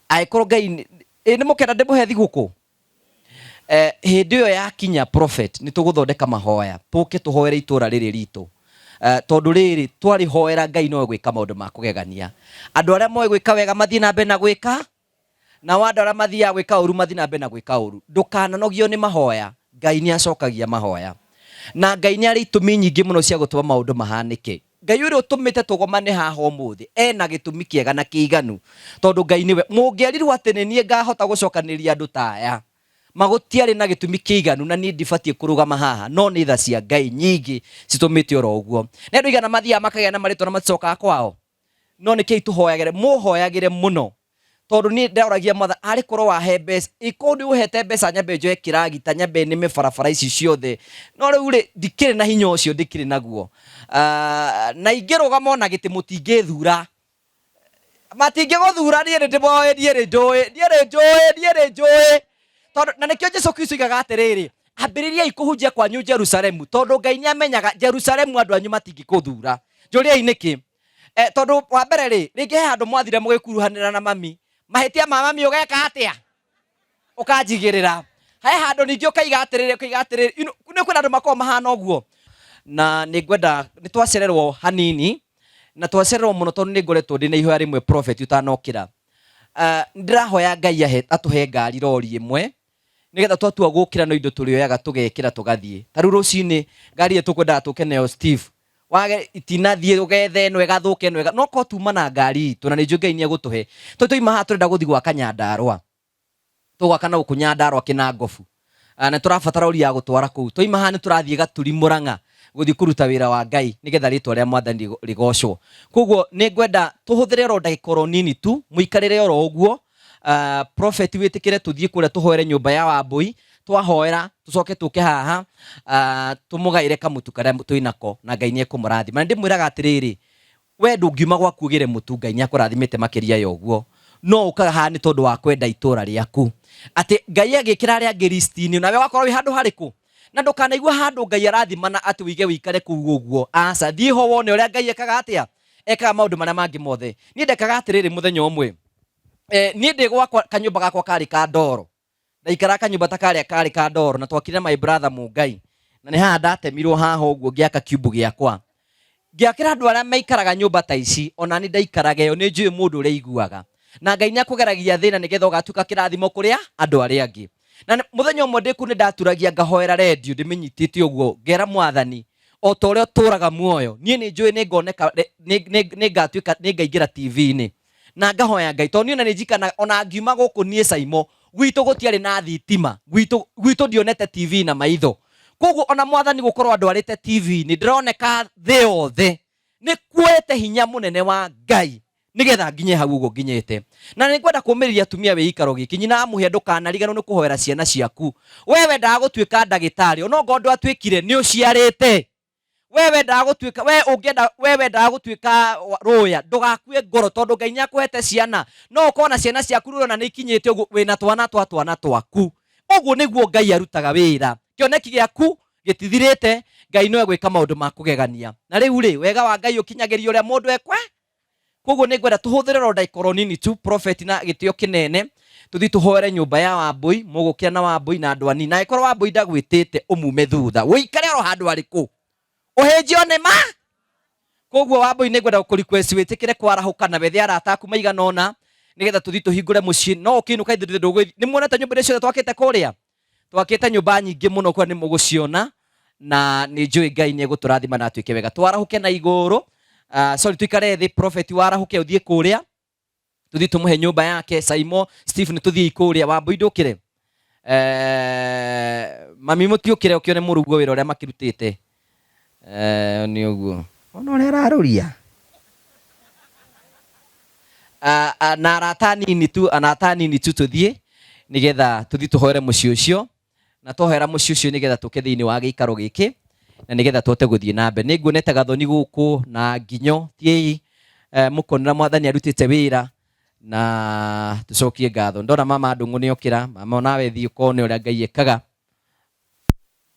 Angĩkorwo Ngai, ĩ nĩ mũkenda ndĩmũhe thigũkũ? Eh, hĩndĩ ĩyo yakinya prophet nĩ tũgũthondeka mahoya tũke tũhoere itũra rĩrĩ ritũ. Eh, tondũ rĩrĩ twarĩhoera Ngai no egwĩka maũndũ ma kũgegania. Andũ arĩa moĩ gwĩka wega mathiĩ na mbere na gwĩka, nao andũ arĩa mathiaga gwĩka ũru mathiĩ na mbere na gwĩka ũru. Ndũkananogio nĩ mahoya, Ngai nĩ acokagia mahoya. Na Ngai nĩ arĩ itũmi nyingĩ mũno cia gũtũma maũndũ mahanĩke. Ngai ũrĩa ũtũmĩte tũgomane haha ũmũthĩ ena gĩtũmi kĩega na kĩiganu, tondũ Ngai nĩwe. Mũngĩerirwo atĩ nĩ niĩ ngahota gũcokanĩrĩria andũ ta aya, ma gũtiarĩ na gĩtũmi kĩiganu na niĩ ndibatiĩ kũrũgama haha, no nĩ tha cia Ngai nyingĩ citũmĩte oro ũguo. Nĩ andũ aigana mathiaga makagĩa na marĩtwa na maticokaga kwao? No nĩkĩi tũhoyagĩre? Mũhoyagĩre mũno, tondũ niĩ ndĩroragia Mwathani, arĩ korwo wahe mbeca, ĩkorwo nĩ ũhete mbeca nyambe njoe kĩragita nyambe nĩme barabara ici ciothe, no rĩu rĩ ndikĩrĩ na hinya ũcio, ndikĩrĩ naguo. Na ingĩrũgama ona gĩtĩ mũtingĩthura, matingĩgũthura, niĩ nĩ ndĩmoĩ, niĩ nĩ njũĩ, niĩ nĩ njũĩ, niĩ nĩ njũĩ. Tondũ, na nĩkĩo Jesu Kristo oigaga atĩrĩrĩ, ambĩrĩriai kũhunjia kwanyu Jerusalemu, tondũ Ngai nĩ amenyaga Jerusalemu andũ anyu matingĩkũthura. Njũriai nĩkĩ? Tondũ wa mbere rĩ, rĩngĩ he handũ mwathire mũgĩkuruhanĩra na mami, mahĩtia ma mami ũgeka atĩa? Ũkanjigĩrĩra. He handũ ningĩ ũkaiga atĩrĩrĩ, ũkaiga atĩrĩrĩ, you know, nĩ kwĩna andũ makoragwo mahana ũguo. Na nĩ ngwenda, nĩ twacererwo hanini, na twacererwo mũno tondũ nĩ ngoretwo ndĩna ihoya rĩmwe prophet ũtanokĩra. Ndĩrahoya Ngai ahe, atũhe ngari rori ĩmwe, nĩgetha twatua gũkĩra no indo tũrĩoyaga tũgekĩra tũgathiĩ. Ta rĩu rũcinĩ ngari ĩrĩa tũkwendaga tũke nayo Steve, wage itinathiĩ ũgethe ĩno ĩgathũke ĩno ĩga, no korwo tuma na ngari itũ na nĩ njũĩ Ngai nĩ egũtũhe. Tondũ twaima haha tũrenda gũthiĩ gwaka Nyandarũa. Tũgwaka na gũkũ Nyandarũa Kĩnangobu. Na tũrabatara rori ya gũtwara kũu. Twaima haha nĩ tũrathiĩ Gaturi Mũrang'a gũthiĩ kũruta wĩra wa Ngai nĩgetha rĩtwa rĩa Mwathani rĩgocwo. Koguo nĩ ngwenda tũhũthĩre oro ndagĩka oro nini tu, mũikarĩre oro ũguo. Prophet wĩtĩkĩre tũthiĩ kũrĩa tũhoere nyũmba ya Wambũi, twahoera tũcoke tũke haha tũmũgaĩre kamũtu karĩa twĩnako na Ngai nĩ ekũmũrathima. Na ndĩmwĩraga atĩrĩrĩ, we ndũngiuma gwaku ũgĩre mũtu, Ngai nĩ akũrathimĩte makĩria ya ũguo. No ũkaga haha nĩ tondũ wa kwenda itũra rĩaku. Atĩ Ngai agĩkĩra arĩa angĩ list-inĩ, nawe ũgakorwo wĩ handũ harĩkũ? Na ndũkanaigua handũ Ngai arathimana atĩ ũige wĩikare kũu ũguo. Aca, thiĩ ho wone ũrĩa Ngai ekaga atĩa? Ekaga maũndũ marĩa mangĩ mothe. Niĩ ndekaga atĩrĩrĩ mũthenya ũmwe. Niĩ ndĩ gwakwa kanyũmba gakwa karĩ ka ndoro. Ndaikaraga kanyũmba ta karĩa karĩ ka ndoro na twakire na my brother Mũngai. Na nĩ haha ndatemirwo haha ũguo ngĩaka kiumbu gĩakwa. Ngĩakĩra andũ arĩa maikaraga nyũmba ta ici, ona niĩ ndaikaraga ĩyo, nĩ njũĩ mũndũ ũrĩa aiguaga. Na Ngai nĩ akũgeragia thĩna nĩgetha ũgatuĩka kĩrathimo kũrĩa andũ arĩa angĩ. Na mũthenya ũmwe ndĩ kũu nĩ ndaturagia ngahoera redio ndĩmĩnyitĩte ũguo, ngera Mwathani, o ta ũrĩa ũtũraga muoyo, niĩ nĩ njũĩ nĩ ngoneka, nĩ ngatuĩka, nĩ ngaingĩra TV-inĩ. Na ngahoya Ngai, tondũ niĩ ona nĩ njikanaga, ona ngiuma gũkũ niĩ Saimo, gwitũ gũtiarĩ na thitima, gwitũ ndionete TV na maitho. Koguo ona Mwathani gũkorwo andwarĩte TV-inĩ, ndĩroneka thĩ yothe, nĩ kuoete hinya mũnene wa Ngai nĩgetha nginye hau ũguo nginyĩte. Na nĩ ngwenda kũmĩrĩria atumia wĩ gĩikaro gĩkĩ, nyina wa mũhĩa ndũkanariganĩrwo nĩ kũhoera ciana ciaku. We wendaga gũtuĩka ndagĩtarĩ, ona ongorwo ndwatuĩkire, nĩ ũciarĩte. We wendaga gũtuĩka, we ũngĩenda, we wendaga gũtuĩka rũya, ndũgakue ngoro tondũ Ngai nĩ akũhete ciana. No ũkorwo na ciana ciaku rĩu ona nĩ ikinyĩte ũguo, wĩna twana twa twana twaku. Ũguo nĩguo Ngai arutaga wĩra. Kĩoneki gĩaku gĩtithirĩte, Ngai no egwĩka maũndũ ma kũgegania. Na rĩu rĩ, wega wa Ngai ũkinyagĩria ũrĩa mũndũ ekwe. Koguo nĩ ngwenda tũhũthĩre oro ndagĩka oro nini tu, prophet na gĩtĩo kĩnene, tũthiĩ tũhoere nyũmba ya Wambũi, mũgũkĩra na Wambũi na andũ anini. Na angĩkorwo Wambũi ndagwĩtĩte, ũmume thutha, ũikare oro handũ arĩkũ, ũhĩnjio nĩ ma. Koguo Wambũi nĩ ngwenda gũkũ request wĩtĩkĩre kwarahũka na wethe arata aku maigana ũna, nĩgetha tũthiĩ tũhingũre mũciĩ. No ũkĩinũka ithuĩ ndũgũthiĩ. Nĩ muonete nyũmba iria ciothe twakĩte kũrĩa? Twakĩte nyũmba nyingĩ mũno kũrĩa nĩ mũgũciona, na nĩ njũĩ Ngai nĩ egũtũrathima na atuĩke wega. Twarahũke na igũrũ, sorry, tũikare thĩ, prophet warahũke ũthiĩ kũrĩa, tũthiĩ tũmũhe nyũmba yake. Saimo, Steve, nĩ tũthiĩ kũrĩa. Wambũi ndũkĩre. Mami mũtiũkĩre ũkĩone mũrũguo wĩra ũrĩa makĩrutĩte. Nĩ ũguo. Ona ũrĩa ararũria. Na arata anini tu, arata anini tu tũthiĩ nĩgetha tũthiĩ tũhoere mũciĩ ũcio, na twahoera mũciĩ ũcio nĩgetha tũke thĩinĩ wa gĩikaro gĩkĩ na nĩgetha tũhote gũthiĩ na mbere. Nĩ nguonete Gathoni gũkũ na Nginyo, thiĩi mũkonera Mwathani arutĩte wĩra na tũcokie ngatho. Ndona mama Ndũng'ũ nĩ okĩra, mama onawe thiĩ ũkone ũrĩa Ngai ekaga.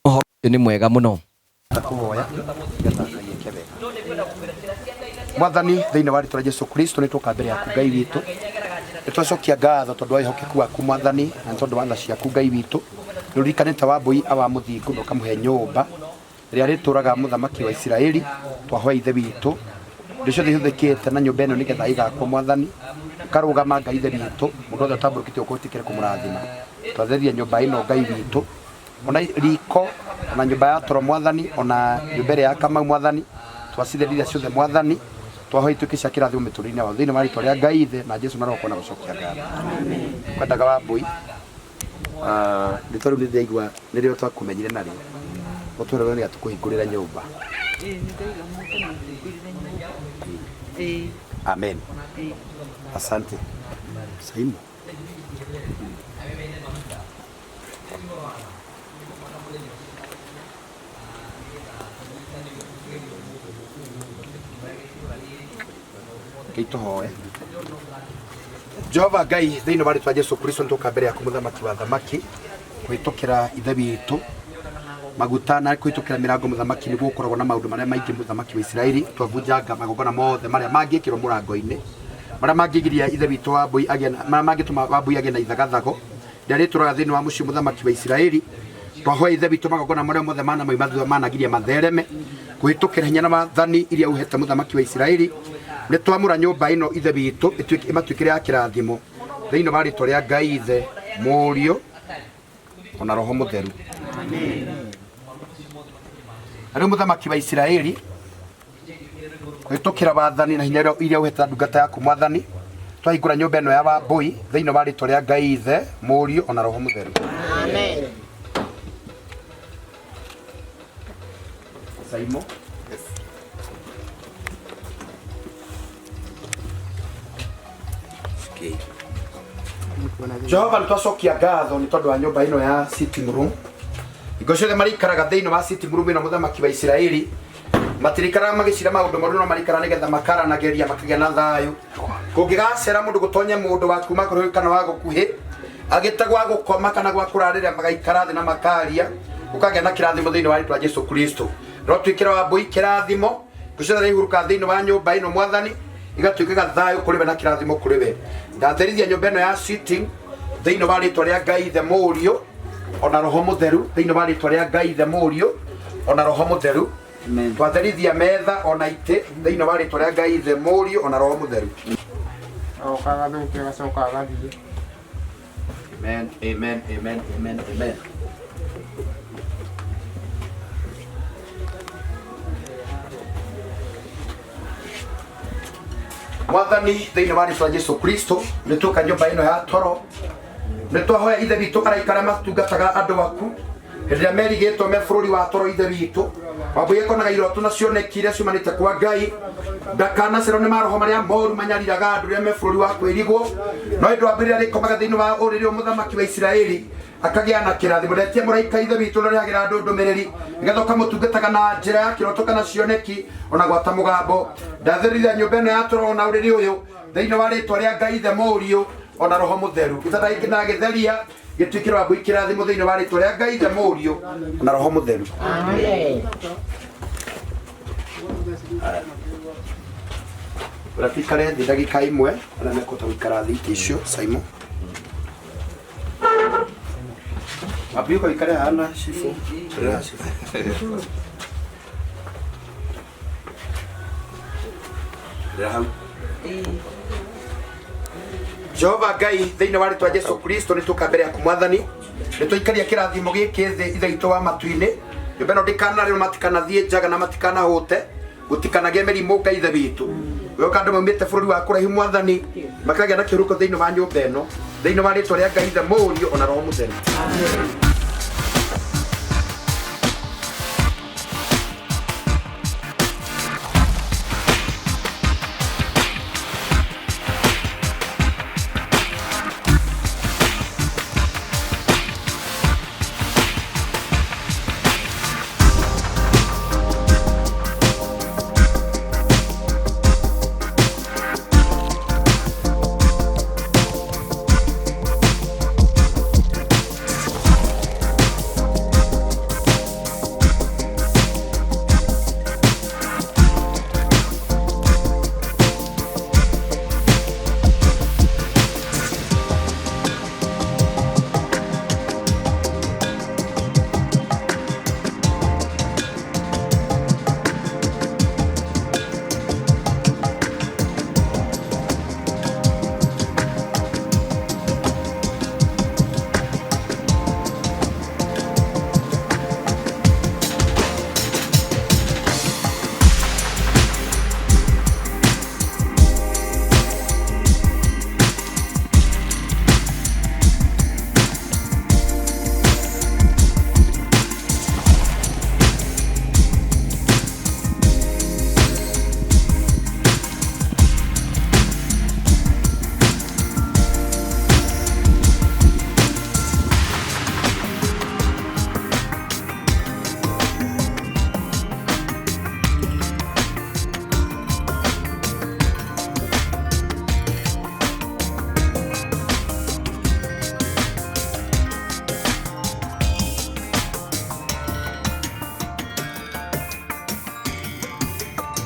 Ũhoro ũcio nĩ mwega mũno. Kũhoya nĩgetha Ngai eke wega. Mwathani, thĩinĩ wa rĩtwa rĩa Jesu Kristo nĩ twoka mbere yaku Ngai witũ. Nĩ twacokia ngatho tondũ wa wĩhokeku waku Mwathani, na nĩ tondũ wa tha ciaku Ngai witũ. Nĩ ũririkanĩte Wambũi awa mũthingu na ũkamũhe nyũmba ĩrĩa arĩtũraga mũthamaki wa Isiraeli. Twahoya Ithe witũ, indo ciothe ihũthĩkĩte na nyũmba ĩno nĩgetha ĩgakwo Mwathani, ũkarũgama Ngai Ithe witũ, mũndũ wothe ũtambũrũkĩtie guoko wĩtĩkĩre kũmũrathima. Twatheria nyũmba ĩno Ngai witũ, ona riko, ona nyũmba ya toro Mwathani, ona nyũmba ĩrĩa ya Kamau Mwathani, twacitheriria ciothe Mwathani, twahoya ituĩke cia kĩrathimo mĩtũrĩre-inĩ yao thĩinĩ wa rĩtwa rĩa Ngai Ithe na Jesu na Roho kona gũcokia ngatho. Kwendaga Wambũi, rĩtwa rĩu nĩndĩraigua nĩrĩo twakũmenyire narĩo, ũtwĩre nĩgetha tũkũhingũrĩre nyũmba. Amen. Asante. Saimu. Rekei tũhoe. Jehova Ngai, thĩinĩ wa rĩtwa Jesu Kristo nĩtũka mbere yaku mũthamaki wa thamaki kũhĩtũkĩra ithe witũ Maguta na kũhĩtũkĩra mĩrango mũthamaki nĩguo gũkoragwo na maũndũ marĩa maingĩ mũthamaki wa Isiraeli. Twabunjanga magongona mothe marĩa mangĩkĩrwo mũrango-inĩ, marĩa mangĩgiria ithe witũ Wambui agĩe na, marĩa mangĩtũma Wambui agĩe na ithagathago rĩrĩa rĩtũraga thĩinĩ wa mũciĩ mũthamaki wa Isiraeli. Twahoya ithe witũ magongona marĩa mothe manamoima thutha managiria mathereme kũhĩtũkĩra hinya na wathani iria ũhete mũthamaki wa Isiraeli. Nĩ twamũra nyũmba ĩno ithe witũ ĩmatuĩkĩre ya kĩrathimo thĩinĩ wa rĩtwa rĩa Ngai Ithe, Mũriũ ona Roho Mũtheru. Na rĩu mũthamaki wa Isiraeli kũhĩtũkĩra wathani na hinya iria ũhete ndungata yaku mwathani, twahingũra nyũmba ĩno ya Wambui thĩinĩ wa rĩtwa rĩa Ngai Ithe, Mũriũ ona Roho Mũtheru. Amen. Saimo. Jehova nĩ twacokia ngatho nĩ tondũ wa nyũmba ĩno ya sitting room. Hingo ciothe marĩikaraga thĩinĩ wa sitting room ĩno mũthamaki wa Isiraeli matirikaraga magĩcira maũndũ moru no marikara nĩgetha makaranagĩria makagĩa na thayũ. Kũngĩgacera mũndũ gũtonye mũndũ wa kuma kũraihu kana wa gũkuhĩ agĩte gwa gũkoma kana gwa kũrarĩra magaikara thĩ na makaria gũkagĩa na kĩrathimo thĩinĩ wa rĩtwa Jesu Kristo. No twĩkĩre Wambui kĩrathimo ngũciothe ihuruka thĩinĩ wa nyũmba ĩno mwathani igatuĩkaga thayũ kũrĩ we na kĩrathimo kũrĩ we. Ndatherithia nyũmba ĩno ya sitting thĩinĩ wa rĩtwa rĩa Ngai Ithe, Mũriũ ona Roho Mũtheru, thĩinĩ wa rĩtwa rĩa Ngai Ithe, Mũriũ ona Roho Mũtheru. Twatherithia metha ona itĩ thĩinĩ wa rĩtwa rĩa Ngai Ithe, Mũriũ ona Roho Mũtheru. Agoka agathũkia agacoka agathiĩ. Amen, amen, amen, amen, amen. Mwathani thĩinĩ wa rĩtwa Jesu Kristo nĩ tuoka nyũmba ĩno ya toro nĩ twahoya ithe witũ araikara matungataga andũ aku hĩndĩ ĩrĩa merigĩtwo me bũrũri wa toro ithe witũ Wambui ekonaga iroto na cioneki iria ciumanĩte kwa Ngai ndakanacerwo nĩ maroho marĩa moru manyariraga andũ rĩrĩa me bũrũri wa kwĩrigwo no ĩndĩ wambĩrĩria rĩkomaga thĩinĩ wa ũrĩrĩ wa mũthamaki wa Isiraeli akagĩa na kĩrathimo. Ndetia mũraika ithe witũ ũrĩa ũrehagĩra andũ ndũmĩrĩri nĩgetha ũkamũtungataga na njĩra ya kĩroto kana cioneki ona gwata mũgambo. Ndathĩrĩria nyũmba ĩno ya toro na ũrĩrĩ ũyũ thĩinĩ wa rĩtwa rĩa Ngai Ithe, Mũriũ ona Roho Mũtheru. Gĩtanda na gĩtheria gĩtuĩkĩre Wambui kĩrathimo thĩinĩ wa rĩtwa rĩa Ngai Ithe, Mũriũ na Roho Mũtheru. Ũrĩa tuikare thĩ ndagĩka ĩmwe arĩa mekũhota gũikara thĩ itĩ icio. Simon Wambui ũka ũikare haha na cibũ. Rĩra cibũ. Rĩra hau. Jehova Ngai thĩinĩ wa rĩtwa Jesu Kristo nĩ tũka mbere yaku mwathani nĩ tũikaria kĩrathimo gĩkĩ thĩ ithe witũ wa matu-inĩ nyũmba ĩno ndĩkanarĩrwo matikanathiĩ njaga na matikanahũte gũtikanagĩe mĩrimũ Ngai ithe witũ weoka andũ maumĩte bũrũri wa kũraihu mwathani makagĩa na kĩhuruko thĩinĩ wa nyũmba ĩno thĩinĩ wa rĩtwa rĩa Ngai ithe, Mũriũ ona Roho Mũtheru.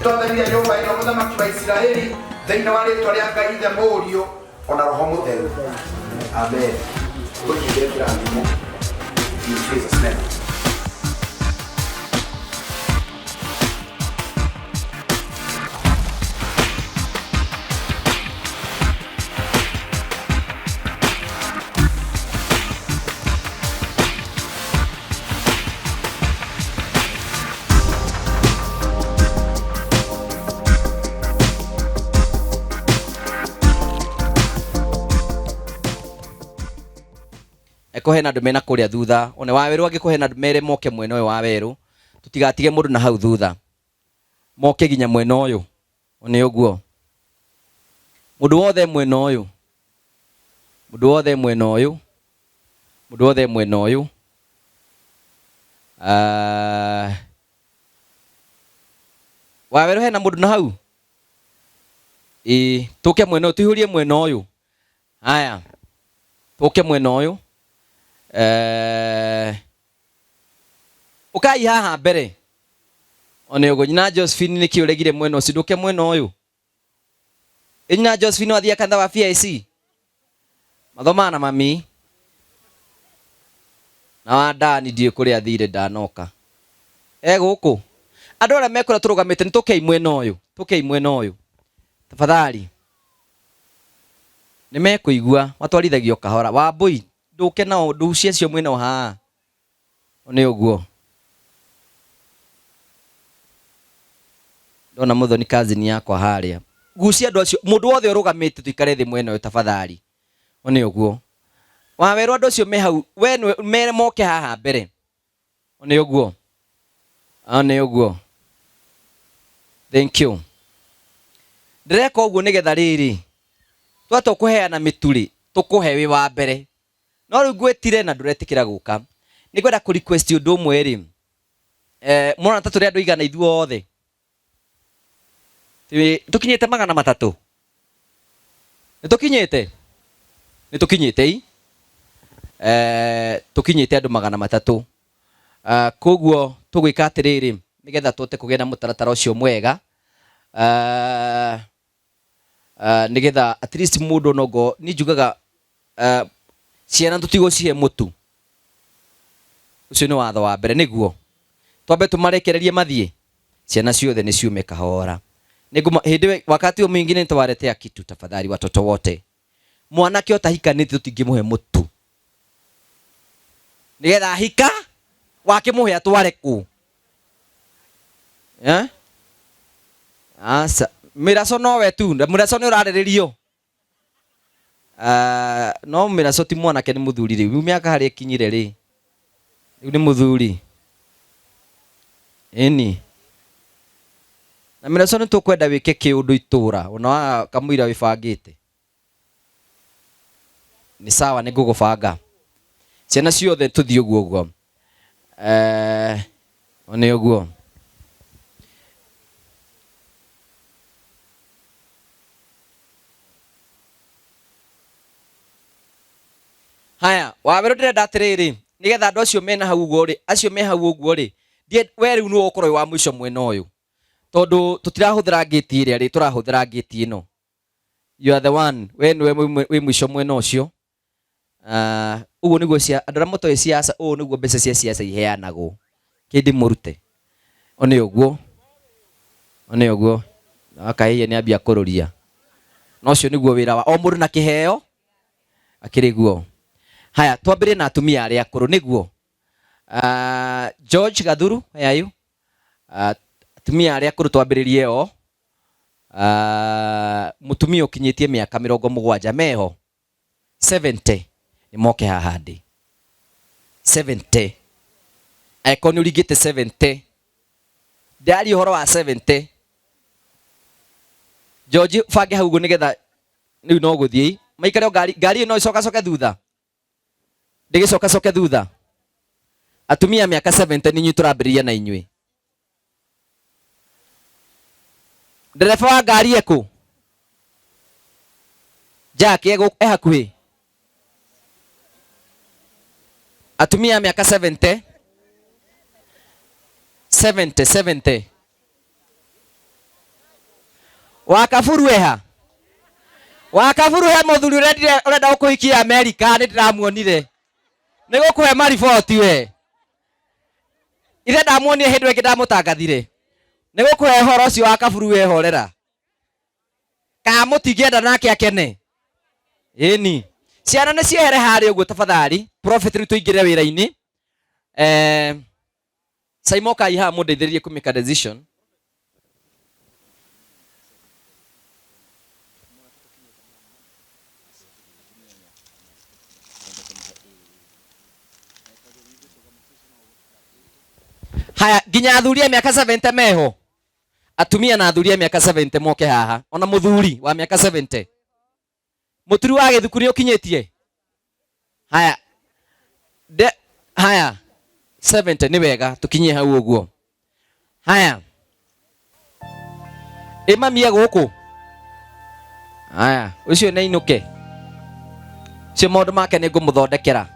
Nĩtwathanire nyũmba ĩno mũthamaki wa Isiraeli thĩinĩ wa rĩtwa rĩa Ngai Ithe Mũriũ ona Roho Mũtheru. Amen. Tũnyitĩre kĩrathimo. In Jesus name. Eko hena andũ mena kũrĩa thutha one wa werũ angĩkorwo hena andũ mere moke mwena ũyũ wa werũ tũtigatige mũndũ na hau thutha moke nginya mwena ũyũ one ũguo mũndũ wothe mwena ũyũ mũndũ wothe mwena ũyũ mũndũ wothe mwena ũyũ Ah, wa werũ hena mũndũ na hau ĩĩ tũke mwena ũyũ tũihũrie mwena ũyũ haya tũke mwena ũyũ eh ũkai haha mbere one ũguo nyina Josephine nĩkĩ ũregire mwena ũcio ndũke mwena ũyũ ĩ nyina Josephine wathiĩ kanitha wa PIC mathomaga na mami na wa Dani ndiũĩ kũrĩa athire ndanoka e gũkũ andũ arĩa mekũrĩa tũrũgamĩte nĩ tũkei mwena ũyũ tũkei mwena ũyũ tafadhali nĩ mekũigua matwarithagio kahora wambũi ndũke nao ndũcie acio mwena o haha nĩ ũguo ndona mũthoni cousin yakwa harĩa gucia andũ acio mũndũ wothe ũrũgamĩte tũikare thĩ mwena ũyũ tafadhali nĩ ũguo wawerwo andũ acio me hau we nĩwe- mere moke haha mbere nĩ ũguo nĩ ũguo thank you ndĩreka ũguo nĩgetha rĩrĩ twatua kũheana mĩtu rĩ tũkũhe wĩ wa mbere no rĩu ngwĩtire na ndũretĩkĩra gũka nĩ ngwenda kũ request ũndũ ũmwe rĩ eh, mũrona ta tũrĩ andũ igana ithuothe Tũkinyĩte 300 nĩ tũkinyĩte nĩ tũkinyĩte i eh, tũkinyĩte andũ 300 uh, koguo tũgwĩka atĩrĩrĩ nĩgetha tũhote kũgĩa na mũtaratara ũcio mwega uh, uh, nĩgetha at least mũndũ onongo niĩ njugaga uh, ciana tũtigũcihe mũtu ũcio nĩ watho wa mbere nĩguo twambe tũmarekererie mathiĩ ciana ciothe nĩ ciume kahora Nĩngũma- hĩndĩ ĩyo wakati huo mwingine nitawaletea kitu tafadhali watoto wote mwanake ũtahikanĩtie tũtingĩmũhe mũtu nĩgetha ahika wakĩmũhe atware kũ eh? Aca mĩraco nowe tu mĩraco nĩ ũrarĩrĩrio Ah, no mĩraco ti mwanake nĩ mũthuri rĩu rĩu mĩaka harĩa ĩkinyire rĩ rĩu nĩ mũthuri ĩni na mĩraco nĩ tũkwenda wĩke kĩũndũ itũra ona wa kamũira wĩbangĩte nĩ sawa nĩ ngũgũbanga ciana ciothe tũthiĩ ũguo ũguo eh, nĩ ũguo Haya, wawerũ ndĩrenda atĩrĩrĩ, nĩgetha andũ acio mena hau ũguo rĩ, acio me hau ũguo rĩ, we rĩu nĩwe ũgũkorwo wĩ wa mũico mwena ũyũ. Tondũ tũtirahũthĩra ngĩti ĩrĩa rĩ, tũrahũthĩra ngĩti ĩno. You are the one, we nĩwe wĩ mũico mwena ũcio. Ah, ũguo nĩguo cia andũ arĩa matoĩ siasa, ũũ nĩguo mbeca cia siasa iheanagwo. Kĩndĩ mũrute. O nĩ ũguo. O nĩ ũguo. Akahĩia nĩ ambia kũrũria. Na ũcio nĩguo wĩra wa o mũndũ na kĩheo akĩrĩ guo. Haya, twambĩrĩrie na atumia arĩa akũrũ nĩguo. Uh, George Gathuru, where are you? Uh, atumia arĩa akũrũ twambĩrĩrie o. Uh, mũtumia ũkinyĩtie mĩaka 70 meho 70 nĩ moke haha ndĩ 70 angĩkorwo nĩ ũringĩte 70 ndĩraria ũhoro wa 70 George bange hau ũguo nĩgetha rĩu no gũthiĩ maikare o ngari ngari ĩyo no ĩcokacoke thutha ndĩgĩcokacoke thutha atumia mĩaka 70 nĩ inyuĩ tũrambĩrĩria na inyuĩ Ndereba wa ngari ekũ? Jack e e hakuhĩ? Atumia a mĩaka 70 70 70 Wakaburu eha wakaburu he muthuri urendire urenda gukuhikia America ni ndiramuonire ni gukuhe mariboti we ithe ndamuonire hindi ĩngĩ ndamutangathire ni gukuhe horo ucio wa kaburu we horera kana mutingĩenda nake akene ĩni ciana nĩ ciehere harĩa ũguo tafadhali prophet rĩu tũingĩre wĩra-inĩ eh Saimo kai haha mũndeithĩrĩrie kũ make a decision. Haya nginya athuri a mĩaka 70 meho atumia na athuri a mĩaka 70 moke haha ona mũthuri wa mĩaka 70 mũturi wa gĩthuku nĩ ũkinyĩtie haya de haya 70 nĩ wega tũkinyie hau ũguo haya ĩ mami e gũkũ haya ũcio nĩ ainũke ũcio maũndũ make nĩ ngũmũthondekera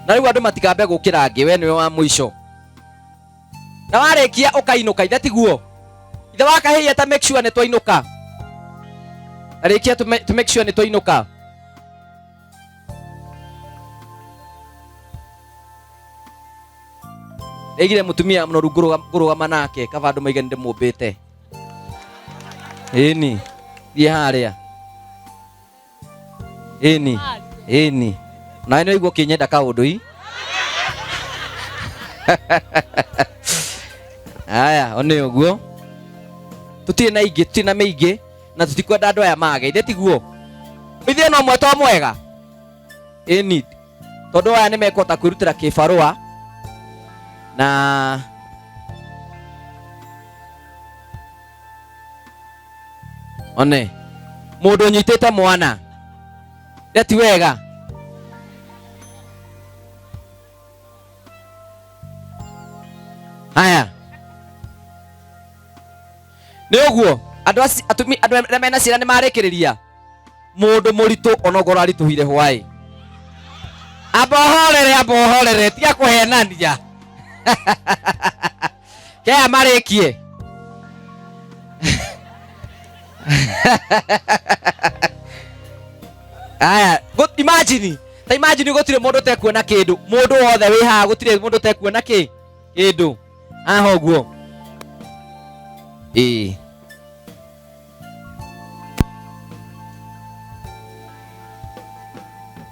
na rĩu andũ matikambe gũkĩra angĩ we nĩwe wa mũico na warĩkia ũkainũka ithe tiguo ithe wa kahĩia ta make sure nĩ twainũka arĩkia to make sure nĩ twainũka Ndaigire mũtumia mũnoru ngũrũgama nake kaba andũ maige nĩndĩmũmbĩte ĩni thiĩ harĩa ĩni ĩni nawe nĩ waigua ũkĩnyenda kaũndũ i aya one ũguo tũtirĩ na ingĩ tũtirĩ na mĩingĩ na tũtikwenda andũ aya mage ithe tiguo ithuĩ no mwe to mwega ĩni tondũ aya nĩ mekũhota kwĩrutĩra kĩbarũa na one mũndũ ũnyitĩte mwana Ĩyo ti wega haya nĩ ũguo andũ atumi andũ arĩa mena ciana nĩ marĩkĩrĩria mũndũ mũritũ onokorwo aritũhire hwaĩ amba ũhorere amba ũhorere tiga kũhenania kea marĩkie aya imagine ta imagine gũtirĩ mũndũ ũtekuona kĩndũ mũndũ wothe wĩ haha gũtirĩ mũndũ ũtekuona kĩ kĩndũ haha ũguo ĩĩ